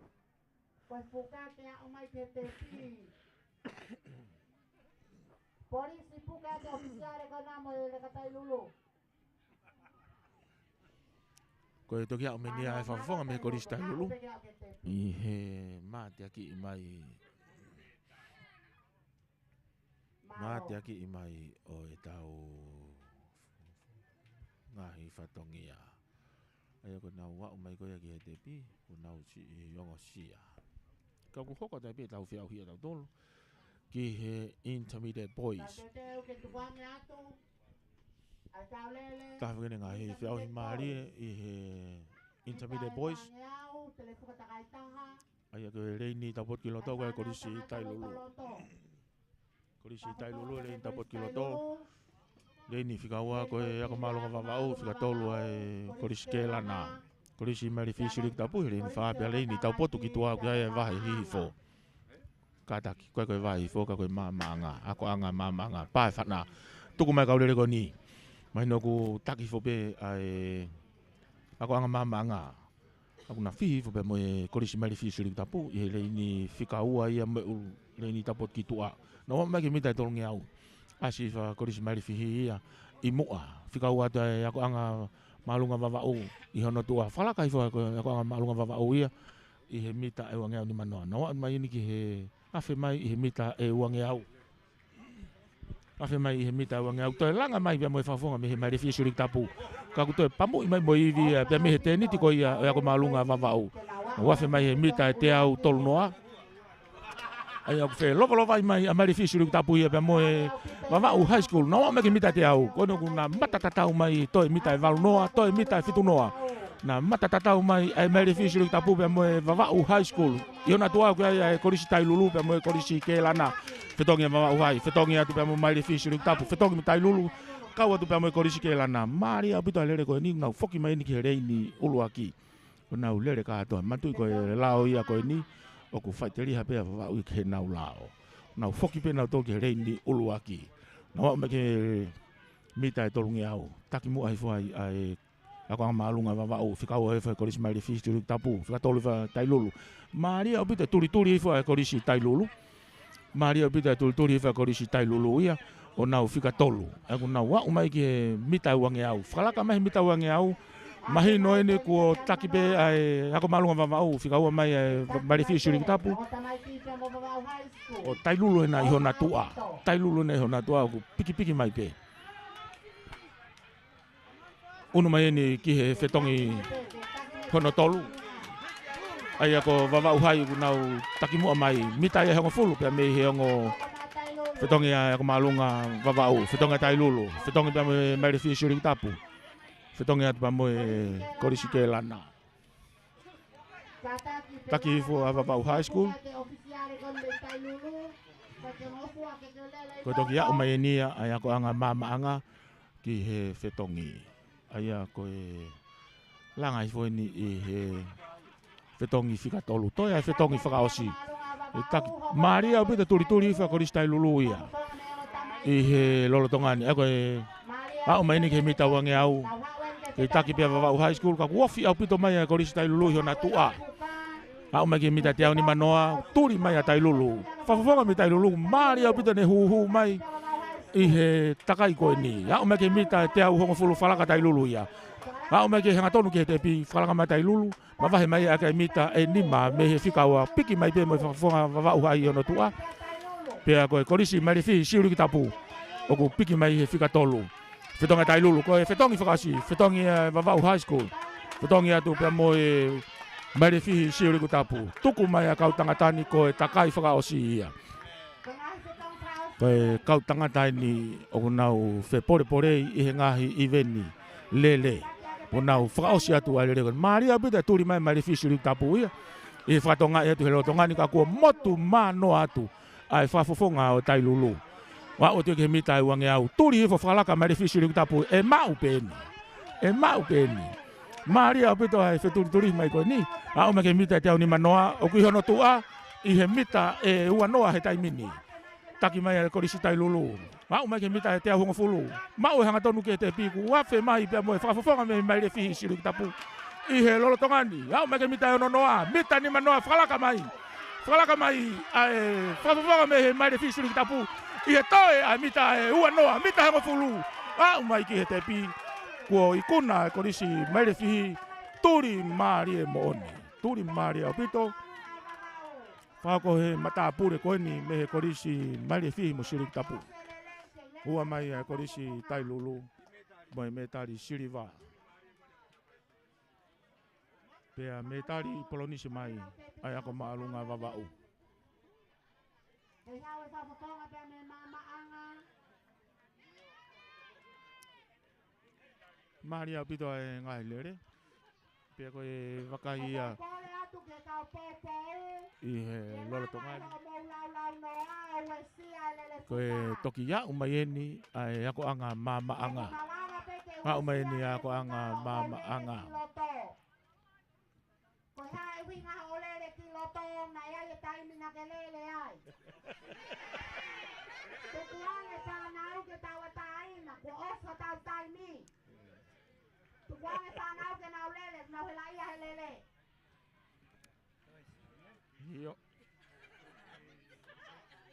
Ko e puka ke aʻu mai ki he tepi. Polisi puka ke ʻofisiale ko ena mo e leka Tailulu. Ko e toki aʻu mai eni ʻa e fakafofonga mei he Kolisi Tailulu. ʻI he mateakiʻi mai. Mateakiʻi mai ʻo e tau ngaahi fatongia. ʻA ia ko ʻenau aʻu mai ko ia ki he tepi, ko ʻenau siʻi ongosia. Ka ʻoku hoko atu ai pē ʻetau feʻauhi ʻatautolu ki he Intermediate Boys. Taha foki eni ngaahi feʻauhi mālie ʻi he Intermediate Boys. ʻA ia ko e leini tau potu ki loto ko e Kolisi Tailulu. Kolisi Tailulu, leini tau potu ki loto. Leini fika ua ko e ako māʻolunga Vavaʻu, fika tolu ʻa e Kolisi Kēlana. Kolisi Malifi Siliuki Tapu, leini fā pea leini tau potu ki tuʻa ʻoku ʻi ai e vahe hihifo. Kātaki, ko e ko e vahe hihifo, ka ko e maamaʻanga, akoʻanga maamaʻanga, pae fana. Tuku mai kau lele ko eni. Mahino ʻoku taki hifo pē ʻa e akoʻanga maamaʻanga. ʻOku na fihifo pē mo e Kolisi Malifi Siliuki Tapu, ʻi he leini fika ua ia mo e ʻū leini tau potu ki tuʻa. Nau aʻu mai ki he mita ʻe tolungeau. ʻAsi fa Kolisi Malifi ia, ʻi muʻa, fika ua atu ʻa e akoʻanga māʻolunga Vavaʻu ʻi hono tuʻa. Fakalaka hifo ʻa e akoʻanga māʻolunga Vavaʻu ia ʻi he mita ʻe uangeau nimanoa. Nau aʻu mai eni ki he, afe mai ʻi he mita ʻe uangeau. Afe mai ʻi he mita ʻe uangeau. Toe langa mai pea mo e fakafofonga mei he Mailefihi Siuliki Tapu. Ka kuo toe pamuʻi mai mo e ivi ia pea mei he tēniti ko ia ʻo e ako māʻolunga Vavaʻu. Nau afe mai he mita ʻe teau tolunoa. ʻA ia ʻoku felovalovai mai ʻa Mailefihi Siuliki Tapu ia pea mo e Vavaʻu High School. Nau aʻu mai ki he mita ʻe teau. Ko eni kuo na mata tatau mai toe mita ʻe valunoa, toe mita ʻe fitunoa. Na mata tatau mai ʻa e Mailefihi Siuliki Tapu pea mo e Vavaʻu High School. ʻI hona tuʻa ʻoku ʻi ai ʻa e Kolisi Tailulu pea mo e Kolisi Kēlana. Fetongi ʻa Vavaʻu High, fetongi atu pea mo Mailefihi Siuliki Tapu, fetongi mo Tailulu, kau atu pea mo e Kolisi Kēlana. Mālie ʻaupito ʻa e lele ko eni, nau foki mai eni ki he leini ʻuluaki. Ko ʻenau lele kātoa, manatuʻi ko e lao ia ko eni, ʻoku faʻiteliha pē ʻa Vavaʻu ia ki heʻenau lao. Nau foki pē nautolu ki he leini ʻuluaki. Nau aʻu mai ki he mita ʻe tolungeau. Taki muʻa hifo ai ʻa e akoʻanga māʻolunga Vavaʻu, fika ua hifo ʻa e Kolisi Mailefihi Siuliki Tapu, fika tolu hifo ʻa Tailulu. Mālie ʻaupito e tulituli hifo ʻa e Kolisi Tailulu. Mālie ʻaupito e tulituli hifo ʻa e Kolisi Tailulu ia, ʻo nau fika tolu. ʻA ia kuo nau aʻu mai ki he mita ʻe uangeau. Fakalaka mai he mita ʻe uangeau, mahino eni kuo taki pē ʻa e ako māʻolunga Vavaʻu, fika ua mai ʻa e Mailefihi Siuliki Tapu. ʻO Tailulu ena ʻi hona tuʻa. Tailulu ena ʻi hona tuʻa, ʻoku pikipiki mai pē. Unu mai eni ki he fetongi hono tolu. ʻA ia ko Vavaʻu High kuo nau taki muʻa mai, mita ia ʻe hongofulu pea mei he ongo fetongi ʻa e ako māʻolunga Vavaʻu, fetongi ʻa Tailulu, fetongi pea mo e Mailefihi Siuliki Tapu, fetongi atu pea mo e Kolisi Kēlana. Taki hifo ʻa Vavaʻu High School. Ko e toki aʻu mai eni ia ʻa e akoʻanga maamaʻanga ki he fetongi. ʻA ia ko e langa hifo eni ʻi he fetongi fika tolu. Toe ʻa e fetongi fakaʻosi. ʻE taki, mālie ʻaupito e tulituli hifo ʻa e Kolisi Tailulu ia ʻi he lolotonga ni. ʻA ia ko e aʻu mai eni ki he mita ʻe uangeau. Kei taki pē ʻa Vavaʻu High School, ka kuo ofi ʻaupito mai ʻa e Kolisi Tailulu ʻi hona tuʻa. Aʻu mai ki he mita ʻe teau nimanoa, tuli mai ʻa Tailulu. Fakafofonga mei Tailulu, mālie ʻaupito ʻene hūhū mai ʻi he takai ko eni. Aʻu mai ki he mita ʻe teau hongofulu, fakalaka ʻa Tailulu ia. Aʻu mai ki he hangatonu ki he tepi, fakalaka mai ʻa Tailulu. Mavahe mai ʻa e mita ʻe nima mei he fika ua, piki mai pē mo e fakafofonga Vavaʻu High ʻi hono tuʻa. Pea ko e Kolisi Mailefihi Siuliki Tapu ʻoku piki mai he fika tolu. Fetongi ʻa Tailulu, ko e fetongi fakaʻosi, fetongi ʻa Vavaʻu High School. Fetongi atu pea mo e Mailefihi Siuliki Tapu. Tuku mai ʻa e kau tangata ni ko e takai fakaʻosi ia. Ko e kau tangata eni ʻoku nau fepolepolei ʻi he ngaahi ʻiveni lele. ʻOku nau fakaʻosi atu ʻa e lele ko eni. Mālie ʻaupito e tuli mai Mailefihi Siuliki Tapu ia. ʻI he fakatokangaʻi atu he lolotonga ni ka kuo motu manoa atu ʻa e fakafofonga ʻo Tailulu. Aʻu atu ki he mita ʻe uangeau. Tuli hifo, fakalaka Mailefihi Siuliki Tapu, ʻe maʻu pē eni. ʻE maʻu pē eni. Mālie ʻaupito ʻa e fetulituli mai ko eni. Aʻu mai ki he mita ʻe teau nimanoa, ʻoku ʻi hono tuʻa ʻi he mita ʻe uanoa he taimi ni. Taki mai ʻa e Kolisi Tailulu. Aʻu mai ki he mita ʻe teau hongofulu. Maʻu e hangatonu ki he tepi, kuo afe mai pea mo e fakafofonga mei Mailefihi Siuliki Tapu ʻi he lolotonga ni. Aʻu mai ki he mita ʻe ononoa, mita nimanoa, fakalaka mai. Fakalaka mai ʻa e fakafofonga mei he Mailefihi Siuliki Tapu ʻi he toe ʻa e mita ʻe uanoa, mita ʻe hongofulu. Aʻu mai ki he tepi, kuo ikuna e Kolisi Mailefihi, tuli mālie moʻoni. Tuli mālie ʻaupito. Fakahoko he matāpule ko eni mei he Kolisi Mailefihi mo Siuliki Tapu. Ua mai ʻa e Kolisi Tailulu mo e mētali siliva. Pea mētali polonisi mai ʻa e ako māʻolunga Vavaʻu. Mālie ʻaupito ʻa e ngaahi lele. Pea ko e vakai ia ʻi he lolotonga ni. Ko e toki aʻu mai eni ʻa e akoʻanga maamaʻanga. Aʻu mai eni ʻa e akoʻanga maamaʻanga. Ko e hā e ʻuhinga hoʻo lele ki loto, naʻe ʻi ai e taimi naʻa ke lele ai? Tukuange fānau ke tauʻatāina, kuo ʻosi hotau taimi. Tukuange fānau ke nau lele, nau helaʻia he lele. ʻIo.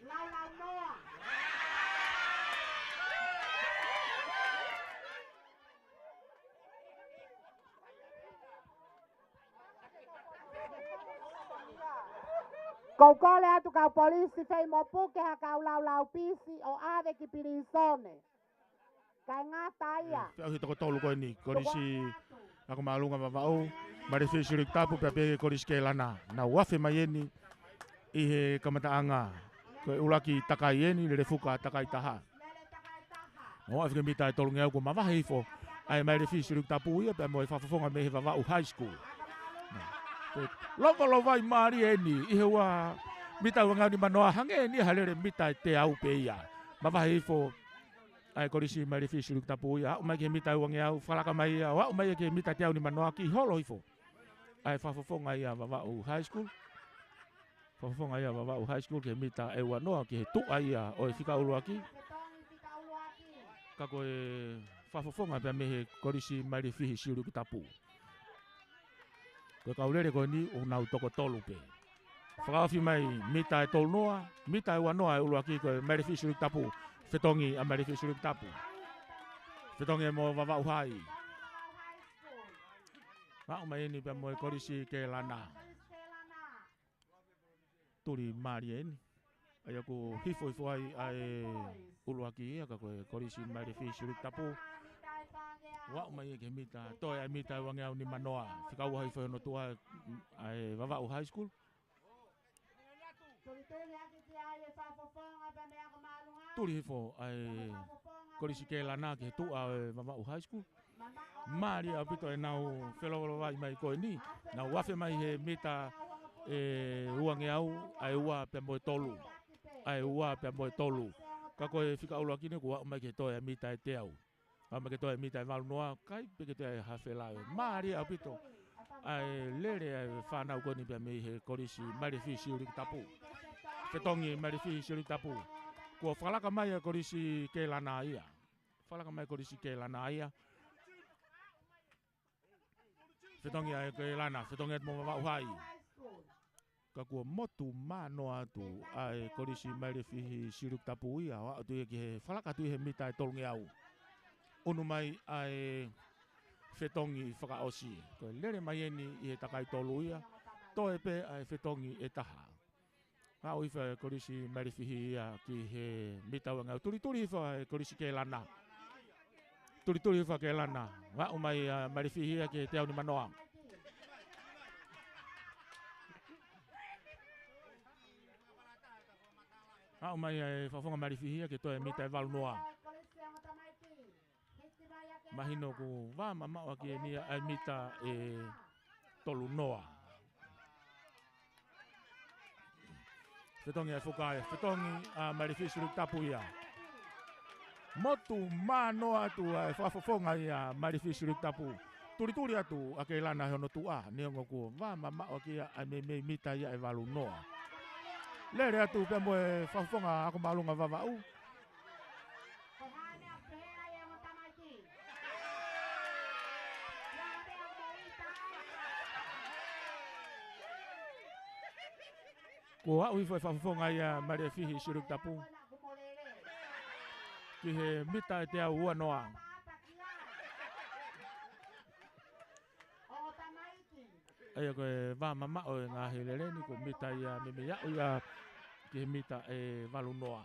Laulaunoa. Kou kole atu kau polisi fei mo puke ha kau laulau pisi ʻo ʻave ki pilīsone. Kae ngata ia. Feʻauhi toko tolu ko eni, kolisi ako māʻolunga Vavaʻu, Malifi Siuliki Tapu, pea pehē ki he kolisi Kelana. Nau afe mai eni ʻi he kamataʻanga. Ko e ʻuluaki takai eni, Lelefuka takai taha. Nau afe ki he mita ʻe tolungeau kuo mavahe hifo ʻa e Malifi Siuliki Tapu ia pea mo e fakafofonga mei he Vavaʻu High School. Lovalovai mālie eni ʻi he ua mita uangeau nimanoa, hangē eni ha lele mita ʻe teau pē ia. Mavahe hifo ʻa e kolisi Malifi Siuliki Tapu ia, aʻu mai ki he mita uangeau, fakalaka mai ia, ʻo aʻu mai ia ki he mita ʻe teau nimanoa, kiʻi holo hifo ʻa e fakafofonga ia Vavaʻu High School. Fakafofonga ia Vavaʻu High School ki he mita ʻe uanoa ki he tuʻa ia ʻo e fika ʻuluaki. Ka ko e fakafofonga pea mei he kolisi Malifi Siuliki Tapu. Ko e kau lele ko eni ʻoku nau toko tolu pē. Fakaofi mai mita ʻe tolunoa, mita ʻe uanoa ʻa e ʻuluaki ko e Malifi Siuliki Tapu. Fetongi ʻa Malifi Siuliki Tapu. Fetongi mo Vavaʻu High. Aʻu mai eni pea mo e kolisi Kelana. Tuli mālie eni. ʻA ia kuo hifo hifo ai ʻa e ʻuluaki ia ka ko e kolisi Malifi Siuliki Tapu. ʻO aʻu mai ia ki he mita, toe ʻa e mita ʻe uangeau nimanoa. Fika ua hifo hono tuʻa ʻa e Vavaʻu High School. Tuli hifo ʻa e kolisi Kelana ki he tuʻa ʻo e Vavaʻu High School. Mālie ʻaupito ʻenau felovalovai mai ko eni. Nau afe mai he mita ʻe uangeau, ʻa e ua pea mo e tolu. ʻA e ua pea mo e tolu. Ka ko e fika ʻuluaki eni kuo aʻu mai ki he toe ʻa e mita ʻe teau. Aʻu mai ki he toe ʻa e mita ʻe valunoa, ʻikai pē ke toe ha felāveʻi. Mālie ʻaupito ʻa e lele ʻa e fānau ko eni pea mei he kolisi Malifi Siuliki Tapu. Fetongi Malifi Siuliki Tapu. Kuo fakalaka mai ʻa e kolisi Kelana ia. Fakalaka mai kolisi Kelana ia. Fetongi ʻa e Kelana, fetongi atu mo Vavaʻu High. Ka kuo motu manoa atu ʻa e kolisi Malifi Siuliki Tapu ia, ʻo aʻu atu ia ki he fakalaka atu ʻi he mita ʻe tolungeau. ʻUnu mai ʻa e fetongi fakaʻosi. Ko e lele mai eni ʻi he takai tolu ia, toe pē ʻa e fetongi ʻe taha. Aʻu hifo ʻa e kolisi Malifi ia ki he mita uangeau, tulituli hifo ʻa e kolisi Kelana. Tulituli hifo ʻa Kelana. Aʻu mai ʻa Malifi ia ki he teau nimanoa. Aʻu mai ʻa e fakafofonga Malifi ia ki he toe mita ʻe valunoa. Mahino kuo vā mamaʻo ʻaki eni ia ʻa e mita ʻe tolunoa. Fetongi ʻa e fuka ia, fetongi ʻa Malifi Siuliki Tapu ia. Motu manoa atu ʻa e fakafofonga ia Malifi Siuliki Tapu. Tulituli atu ʻa Kelana he hono tuʻa, neongo kuo vā mamaʻo ʻaki ia ʻa e meimei mita ia ʻe valunoa. Lele atu pea mo e fakafofonga ako māʻolunga Vavaʻu. Kuo aʻu hifo ʻa e fakafofonga ia Malifi Siuliki Tapu ki he mita ʻe teau uanoa. ʻA ia ko e vā mamaʻo ʻa e ngaahi lele ni, ko e mita ia meimei aʻu ia ki he mita ʻe valunoa.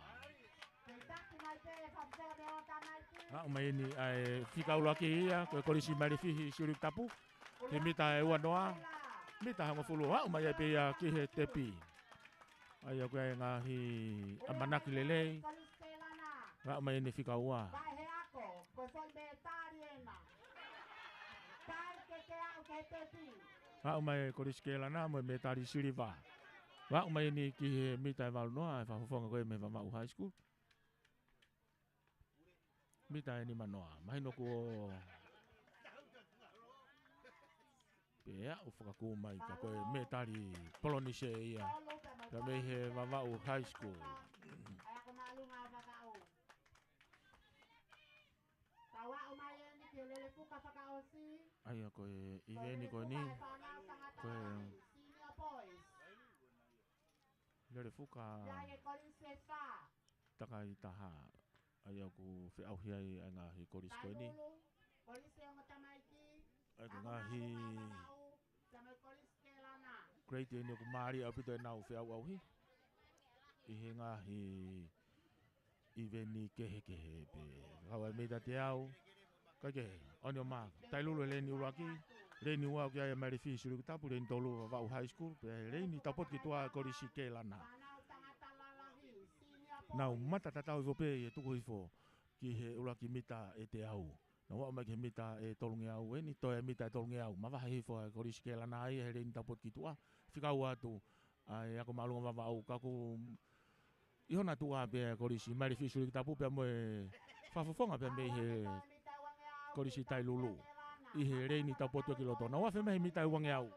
Aʻu mai eni ʻa e fika ʻuluaki ia, ko e kolisi Malifi Siuliki Tapu. Ki he mita ʻe uanoa, mita hongofulu, aʻu mai ai pē ia ki he tepi. ʻA ia ko e ngaahi ʻamanaki lelei. Aʻu mai eni fika ua. Aʻu mai kolisi Kelana mo e mētali siliva. Aʻu mai eni ki he mita ʻe valunoa, ʻa e fakafofonga ko ē mei Vavaʻu High School. Mita ʻe nimanoa. Mahino kuo pea ʻoku fakakū mai ka ko e mētali polonise ia. Pea mei he Vavaʻu High School. ʻA ia ko e ʻiveni ko eni. Ko e Lelefuka takai taha. ʻA ia ʻoku feʻauhi ai ʻa e ngaahi kolisi ko eni. ʻA ia ko e ngaahi Brady eni ʻoku mālie ʻaupito ʻenau feʻauʻauhi ʻi he ngaahi ʻiveni kehekehe pē. Kau ai mita teau. Kae kehe, ʻoku ʻi ai ʻa Tailulu he leini ʻuluaki, leini ua ʻoku ʻi ai ʻa Malifi Silikitapu, leini tolu ʻa Vavaʻu High School, pea leini taupotu ki tuʻa ʻa e Kolisi Kelana. Nau mata tatau hifo pē ʻi he tuku hifo ki he ʻuluaki mita ʻe teau. Nau aʻu mai ki he mita ʻe tolungeau eni, toe mita ʻe tolungeau. Mavahe hifo ʻa e Kolisi Kelana ia he leini taupotu ki tuʻa. Fika ua atu ʻa e Ako Māʻolunga Vavaʻu, ka ʻoku ʻi hona tuʻa pē ʻa e Kolisi Malifi Silikitapu pea mo e fakafofonga pē mei he Kolisi Tailulu ʻi he leini taupotu ki loto. Nau afe mai he mita ʻe uangeau.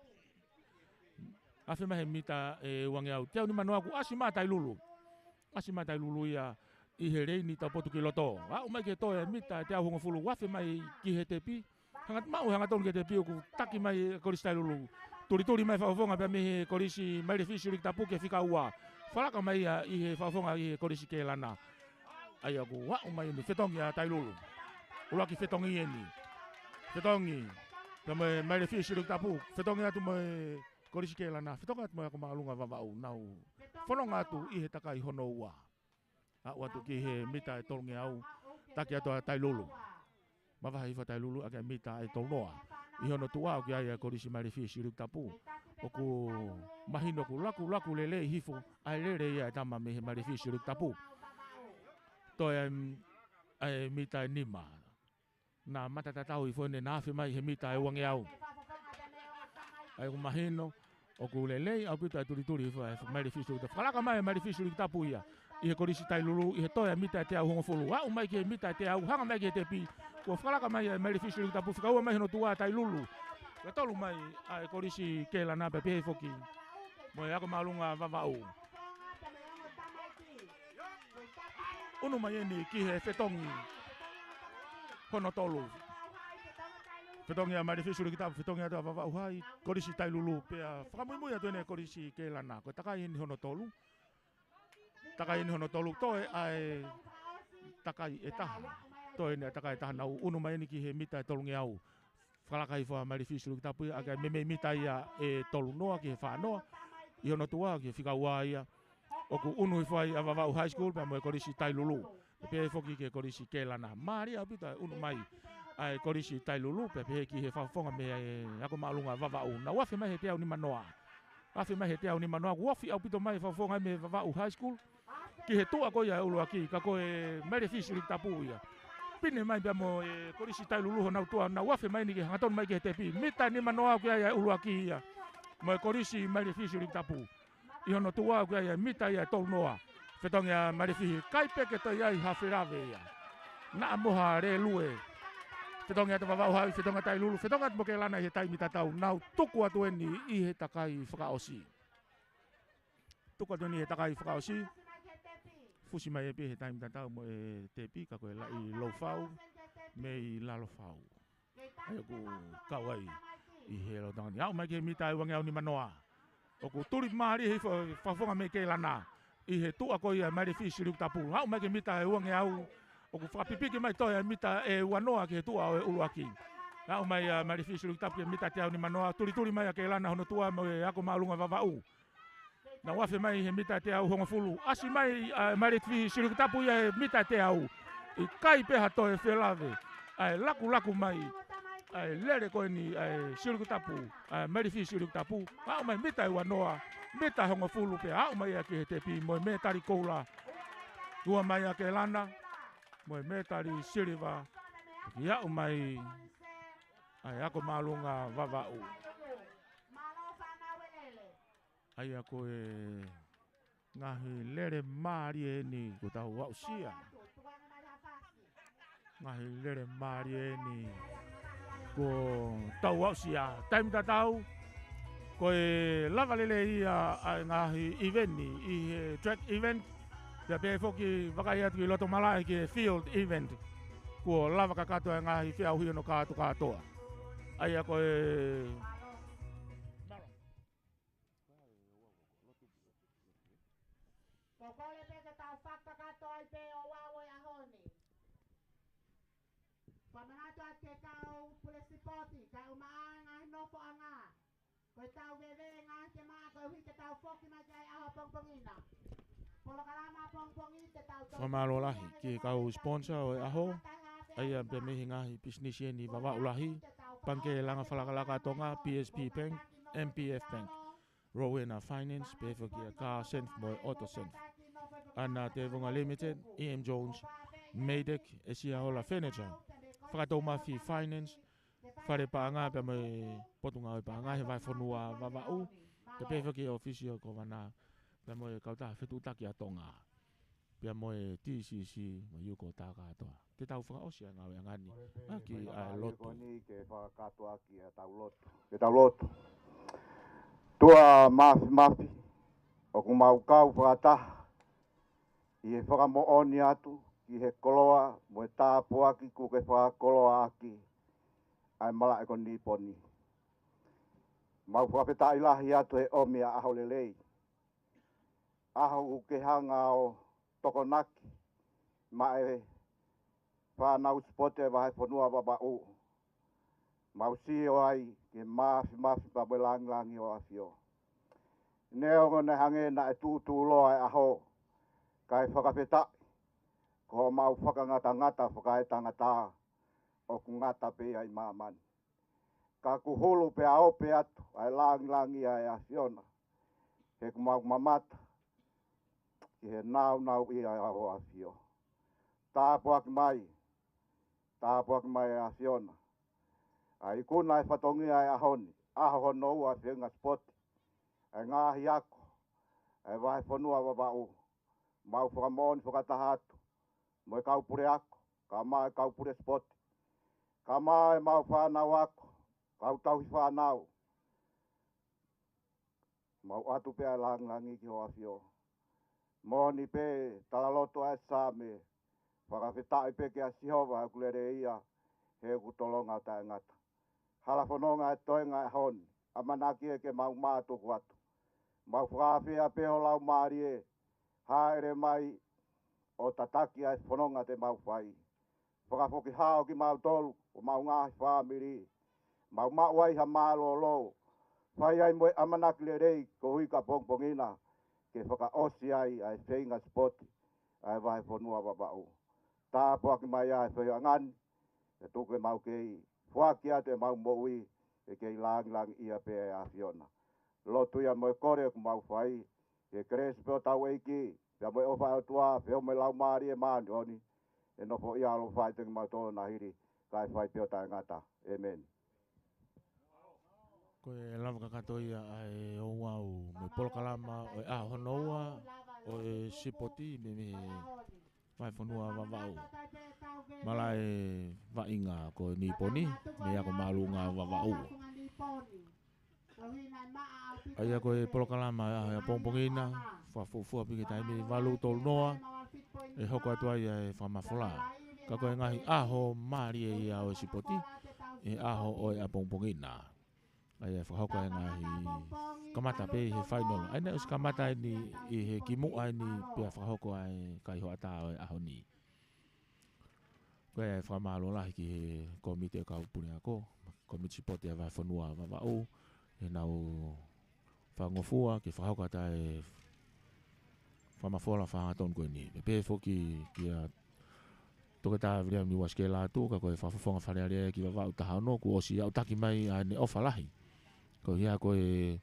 Afe mai he mita ʻe uangeau. Teau nimanoa kuo ʻasi mai ʻa Tailulu. ʻAsi mai ʻa Tailulu ia ʻi he leini taupotu ki loto. Aʻu mai ki he toe mita ʻe teau hongofulu, afe mai ki he tepi. Hanga, maʻu hangatonu ki he tepi ʻoku taki mai ʻa e Kolisi Tailulu. Tulituli mai fakafofonga pea mei he Kolisi Malifi Silikitapu ki he fika ua. Fakalaka mai ia ʻi he fakafofonga ʻi he Kolisi Kelana. ʻA ia ʻoku aʻu mai eni fetongi ʻa Tailulu. ʻUluaki fetongi eni. Fetongi. Pea mo e Malifi Silikitapu. Fetongi atu mo e Kolisi Kelana. Fetongi atu mo e Ako Māʻolunga Vavaʻu. Nau fononga atu ʻi he takai hono ua. Aʻu atu ki he mita ʻe tolungeau, taki atu ʻa Tailulu. Mavahe hifo ʻa Tailulu ʻaki ʻa e mita ʻe tolunoa. ʻI hono tuʻa ʻoku ʻi ai ʻa e Kolisi Malifi Silikitapu. ʻOku mahino ʻoku lakulaku lelei hifo ʻa e lele ia ʻa e tama mei he Malifi Silikitapu. Toe ʻa e, ʻa e mita ʻe nima. Nau mata tatau hifo eni, nau afe mai he mita ʻe uangeau. ʻA ia ʻoku mahino ʻoku lelei ʻaupito ʻa e tulituli hifo ʻa e Malifi Silikitapu. Fakalaka mai ʻa e Malifi Silikitapu ia ʻi he Kolisi Tailulu ʻi he toe mita ʻe teau hongofulu. Aʻu mai ki he mita ʻe teau, hanga mai ki he tepi. Kuo fakalaka mai ʻa e Malifi Silikitapu, fika ua mai hono tuʻa ʻa Tailulu. Fika tolu mai ʻa e Kolisi Kelana pea pehē foki mo e Ako Māʻolunga Vavaʻu. Unu mai eni ki he fetongi hono tolu. Fetongi ʻa Malifi Silikitapu, fetongi atu ʻa Vavaʻu High, Kolisi Tailulu, pea fakamuimui atu eni Kolisi Kelana. Ko e takai eni hono tolu. Takai eni hono tolu, toe ʻa e takai ʻe taha. Toe eni ʻa e takai ʻe taha, nau unu mai eni ki he mita ʻe tolungeau. Fakalaka hifo ʻa Malifi Silikitapu ia, ʻaki ʻa e meimei mita ia ʻe tolunoa ki he fānoa. ʻI hono tuʻa ki he fika ua ia. ʻOku unu hifo ai ʻa Vavaʻu High School pea mo e Kolisi Tailulu. Pea pehē foki ki he Kolisi Kelana. Mālie ʻaupito ʻa e unu mai ʻa e Kolisi Tailulu, pea pehē ki he fakafofonga mei he Ako Māʻolunga Vavaʻu. Nau afe mai he teau nimanoa. Afe mai he teau nimanoa. Kuo ofi ʻaupito mai fakafofonga mei he Vavaʻu High School. Ki he tuʻa ko ia ʻa e ʻuluaki, ka ko e Malifi Silikitapu ia. Pine mai pea mo e Kolisi Tailulu honau tuʻa, nau afe mai eni ke hangatonu mai ki he tepi. Mita nimanoa ʻoku ʻi ai ʻa e ʻuluaki ia. Mo e Kolisi Malifi Silikitapu. ʻI hono tuʻa ʻoku ʻi ai ʻa e mita ia ʻe tolunoa. Fetongi ʻa Malifi, ʻikai pē ke toe ʻi ai ha felave ia. Naʻa mo ha lēlue. Fetongi atu Vavaʻu High, fetongi atu Tailulu, fetongi atu mo Kelana ʻi he taimi tatau. Nau tuku atu eni ʻi he takai fakaʻosi. Tuku atu eni he takai fakaʻosi. Fusi mai ʻe pē he taimi tatau mo e tepi, ka ko e laʻi lou fau mei lalo fau. ʻA ia ʻoku kau ai ʻi he lotanga ni. Aʻu mai ki he mita ʻe uangeau nimanoa. ʻOku tuli mālie hifo fakafofonga mei Kelana ʻi he tuʻa ko ia ʻa Malifi Silikitapu. Aʻu mai ki he mita ʻe uangeau. ʻOku fakapipiki mai toe ʻa e mita ʻe uanoa ki he tuʻa ʻo e ʻuluaki. Aʻu mai ʻa Malifi Silikitapu ki he mita teau nimanoa. Tulituli mai ʻa Kelana hono tuʻa mo e Ako Māʻolunga Vavaʻu. Nau afe mai he mita teau hongofulu. ʻAsi mai ʻa Malifi Silikitapu ia he mita teau. ʻIkai pē ha toe felave. ʻA e lakulaku mai ʻa e lele ko eni ʻa e Silikitapu, ʻa e Malifi Silikitapu. Aʻu mai mita ʻe uanoa, mita hongofulu pea aʻu mai ia ki he tepi mo e mētali koula. Ua mai ʻa Kelana mo e mētali siliva. Ki aʻu mai ʻa e Ako Māʻolunga Vavaʻu. ʻA ia ko e ngaahi lele mālie eni kuo tau aʻusia. Ngaahi lele mālie eni kuo tau aʻusia. Taimi tatau, ko e lava lelei ia ʻa e ngaahi ʻiveni ʻi he track event. Pea pehē foki vakai atu ki loto malaʻe ki he field event. Kuo lava kakato ʻa e ngaahi feʻauhi hono kātokātoa. ʻA ia ko e Ko e kole pē ke tau fakakakato ai pē ʻo aʻu ʻo e ʻaho ni. Fakamanatu atu ki he kau pule sipoti, kae ʻumaʻā e ngaahi nofoʻanga. Ko e tau veve e ngaahi ke maʻa Fakamālō lahi ki he kau sponsor ʻo e ʻaho, ʻa ia pea mei he ngaahi pisinisi ʻeni Vavaʻu Lahi, Pangikē Langa Fakalakalaka Tonga, P S P Bank, M P F Bank, Rowena Finance, pea foki ʻa Car Sense mo e Auto Sense, ʻAna Tēvunga Limited, E M Jones, Meitek, ʻEsiaola Furniture, Fakatoumafi Finance, Fale Paʻanga pea mo e Potungāue Paʻanga he vahefonua Vavaʻu, pea pehē foki ʻa e ʻŌfisi ʻo e Kōvana, pea mo e Kautaha Fetuʻutaki ʻa Tonga, pea mo e T C C, mo e Yuko Takatoa. Te tau fakaʻosi ʻa e ngāueʻanga ni ʻaki ʻa e lotu. Ko eni ke fakakātoa ʻaki ʻetau lotu. Ke tau lotu. ʻOtua Māfimafi, ʻoku mau kau fakataha ʻi he fakamoʻoni atu ki he koloa mo e tāpuaki kuo ke fakakoloa ʻaki ʻa e malaʻe ko Niponi. Mau fakafetaʻi lahi atu he ʻomi ʻa e ʻaho lelei, ʻaho ʻoku ke hanga ʻo tokonaki maʻa e fānau sipote vahefonua Vavaʻu. Mau sio ai ki he māfimafi pea mo e lāngilangi ʻo e ʻAfio. Neongo naʻe hangē naʻe tuʻutuʻuloa e ʻaho, kae fakafetaʻi ko homau fakangatangata fakaetangata ʻoku ngata pē ia ʻi māmani. Ka kuo hulu pea ope atu ʻa e lāngilangi ʻa e ʻAfiona, he ʻoku mau mamata ki he nāunauʻia ʻa e ʻAfio. Tāpuaki mai, tāpuaki mai ʻe ʻAfiona ʻa e ikuna ʻa e fatongia ʻo e ʻaho ni, ʻaho hono ua ʻo e feinga sipote ʻa e ngaahi ako ʻa e vahefonua Vavaʻu. Mau fakamoʻoni fakataha atu mo e kau puleako, kae ʻumaʻā e kau pule sipote, kae ʻumaʻā ʻemau fānau ako, kau tauhi fānau. Mau ʻoatu pē ʻa e lāngilangi ki ho ʻAfio. Moʻoni pē, talaloto ʻa e Saame, fakafetaʻi pē kia Sihova he ʻoku lelei ia, he ʻoku tolonga ʻo taʻengata. Hala fononga ʻa e toenga ʻo e ʻaho ni, ʻamanaki ē ke mau mātuku atu. Mau fakaafeʻi pē ho Laumālie, hāʻele mai ʻo tataki ʻa e fononga te mau fai. Fakafoki hao kimautolu, homau ngaahi fāmili. Mau maʻu ai ha mālōlō. Fai ai mo e ʻamanaki lelei koeʻuhi ko e pongipongi na, ke fakaʻosi ai ʻa e feinga sipote ʻa e vahefonua Vavaʻu. Tāpuaki mai ʻa e feohiʻanga ni, ke tuku ke mau kei foaki atu ʻemau moʻui, ke kei lāngilangiʻia pē ʻa e ʻAfiona. Lotu ia mo e kole ʻoku mau fai, he kelesi pē ʻo hotau ʻEiki, pea mo e ʻofa ʻa e ʻOtua, pea mo e Laumālie Māʻoniʻoni, ʻe nofoʻia ʻaloʻofa ʻiate kimautolu ʻo na hili, kae fai pē ʻo taʻengata. ʻĒmeni. Ko e lava kakato ia ʻa e ouau mo e polokalama ʻo e ʻaho hono ua ʻo e sipoti mei he vahefonua Vavaʻu. Malaʻe vaʻinga ko Niponi, mei he ako māʻolunga Vavaʻu. ʻA ia ko e polokalama ʻa e pongipongi na, fakafuofua pē ki he taimi valu tolu noa, ʻe hoko atu ai ʻa e fakamafola. Ka ko e ngaahi ʻaho mālie ia ʻo e sipoti, ʻi he ʻaho ʻo e pongipongi na. ʻA ia ʻe fakahoko ʻa e ngaahi, kamata pē ʻi he fainolo. ʻA ia naʻe ʻosi kamata eni ʻi he kimuʻa eni pea fakahoko ʻa e kaihoʻata ʻo e ʻaho ni. Ko ia ʻe fakamālō lahi ki he kōmiti ʻo e kau puleako, kōmiti sipoti ʻa e vahefonua Vavaʻu, ʻenau fakangofua ke fakahoko atu ʻa e fakamafola fakahangatonu ko eni. Pea pehē foki kia Toketā Viliami Uasikela atu, ka ko e fakafofonga Fale Alea ki Vavaʻu taha ono, kuo ʻosi aʻutaki mai ʻa ʻene ʻofa lahi. Ko ia ko e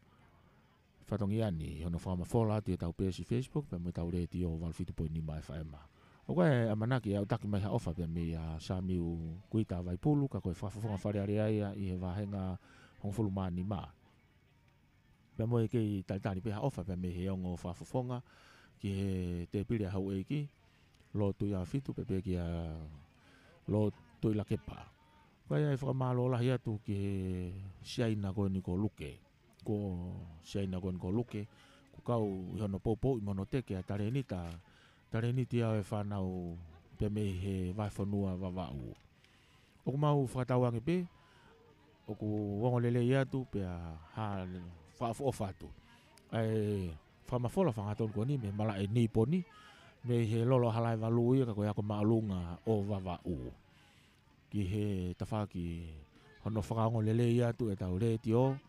fatongia ni, hono fakamafola atu ʻi heʻetau peesi Facebook, pea mo ʻetau letiō valu fitu poini nima F M. ʻOku ʻi ai ʻa e ʻamanaki ʻe aʻutaki mai ha ʻofa pea mei a Samiu Kuita Vaipulu, ka ko e fakafofonga Fale Alea ia ʻi he vāhenga hongofulu mā nima. Pea mo e kei talitali pē ha ʻofa pea mei he ongo fakafofonga ki he tēpile ʻa houʻeiki, Lō Tuʻiʻafitu, pea pehē kia Lō Tuʻilakepa. Ko ia ʻe fakamālō lahi atu ki he Siaina ko eni ko Luke. Ko Siaina ko eni ko Luke, kuo kau ʻi hono poupouʻi mo hono teke ʻa e talēniti, talēniti ʻa e fānau pea mei he vahefonua Vavaʻu. ʻOku mau fakatauange pē, ʻoku ongo lelei atu, pea ha fakaʻofoʻofa atu ʻa e fakamafola fakahangatonu ko eni mei he malaʻe Niponi, mei he lolo Halaevalu ia ka ko e ako māʻolunga ʻo Vavaʻu. Ki he tafaʻaki hono fakaongo lelei atu ʻetau letiō,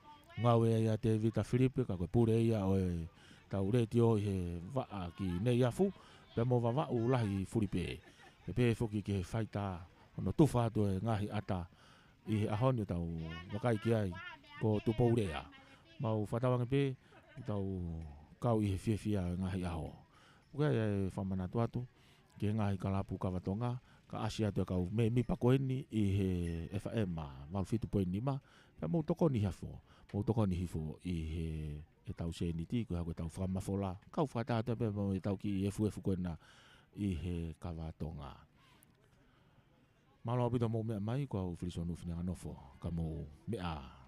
Ngāue ia ʻa Tēvita Filipe, ka ko e pule ia ʻo e tau letiō ʻi he vaʻa ki Neiafu, pea mo Vavaʻu Lahi Fulipe. Pea pehē foki ki he faitā hono tufa atu e ngaahi ʻata ʻi he ʻaho ni ʻo tau vakai ki ai ko Tupoulea. Mau fakatauange pē ʻoku tau kau ʻi he fiefia e ngaahi ʻaho. ʻOku ʻi ai e fakamanatu atu ki he ngaahi kalapu kava Tonga, ka ʻasi atu e kau mēmipa ko eni ʻi he F M valu fitu poini nima, pea mou tokoni hifo, mou tokoni hifo ʻi he, ʻetau sēniti, ko e hā ko ʻetau fakamafola, kau fakataha atu pē mo ʻetau kiʻi efuefu ko ena ʻi he kava Tonga. Mālō ʻaupito mou meʻa mai, ko au Filisonu Fineanganofo, ka mou meʻa